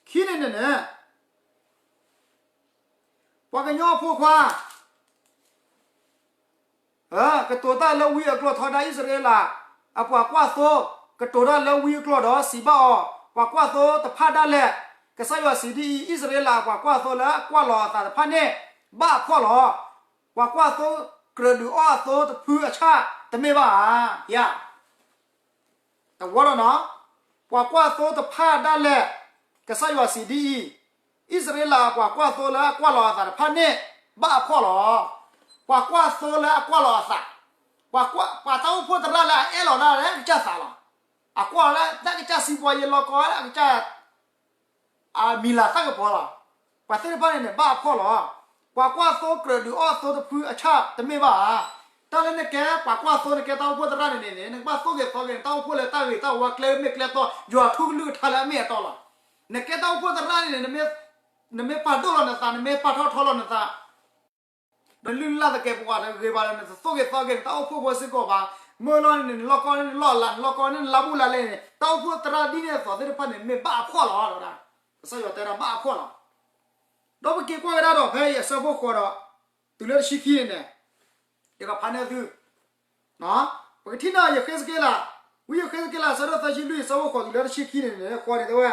ခံန့ၣ်န့ၣ်န့ၣ် ပှၤကညီအဖိခွါ ကတိၤတၢ်လၢဝံအကျိာ်ထီဒါအံၣ်စရ့လး အပှၤကွၢ်သိ, ကတိၤတၢ်လၢဝံအကျိာ်ဒီးစံးဘၣ်အီၤ, ပှၤကွၢ်သိတဖၣ်ဒၣ်လဲာ်, ကစၢ်ယွၤစံးဒ်အံၤ, အံၣ်စရ့လးအပှၤကွၢ်သိလၢကွၢ်လီၤအသးတဖၣ်န့ၣ် ဘၣ်အဖှီၣ်လီၤ. ပှၤကွၢ်သိကြၢးဒုးအီၣ်အသိတဖုအဆၣ်တမ့ၢ်ဘၣ်ဧါ. ယၤ တဝီဒီးနီၤ, ပှၤကွၢ်သိတဖၣ်ဒၣ်လဲာ်, ကစၢ်ယွၤစံးဒ်အံၤ, အံၣ်စရ့လးပှၤကွၢ်သိလၢအကွၢ်လီၤအသးတဖၣ်န့ၣ် ဘၣ်အဖှီၣ်လီၤ. ပှၤကွၢ်သိလၢအကွၢ်လီၤအသး, ပှၤကွၢ် ပှၤတၢ်အိၣ်ဖှိၣ်သရၣ်လၢအအဲၣ်လီၤဒၣ်လၢအကစၢ်သးလီၤ. အကွၢ်လီၤဒၣ်တၢ်ကစၢ်စံးပီယဲလီၤကီအကစၢ် အမံၤလၤသၣ်ကပီၤလီၤ. ပှၤသ့ၣ်တဖၣ်န့ၣ်န့ၣ် ဘၣ်အဖှီၣ်လီၤ. ပှၤကွၢ်သိကြၢးဒုးအီၣ်သိတဖုအဆၣ်တမ့ၢ်ဘၣ်ဧါ. တၢ်လၢနကဲပှၤကွၢ်သိ နကဲတၢ်အိၣ်ဖှိၣ်သရၣ်န့ၣ်န့ၣ် နကဘၣ်သိၣ်က့ၤသီက့ၤန့ၣ် တၢ်အိၣ်ဖှိၣ်လၢတၢ်ဂ့ၤတၢ်ဝါ ကျဲမ့ၢ်ကျဲတီ ယွၤထူကလုၢ်ကထါလၢအမ့ၢ်အတီလီၤ. နကဲတၢ်အိၣ်ဖှိၣ်သရၣ်န့ၣ်န့ၣ် နမ့ၢ်ပာ်ဒိၣ်လီၤနသး နမ့ၢ်ပာ်ထီၣ်ထီလီၤနသး ဒီးလုၢ်လၢ်သကဲးပဝးတဂ့ၤဘၣ်ဒီး နတသိၣ်က့ၤသီက့ၤန့ၣ် တၢ်အိၣ်ဖှိၣ်ဖိစ့ၢ်ကီးဘၣ်. မ့ၢ်လီၤန့ၣ်န့ၣ် နလီၢ်ကီန့ၣ်နလီၢ်အလၤ နလီၢ်ကီန့ၣ်နလါဘူၣ်လါလဲန့ၣ် တၢ်အိၣ်ဖှိၣ်သရၣ်ဒ်န့ၣ်အသိးသ့ၣ်တဖၣ်န့ၣ် မ့ၢ်ဘၣ်အဖှီၣ်လီၤ. ကစၢ်ယွၤတဲဒၣ်ဘၣ်အဖှီၣ်လီၤ. ဒီးပက့ၤကွၢ်ကဒါဒီးဖဲအံၤအဆၢဖိဃိးဒီး တုၤလၢတဆံခံန့ၣ်န့ၣ် ယကဖးန့ၢ်သု ပကထံၣ်န့ၢ်ယဃ့းစက့လး, ဝံယဃ့းစက့လး အဆၢဒိၣ်သၢဆံလွံၢ် အဆၢဖိဃိးတုၤလၢတဆံခံန့ၣ်န့ၣ် ဃိးန့ၣ်တဲဝဲ,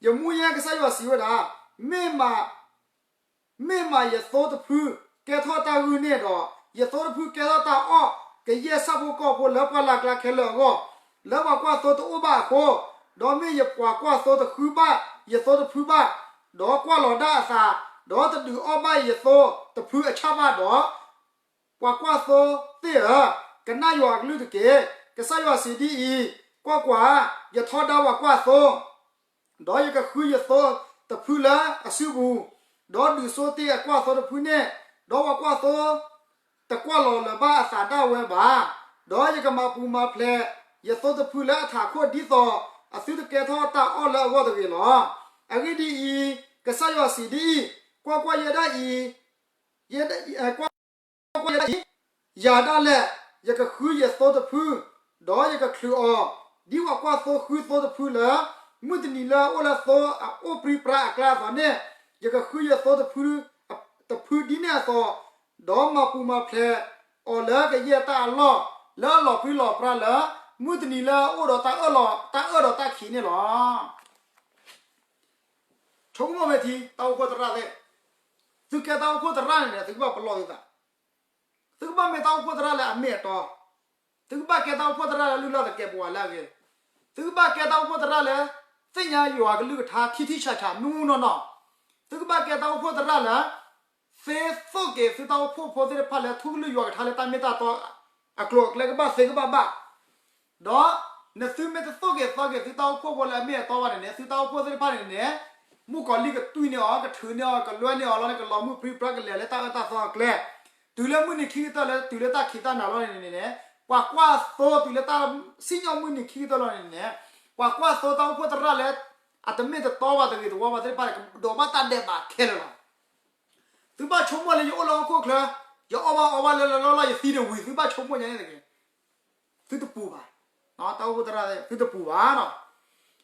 ယမူယဲကစၢ်ယွၤစံးဝဲဒၣ်, မ့ၢ်မး မ့ၢ်မးယသိတဖု ကဲထီၣ်တၢ်ဂုာ်န့ၢ်ဒီး ယသိတဖုကဲထီၣ်တၢ်အီၣ်ကယဲၢ်ဆၣ်ဖိကီၢ်ဖိလၢပှၢ်လၢ်ကျါခဲလၢာ်အဂီၢ်, လၢပှၤကွၢ်သိတအိၣ်ဘၣ်အဃိ, ဒီးမ့ၢ်ယပှၤကွၢ်သိတဃုဘၣ်ယသိတဖုဘၣ်, ဒီးကွၢ်လီၤဒၣ်အသး, ဒီးတဒုးအီၣ်ဘၣ်ယသိတဖုအဆၣ်ဘၣ်ဒီး ပှၤကွၢ်သိသ့ၣ်ဧၢ, ကနၣ်ယွၤအကလုၢ်တက့ၢ်. ကစၢ်ယွၤစံးဒ်အံၤ, ကွၢ်ကွၢ်, ယထီဒါပှၤကွၢ်သိ, ဒီးယကဃုယသိတဖုလၢအစုပူၤ, ဒီးဒုးဆိတ့ၢ်အကွၢ်သိတဖုန့ၣ်, ဒီးပှၤကွၢ်သိ တကွၢ်လီၤလၢၤဘၣ်အသးဒၣ်ဝဲဘၣ်, ဒီးယကမၤပူၤမၤဖျဲးယသိတဖုလၢအထးခိၣ်ဒ်သိး အသုတကဲထီၣ်တၢ်အီၣ်လၢအဂီၢ်တဂ့ၤလီၤ. အဂ့ၢ်ဒ်အံၤ, ကစၢ်ယွၤစံးဒ်အံၤ, ကွၢ်ကွၢ်, ယဲဒၣ်အံၤ ကွၢ်ကွၢ်, ယဲဒၣ်အံၤ, ယၤဒၣ်လဲာ်, ယကဃုယသိတဖု, ဒီးယကချုးအီၤ, ဒ်ပှၤကွၢ်သိဃုသိတဖုလၢ မုၢ်တနံၤလၢအအိၣ်လၢသိအအိၣ်ပြံပြါအကျါအသိးန့ၣ်, ယကဃုယသိတဖု, တဖုဒ်န့ၣ်အသိး, ဒီးမၤပူၤမၤဖျဲးအီၤလၢကယဲၢ်တၢ်အလီၢ်, လၢအလီၤပြံလီၤပြါလၢ မုၢ်တနံၤလၢအအိၣ်ဒီးတၢ်အၢၣ်လီၤ, တၢ်အၢၣ်ဒီးတၢ်ခံးန့ၣ်လီၤ. ဆိကမိၣ်မ့ၢ်ထံ တၢ်အိၣ်ဖှိၣ်သရၣ်သ့ၣ်, သုကဲတၢ်အိၣ်ဖှိၣ်သရၣ်န့ၣ်န့ၣ် သုကဘၣ်ပလီၢ်သုသး, သုကဘၣ်မ့ၢ်တၢ်အိၣ်ဖှိၣ်သရၣ်လၢအမ့ၢ်အတီ, သုကဘၣ်ကဲတၢ်အိၣ်ဖှိၣ်သရၣ်လၢလုၢ်လၢ်သကဲးပဝးလၢအဂ့ၤ, သုကဘၣ်ကဲတၢ်အိၣ်ဖှိၣ်သရၣ်လၢ သ့ၣ်ညါယွၤကလုၢ်ကထါထံထံဆးဆးမုၢ်မုၢ်နီၢ်နီၢ်, သုကဘၣ်ကဲတၢ်အိၣ်ဖှိၣ်သရၣ်လၢ သ့သိၣ်က့ၤသုတၢ်အိၣ်ဖှိၣ်ဖိသ့ၣ်တဖၣ်လၢထူကလုၢ်ယွၤကထါလၢတၢ်မ့ၢ်တၢ်တီ အကျိၤအကျဲကဘၣ်သ့ကဘၣ်ဘၣ်, ဒီးနသုမ့ၢ်တသိၣ်က့ၤသီက့ၤသုတၢ်အိၣ်ဖှိၣ်ဖိလၢအမ့ၢ်အတီဘၣ်န့ၣ်န့ၣ် သုတၢ်အိၣ်ဖှိၣ်သ့ၣ်တဖၣ်န့ၣ်န့ၣ် မုၣ်ကီၤလံၢ်ကတွံၢ်န့ၢ်အီၤ ကထုးန့ၢ်အီၤ ကလွဲန့ၢ်အီၤလီၤန့ၣ် ကလီၤမုၢ်ပြံပြါကလဲၤလၢတၢ်အၢတၢ်သီအကျဲ, တုၤလၢမုၢ်နံၤခံကတၢၢ်လၢတုၤလၢတၢ်ခံးတၢ်နၤလီၤန့ၣ်န့ၣ်န့ၣ် ပှၤကွၢ်သိတုၤလၢတၢ်စံၣ်ညီၣ်မုၢ်နံၤခံကတၢၢ်လီၤန့ၣ်န့ၣ် ပှၤကွၢ်သိတၢ်အိၣ်ဖှိၣ်သရၣ်လၢ အတမ့ၢ်တတီဘၣ်တဂ့ၤတဝါဘၣ်သ့ၣ်တဖၣ်န့ၣ် ကဒိးဘၣ်တၢ်ဒဲးဘးခဲလၢာ်လီၤ. သုဘၣ်ဆိကမိၣ်လၢယအိၣ်လၢဟီၣ်ခိၣ်ချၢ, ယအီၣ်ဘၣ်အီဘၣ်လၢလၢလီၢ်လီၢ် ယသံတဝံၤ သုဘၣ်ဆိကမိၣ်ညါန့ၣ်တဂ့ၤ, သုတပူၤဘၣ်, တၢ်အိၣ်ဖှိၣ်သရၣ် သုတပူၤဘၣ်နီၤ.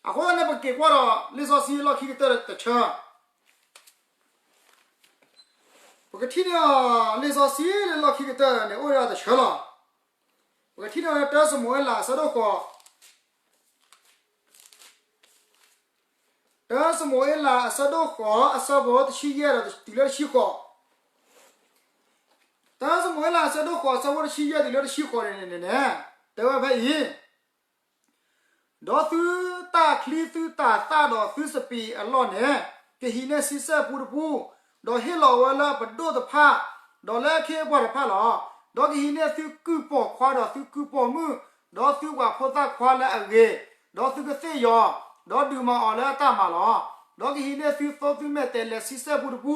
အဃိသတးန့ၣ် ပက့ၤကွၢ်ဒီးလံာ်စီဆှံလီၢ်ခံကတၢၢ်တဆၢ ပကထံၣ်န့ၢ်အီၤ လံာ်စီဆှံလၢလီၢ်ခံကတၢၢ်န့ၣ် အိၣ်ဝဲဒၣ်တဆၢလီၤ. ပကထံၣ်န့ၢ်ဝဲ တၢစမူၤအ့လး အဆၢဒိၣ်ဃိး, တၢစမူၤအ့လး အဆၢဒိၣ်ဃိး အဆၢဖိတဆံယဲၢ်ဒီးတုၤလၢတဆံဃိး, တၢစမူၤအ့လး အဆၢဒိၣ်ဃိး အဆၢဖိတဆံယဲၢ်တုၤလၢတဆံဃိးန့ၣ်န့ၣ်န့ၣ်, တဲဝဲဖဲအံၤ ဒီးသုတၢ်ချံသုတၢ်သၣ်ဒီးသုစပံးအလီၢ်န့ၣ် ကဟံးန့ၢ်ဆံဆဲၣ်ပူတပူ, ဒီးဟ့ၣ်လီၤဝဲလၢပဒိၣ်တဖၣ်, ဒီးလၢအခ့အပှၤတဖၣ်လီၤ. ဒီးကဟံးန့ၢ်သုကုၢ်ပိာ်ခွါဒီးသုကုၢ်ပိာ်မုၣ်, ဒီးသုပှၤဖိသၣ်ခွါလၢအဂ့ၤ, ဒီးသုကသ့ၣ်ယီၤ, ဒီးဒုးမၤအီၤလၢအတၢ်မၤလီၤ. ဒီးကဟံးန့ၢ်သုသိသုမဲာ်တဲးလဲးဆံဆဲၣ်ပူတပူ,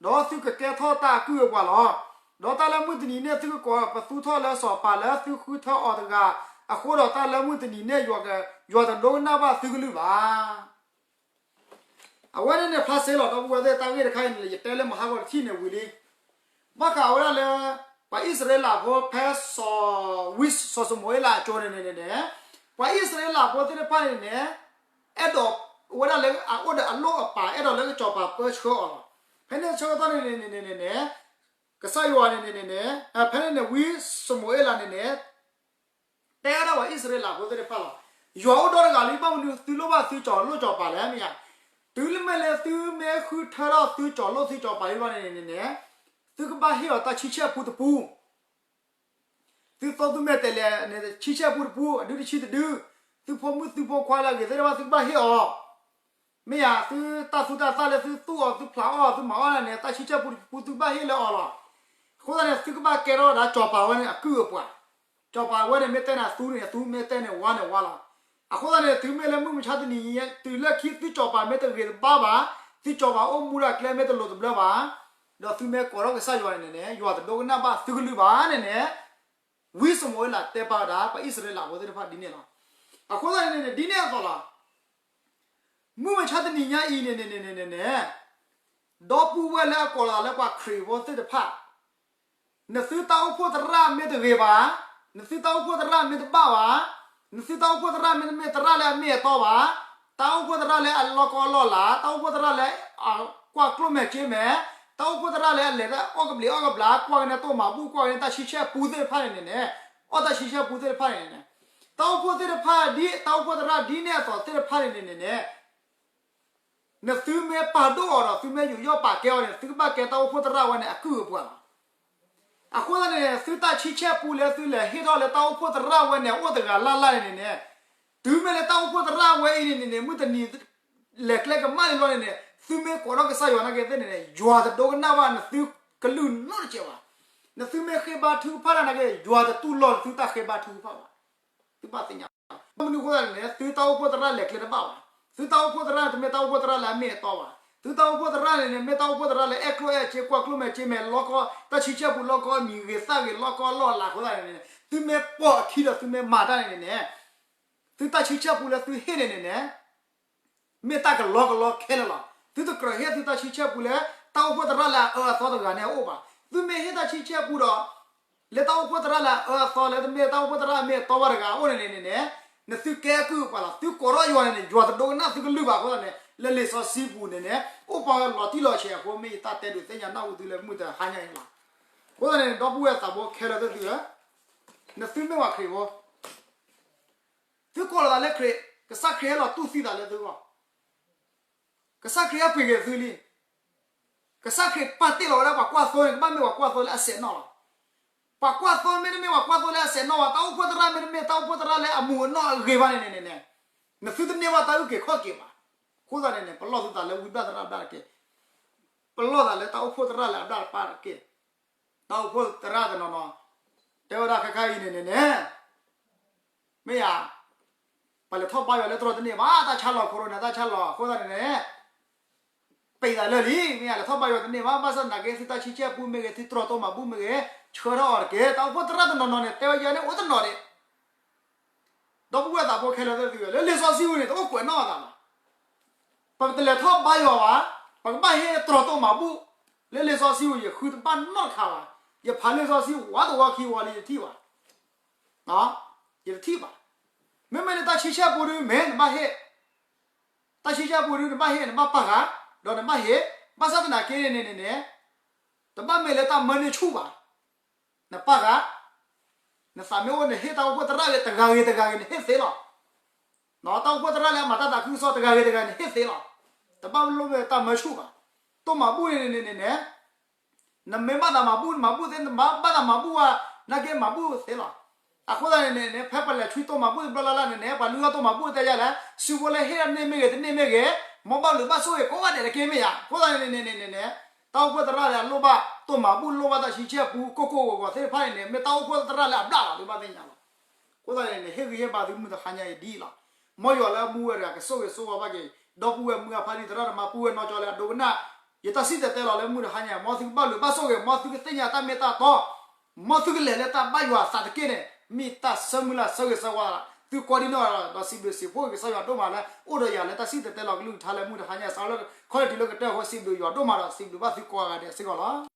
ဒီးသုကကဲထီၣ်တၢ်အကုၢ်အပှၤလီၤ. ဒီးတၢ်လၢမုၢ်တနံၤန့ၣ် သုကကိးပသူထီၣ်လၢစီၤပၤလၢသုဃုထၢအီၤတဂၤအဃိဒီး တၢ်လၢမုၢ်တနံၤန့ၣ် ယွၤတဒိကနၣ်ဘၣ်သုကလုၢ်ဘၣ်. အဝဲန့ၣ်န့ၣ် ဖျါစ့လီၤ ဒီပုၢ်ဝဲၢ်သ့ၣ် တၢ်ဂ့ၢ်တခါအံၤန့ၣ် ယတဲလၢမဟါဂီၤတထံၣ်န့ၣ်ဝံၤလံ. ဘၣ်ဃးဝဲဒၣ်လၢ ပှၤအံၣ်စရ့လးဖိဖဲစီၤဝံစီၤစမူၤအ့လးအကၠိန့ၣ်န့ၣ်န့ၣ်, ပှၤအံၣ်စရ့လးဖိသ့ၣ်တဖၣ်န့ၣ်န့ၣ် အဲၣ်ဒိးဝဲဒၣ်လၢအအိၣ်ဒီးအလိၣ်အပာ် အဲၣ်ဒိးလၢကစီၤပၤပၢဆှၢအီၤလီၤ. ဖဲန့ၣ်ဆၢကတီၢ်န့ၣ်န့ၣ်န့ၣ်န့ၣ်န့ၣ် ကစၢ်ယွၤန့ၣ်န့ၣ်န့ၣ် ဖဲန့ၣ်န့ၣ် ဝံစမူၤအ့လးန့ၣ်န့ၣ် တဲဝဲဒၣ်ပှၤအံၣ်စရ့လးဖိသ့ၣ်တဖၣ်လီၤ. ယွၤအိၣ်ဒီတဂၤလံ ဘၣ်မနုၤသုလိၣ်ဘၣ်သုကၠီၤလိၣ်ကၠီၤပၤလဲၣ်မ့ၢ်ဧါ. တုၤမ့ၢ်လၢသုမ့ၢ်ဃုထၢထီၣ်သုကၠီၤလိၣ်သုကၠီၤပၤလံဘၣ်န့ၣ်န့ၣ်န့ၣ် သုကဘၣ်ဟ့ၣ်အီၤတၢ်ဆံဆဲၣ်ပူတပူ သုသိသုမဲာ်တဲးလဲးန့ၣ် ဆံဆဲၣ်ပူတပူ အဒုတဆံတဒု, သုဖိမုၣ်သုဖိခွါလၢအဂ့ၤသ့ၣ်တဖၣ် သုကဘၣ်ဟ့ၣ်အီၤ, မ့ၢ်ယၤ သုတၢ်သူၣ်တၢ်သၣ်လၢသုသူၣ်အီၤ သုဖျးအီၣ် သုမၤအီၣ်န့ၣ် တၢ်ဆံဆဲၣ်ပူတပူ သုကဘၣ်ဟ့ၣ်လၢအီၤလီၤ. အဃိသတးန့ၣ် သုကဘၣ်ကဲထီၣ်ဝဲဒၣ် စီၤပၤဝဲန့ၣ် အကုၢ်အပှၤ, စီၤပၤဝဲန့ၣ် မ့ၢ်တဲနၤသူန့ၣ်သူ မ့ၢ်တဲန့ၣ်ဝါန့ၣ်ဝါလီၤ. အဃိသတးန့ၣ် တုၤမ့ၢ်လၢမုၢ်မဆါတနံၤညါ တုၤလၢခံ သုစီၤပၤမ့ၢ်တဂ့ၤတဘၣ်ဘၣ်, သုစီၤပၤအိၣ်မူဒၣ်ကျဲမ့ၢ်တလိၤတဘျၢဘၣ်, ဒီးသုမ့ၢ်ကိးထီၣ်ကစၢ်ယွၤန့ၣ်န့ၣ် ယွၤတဒိကနၣ်ဘၣ်သုကလုၢ်ဘၣ်န့ၣ်န့ၣ် ဝံစမူၤအ့လးတဲပာ်ဝဲဒၣ် ပှၤအံၣ်စရ့လးဖိသ့ၣ်တဖၣ်ဒ်န့ၣ်လီၤ. အဃိသတးန့ၣ်န့ၣ် ဒ်န့ၣ်အသိးလီၤ. မုၢ်မဆါတနံၤညါအံၤန့ၣ်န့ၣ်န့ၣ်န့ၣ်န့ၣ် ဒီပုၢ်ဝဲၢ်လၢအကိးလီၤသးလၢပှၤခရံာ်ဖိသ့ၣ်တဖၣ် နသုတၢ်အိၣ်ဖှိၣ်သရၣ်မ့ၢ်တဂ့ၤဘၣ်, နသုတၢ်အိၣ်ဖှိၣ်သရၣ်မ့ၢ်တဘၣ်ဘၣ်, နသုတၢ်အိၣ်ဖှိၣ်သရၣ်မ့ၢ်တမ့ၢ်သရၣ်လၢအမ့ၢ်အတီဘၣ်, တၢ်အိၣ်ဖှိၣ်သရၣ်လၢအလီၢ်ကီလီၢ်လၤ, တၢ်အိၣ်ဖှိၣ်သရၣ်လၢအကွၢ်ကျိၣ်မဲာ်စ့မဲာ်, တၢ်အိၣ်ဖှိၣ်သရၣ်လၢအလဲၤတၢ်အီၣ်ကဘျံးအီၣ်ကဘျါ ကွၢ်ကန့ၢ်တိၢ်မၤဘူၣ် ကွၢ်ကန့ၢ်တၢ်ဆံဆဲၣ်ပူသ့ၣ်တဖၣ်န့ၣ်န့ၣ်န့ၣ်, အီၣ်တၢ်ဆံဆဲၣ်ပူသ့ၣ်တဖၣ်န့ၣ်န့ၣ်, တၢ်အိၣ်ဖှိၣ်သ့ၣ်တဖၣ်ဒ် တၢ်အိၣ်ဖှိၣ်သရၣ်ဒ်န့ၣ်အသိးသ့ၣ်တဖၣ်န့ၣ်န့ၣ်န့ၣ် နသုမ့ၢ်ပာ်ဒိၣ်အီၤဒီး သုမ့ၢ်ယူးယီၣ်ပာ်ကဲအီၤန့ၣ် သုကဘၣ်ကဲတၢ်အိၣ်ဖှိၣ်သရၣ်ဝဲန့ၣ် အကုၢ်အပှၤလီၤ. အဃိသတးန့ၣ် သုတၢ်ဆံဆဲၣ်ပူလၢသုလဲၤဟ့ၣ်ထီၣ်လၢတၢ်အိၣ်ဖှိၣ်သရၣ်ဝဲန့ၣ် အိၣ်တဂၤလၢ်လၢ်န့ၣ်န့ၣ်, တုၤမ့ၢ်လၢတၢ်အိၣ်ဖှိၣ်သရၣ်ဝဲအံၤန့ၣ်န့ၣ် မုၢ်တနံၤလဲၤကျဲကမၣ်န့ၣ်လီၤန့ၣ်န့ၣ် သုမ့ၢ်ကိးထီၣ်ကစၢ်ယွၤနာ်က့သ့ၣ်န့ၣ်န့ၣ် ယွၤတဒိကနၣ်ဘၣ်နသုကလုၢ်နီတစဲးဘၣ်. နသုမ့ၢ်ဃ့ဘါထုကဖၣ်တၢ်နာ်က့ ယွၤတတူၢ်လိာ်နသုတၢ်ဃ့ဘါထုကဖၣ်ဘၣ်. သုဘၣ်သ့ၣ်ညါ ဘၣ်မနုၤအဃိသတးန့ၣ်န့ၣ် သုတၢ်အိၣ်ဖှိၣ်သရၣ်လဲၤကျဲတဘၣ်ဘၣ်. သုတၢ်အိၣ်ဖှိၣ်သရၣ်န့ၣ် တမ့ၢ်တၢ်အိၣ်ဖှိၣ်သရၣ်လၢအမ့ၢ်အတီဘၣ်. သုတၢ်အိၣ်ဖှိၣ်သရၣ်န့ၣ်န့ၣ် မ့ၢ်တၢ်အိၣ်ဖှိၣ်သရၣ်လၢအဲၣ်ကျိၣ်အဲၣ်စ့ ကွၢ်ကျိၣ်မဲာ်စ့မဲာ် လီကီ တၢ်ဆံဆဲၣ်ပူလီကီမံၤဂ့ၤသၣ်ဂ့ၤလီကီလီၢ်လၤအဃိသတးန့ၣ်န့ၣ် သုမ့ၢ်ပိာ်အခံဒီးသုမ့ၢ်မၤတၢ်န့ၣ်န့ၣ်န့ၣ် သုတၢ်ဆံဆဲၣ်ပူလၢသုဟ့ၣ်န့ၣ်န့ၣ်န့ၣ် မ့ၢ်တၢ်ကလီကလီခဲလၢာ်လီၤ. သုတကြၢးဟ့ၣ်သုတၢ်ဆံဆဲၣ်ပူလၢ တၢ်အိၣ်ဖှိၣ်သရၣ်လၢအအၢအသီတဂၤန့ၣ်အအိၣ်ဘၣ်. သုမ့ၢ်ဟ့ၣ်တၢ်ဆံဆဲၣ်ပူဒီး လၢတၢ်အိၣ်ဖှိၣ်သရၣ်လၢအအၢအသီလၢတမ့ၢ်တၢ်အိၣ်ဖှိၣ်သရၣ်အမ့ၢ်အတီဘၣ်တဂၤအအိၣ်န့ၣ်န့ၣ်န့ၣ် နသုကဲကုၢ်ပှၤလီၤ. သုကိးထီၣ်ယွၤန့ၣ်န့ၣ် ယွၤတဒိကနၣ်သုကလုၢ်ဘၣ်အဃိသတးန့ၣ် လၢလံာ်စီဆှံပူၤန့ၣ်န့ၣ် အိၣ်ပာ်ဝဲလီၤတံၢ်လီၤဆဲးအဃိ မ့ၢ်ယတၢ်တဲဒုးသ့ၣ်ညါနၢ်ဟူသုလၢမုၢ်တဟါညါအံၤလီၤ. အဃိသတးန့ၣ် ဒီပုၢ်ဝဲၢ်သးဘိခဲလၢာ်သ့ၣ်သုဧၢ, နသုမ့ၢ်ပှၤခရံာ်ဖိ သုကိးလီၤသးလၢခရံာ်, ကစၢ်ခရံာ်ဟဲလီၤတူၢ်သံသးလၢသုဂီၢ်, ကစၢ်ခရံာ်ဟဲပှ့ၤက့ၤသုလံ. ကစၢ်ခရံာ်ပာ်တ့ၢ်လီၤဝဲဒၣ်ပှၤကွၢ်သိန့ၣ် ကဘၣ်မ့ၢ်ပှၤကွၢ်သိလၢအစဲးနီၣ်လီၤ. ပှၤကွၢ်သိမ့တမ့ၢ်ပှၤကွၢ်သိလၢအစဲးနီၣ်ဘၣ်, တၢ်အိၣ်ဖှိၣ်သရၣ်မ့တမ့ၢ် တၢ်အိၣ်ဖှိၣ်သရၣ်လၢအမူအနီၣ်အဂ့ၤဘၣ်န့ၣ်န့ၣ်န့ၣ်, နသုတန့ၢ်ဘၣ်တၢ်အုၣ်က့ၤခီၣ်က့ၤဘၣ်. အဃိသတးန့ၣ်န့ၣ် ပလီၢ်သုသးလၢဝံဘျၣ်သရၣ်ဘျၣ်တက့ၢ်. ပလီၢ်သးလၢတၢ်အိၣ်ဖှိၣ်သရၣ်လၢအဘျၣ်တပၢ်တက့ၢ်. တၢ်အိၣ်ဖှိၣ်သရၣ်တနီၤနီၤ တဲဝဲဒၣ်ခဲခါအံၤန့ၣ်န့ၣ်န့ၣ် မ့ၢ်ယၤ ပှၤလဲၤထီၣ်ဘါယွၤလၢတြီတန့ၢ်ဘၣ်, တၢ်ဆါလီၤ corona တၢ်ဆါလီၤ အဃိသတးန့ၣ်န့ၣ် ပံးသးလၢာ်လံ, မ့ၢ်ယၤလဲၤထီၣ်ဘါယွၤတန့ၢ်ဘၣ်, ဘၣ်ဆၣ်သနာ်က့ သုတၢ်ဆံဆဲၣ်ပူမ့ၢ်ဂ့ၤ သုတြီတိၢ်မၤဘူၣ်မ့ၢ်ဂ့ၤ ဆှၢထီၣ်အီၤတက့ၢ်. တၢ်အိၣ်ဖှိၣ်သရၣ်တနီၤနီၤန့ၣ် တဲဝဲယဲန့ၣ်အိၣ်တနီၤဒံး ဒီပုၢ်ဝဲၢ်သးဘိခဲလၢာ်သ့ၣ်သုဧၢ, လၢလံာ်စီဆှံပူၤန့ၣ် တအိၣ်ကွဲးနီၣ်အသးဘၣ်. ပတလဲၤထီၣ်ဘါယွၤဘၣ်, ပကဘၣ်ဟ့ၣ်တြီတိၢ်မၤဘူၣ်, လၢလံာ်စီဆှံပူၤ ယဃုတဘၣ်နီတခါဘၣ်. ယဖးလံာ်စီဆှံဝးတဝီခံဝီလံ ယတထံၣ်ဘၣ်, ယတထံၣ်ဘၣ်. မ့မ့ၢ်လၢတၢ်ဆံဆဲၣ်ပူဒုး မ့ၢ်နဘၣ်ဟ့ၣ်, တၢ်ဆံဆဲၣ်ပူဒုး နဘၣ်ဟ့ၣ် နဘၣ်ပာ်ဃာ်, ဒီးနဘၣ်ဟ့ၣ်, ဘၣ်ဆၣ်သနာ်က့န့ၣ်န့ၣ်န့ၣ်, တဘၣ်မ့ၢ်လၢတၢ်မၢန့ၢ်ဆူၣ်ဘၣ်. နပာ်ဃာ်, နသးမ့ၢ်အိၣ် နဟ့ၣ်တၢ်အိၣ်ဖှိၣ်သရၣ်ဂ့ၤ တဂၤဂ့ၤတဂၤဂ့ၤ နဟ့ၣ်သ့လီၤ. တၢ်အိၣ်ဖှိၣ်သရၣ်လၢအမၤတၢ်သးခုကစီၣ် တဂၤဂ့ၤတဂၤ နဟ့ၣ်သ့လီၤ. တဘၣ်လိၣ်ဝဲတၢ်မၢဆူၣ်ဘၣ်. တိၢ်မၤဘူၣ်န့ၣ်န့ၣ်န့ၣ်န့ၣ် နမ့ၢ်ဘၣ်သးမၤဘူၣ် နမၤဘူၣ်သ့, နဘၣ်သးမၤဘူၣ်ဝဲ နာ်က့မၤဘူၣ်သ့လီၤ. အဃိသတးန့ၣ်န့ၣ် ဖဲပလဲၤဆှံတိၢ်မၤဘူၣ်တဘျီလၢ်လၢ်န့ၣ်န့ၣ် ပှၤလုၢ်အီၣ်တိၢ်မၤဘူၣ်တဲယၤလဲၣ်, စုဖိလၢဟ့ၣ်တၢ်န့ၢ်မ့ၢ်ဂ့ၤ တန့ၢ်မ့ၢ်ဂ့ၤ, မ်ဘၣ်ဘျုးဘၣ်ဆိၣ်ဂ့ၤကိးဂၤဒဲးတက့ၢ်မ့ၢ်ယၤ. အဃိသတးန့ၣ်န့ၣ်န့ၣ်န့ၣ် တၢ်အိၣ်ဖှိၣ်သရၣ်လၢအလိၣ်ဘၣ်တိၢ်မၤဘူၣ် လိၣ်ဘၣ်တၢ်ဆံဆဲၣ်ပူ ကိၢ်ကိၢ်ဂီၤဂီၤသ့ၣ်တဖၣ်န့ၣ်န့ၣ် မ့ၢ်တၢ်အိၣ်ဖှိၣ်သရၣ်လၢအဘျၣ်လီၤ သုဘၣ်သ့ၣ်ညါလီၤ. အဃိသတးန့ၣ်န့ၣ် ဟ့ၣ်ဂံၢ်ဟ့ၣ်ဘါသုမုၢ်တဟါညါအံၤဒ်အံၤလီၤ. မ်ယွၤလၢအမူဝဲတဂၤ ကဆိၣ်ဂ့ၤဆိၣ်ဝါဘၣ်က့ၤ ဒီပုၢ်ဝဲၢ်မုၢ်အဖါတံၢ်သရၣ်သမါ ပုၢ်ဝဲၢ်နီၢ်ကၠီလၢအဒိကနၣ် ယတၢ်စံၣ်တဲၤတဲလီၤလၢမုၢ်တဟါညါအံၤ မ်သုကဘၣ်ဘျုးဘၣ်ဆိၣ်ဂ့ၤ မ်သုကသ့ၣ်ညါတၢ်မ့ၢ်တၢ်တီ မ်သုကလဲၤလၢတၢ်ဘၣ်ယွၤအသးတက့ၢ်န့ၣ် မ့ၢ်တၢ်ဆၢမုၢ်လၢ်ဆၢဂ့ၤဆၢဝါ သုကိးဒံနီၢ်ဂၤဒဲး ဒီးစံးဘျုးစံးဖှိၣ်က့ၤကစၢ်ယွၤဒိၣ်မးလၢ အိၣ်ဒီးယၤလၢတၢ်စံၣ်တဲၤတဲလီၤကလုၢ်ကထါလၢမုၢ်တဟါညါ စးထီၣ်လၢ ခီလၢတုၤလၢကတၢၢ်အဃိ စံးဘျုးယွၤဒိၣ်မးဒီး စံးဘျုးဘၣ်သုကိးဂၤဒဲးစ့ၢ်ကီးလီၤ.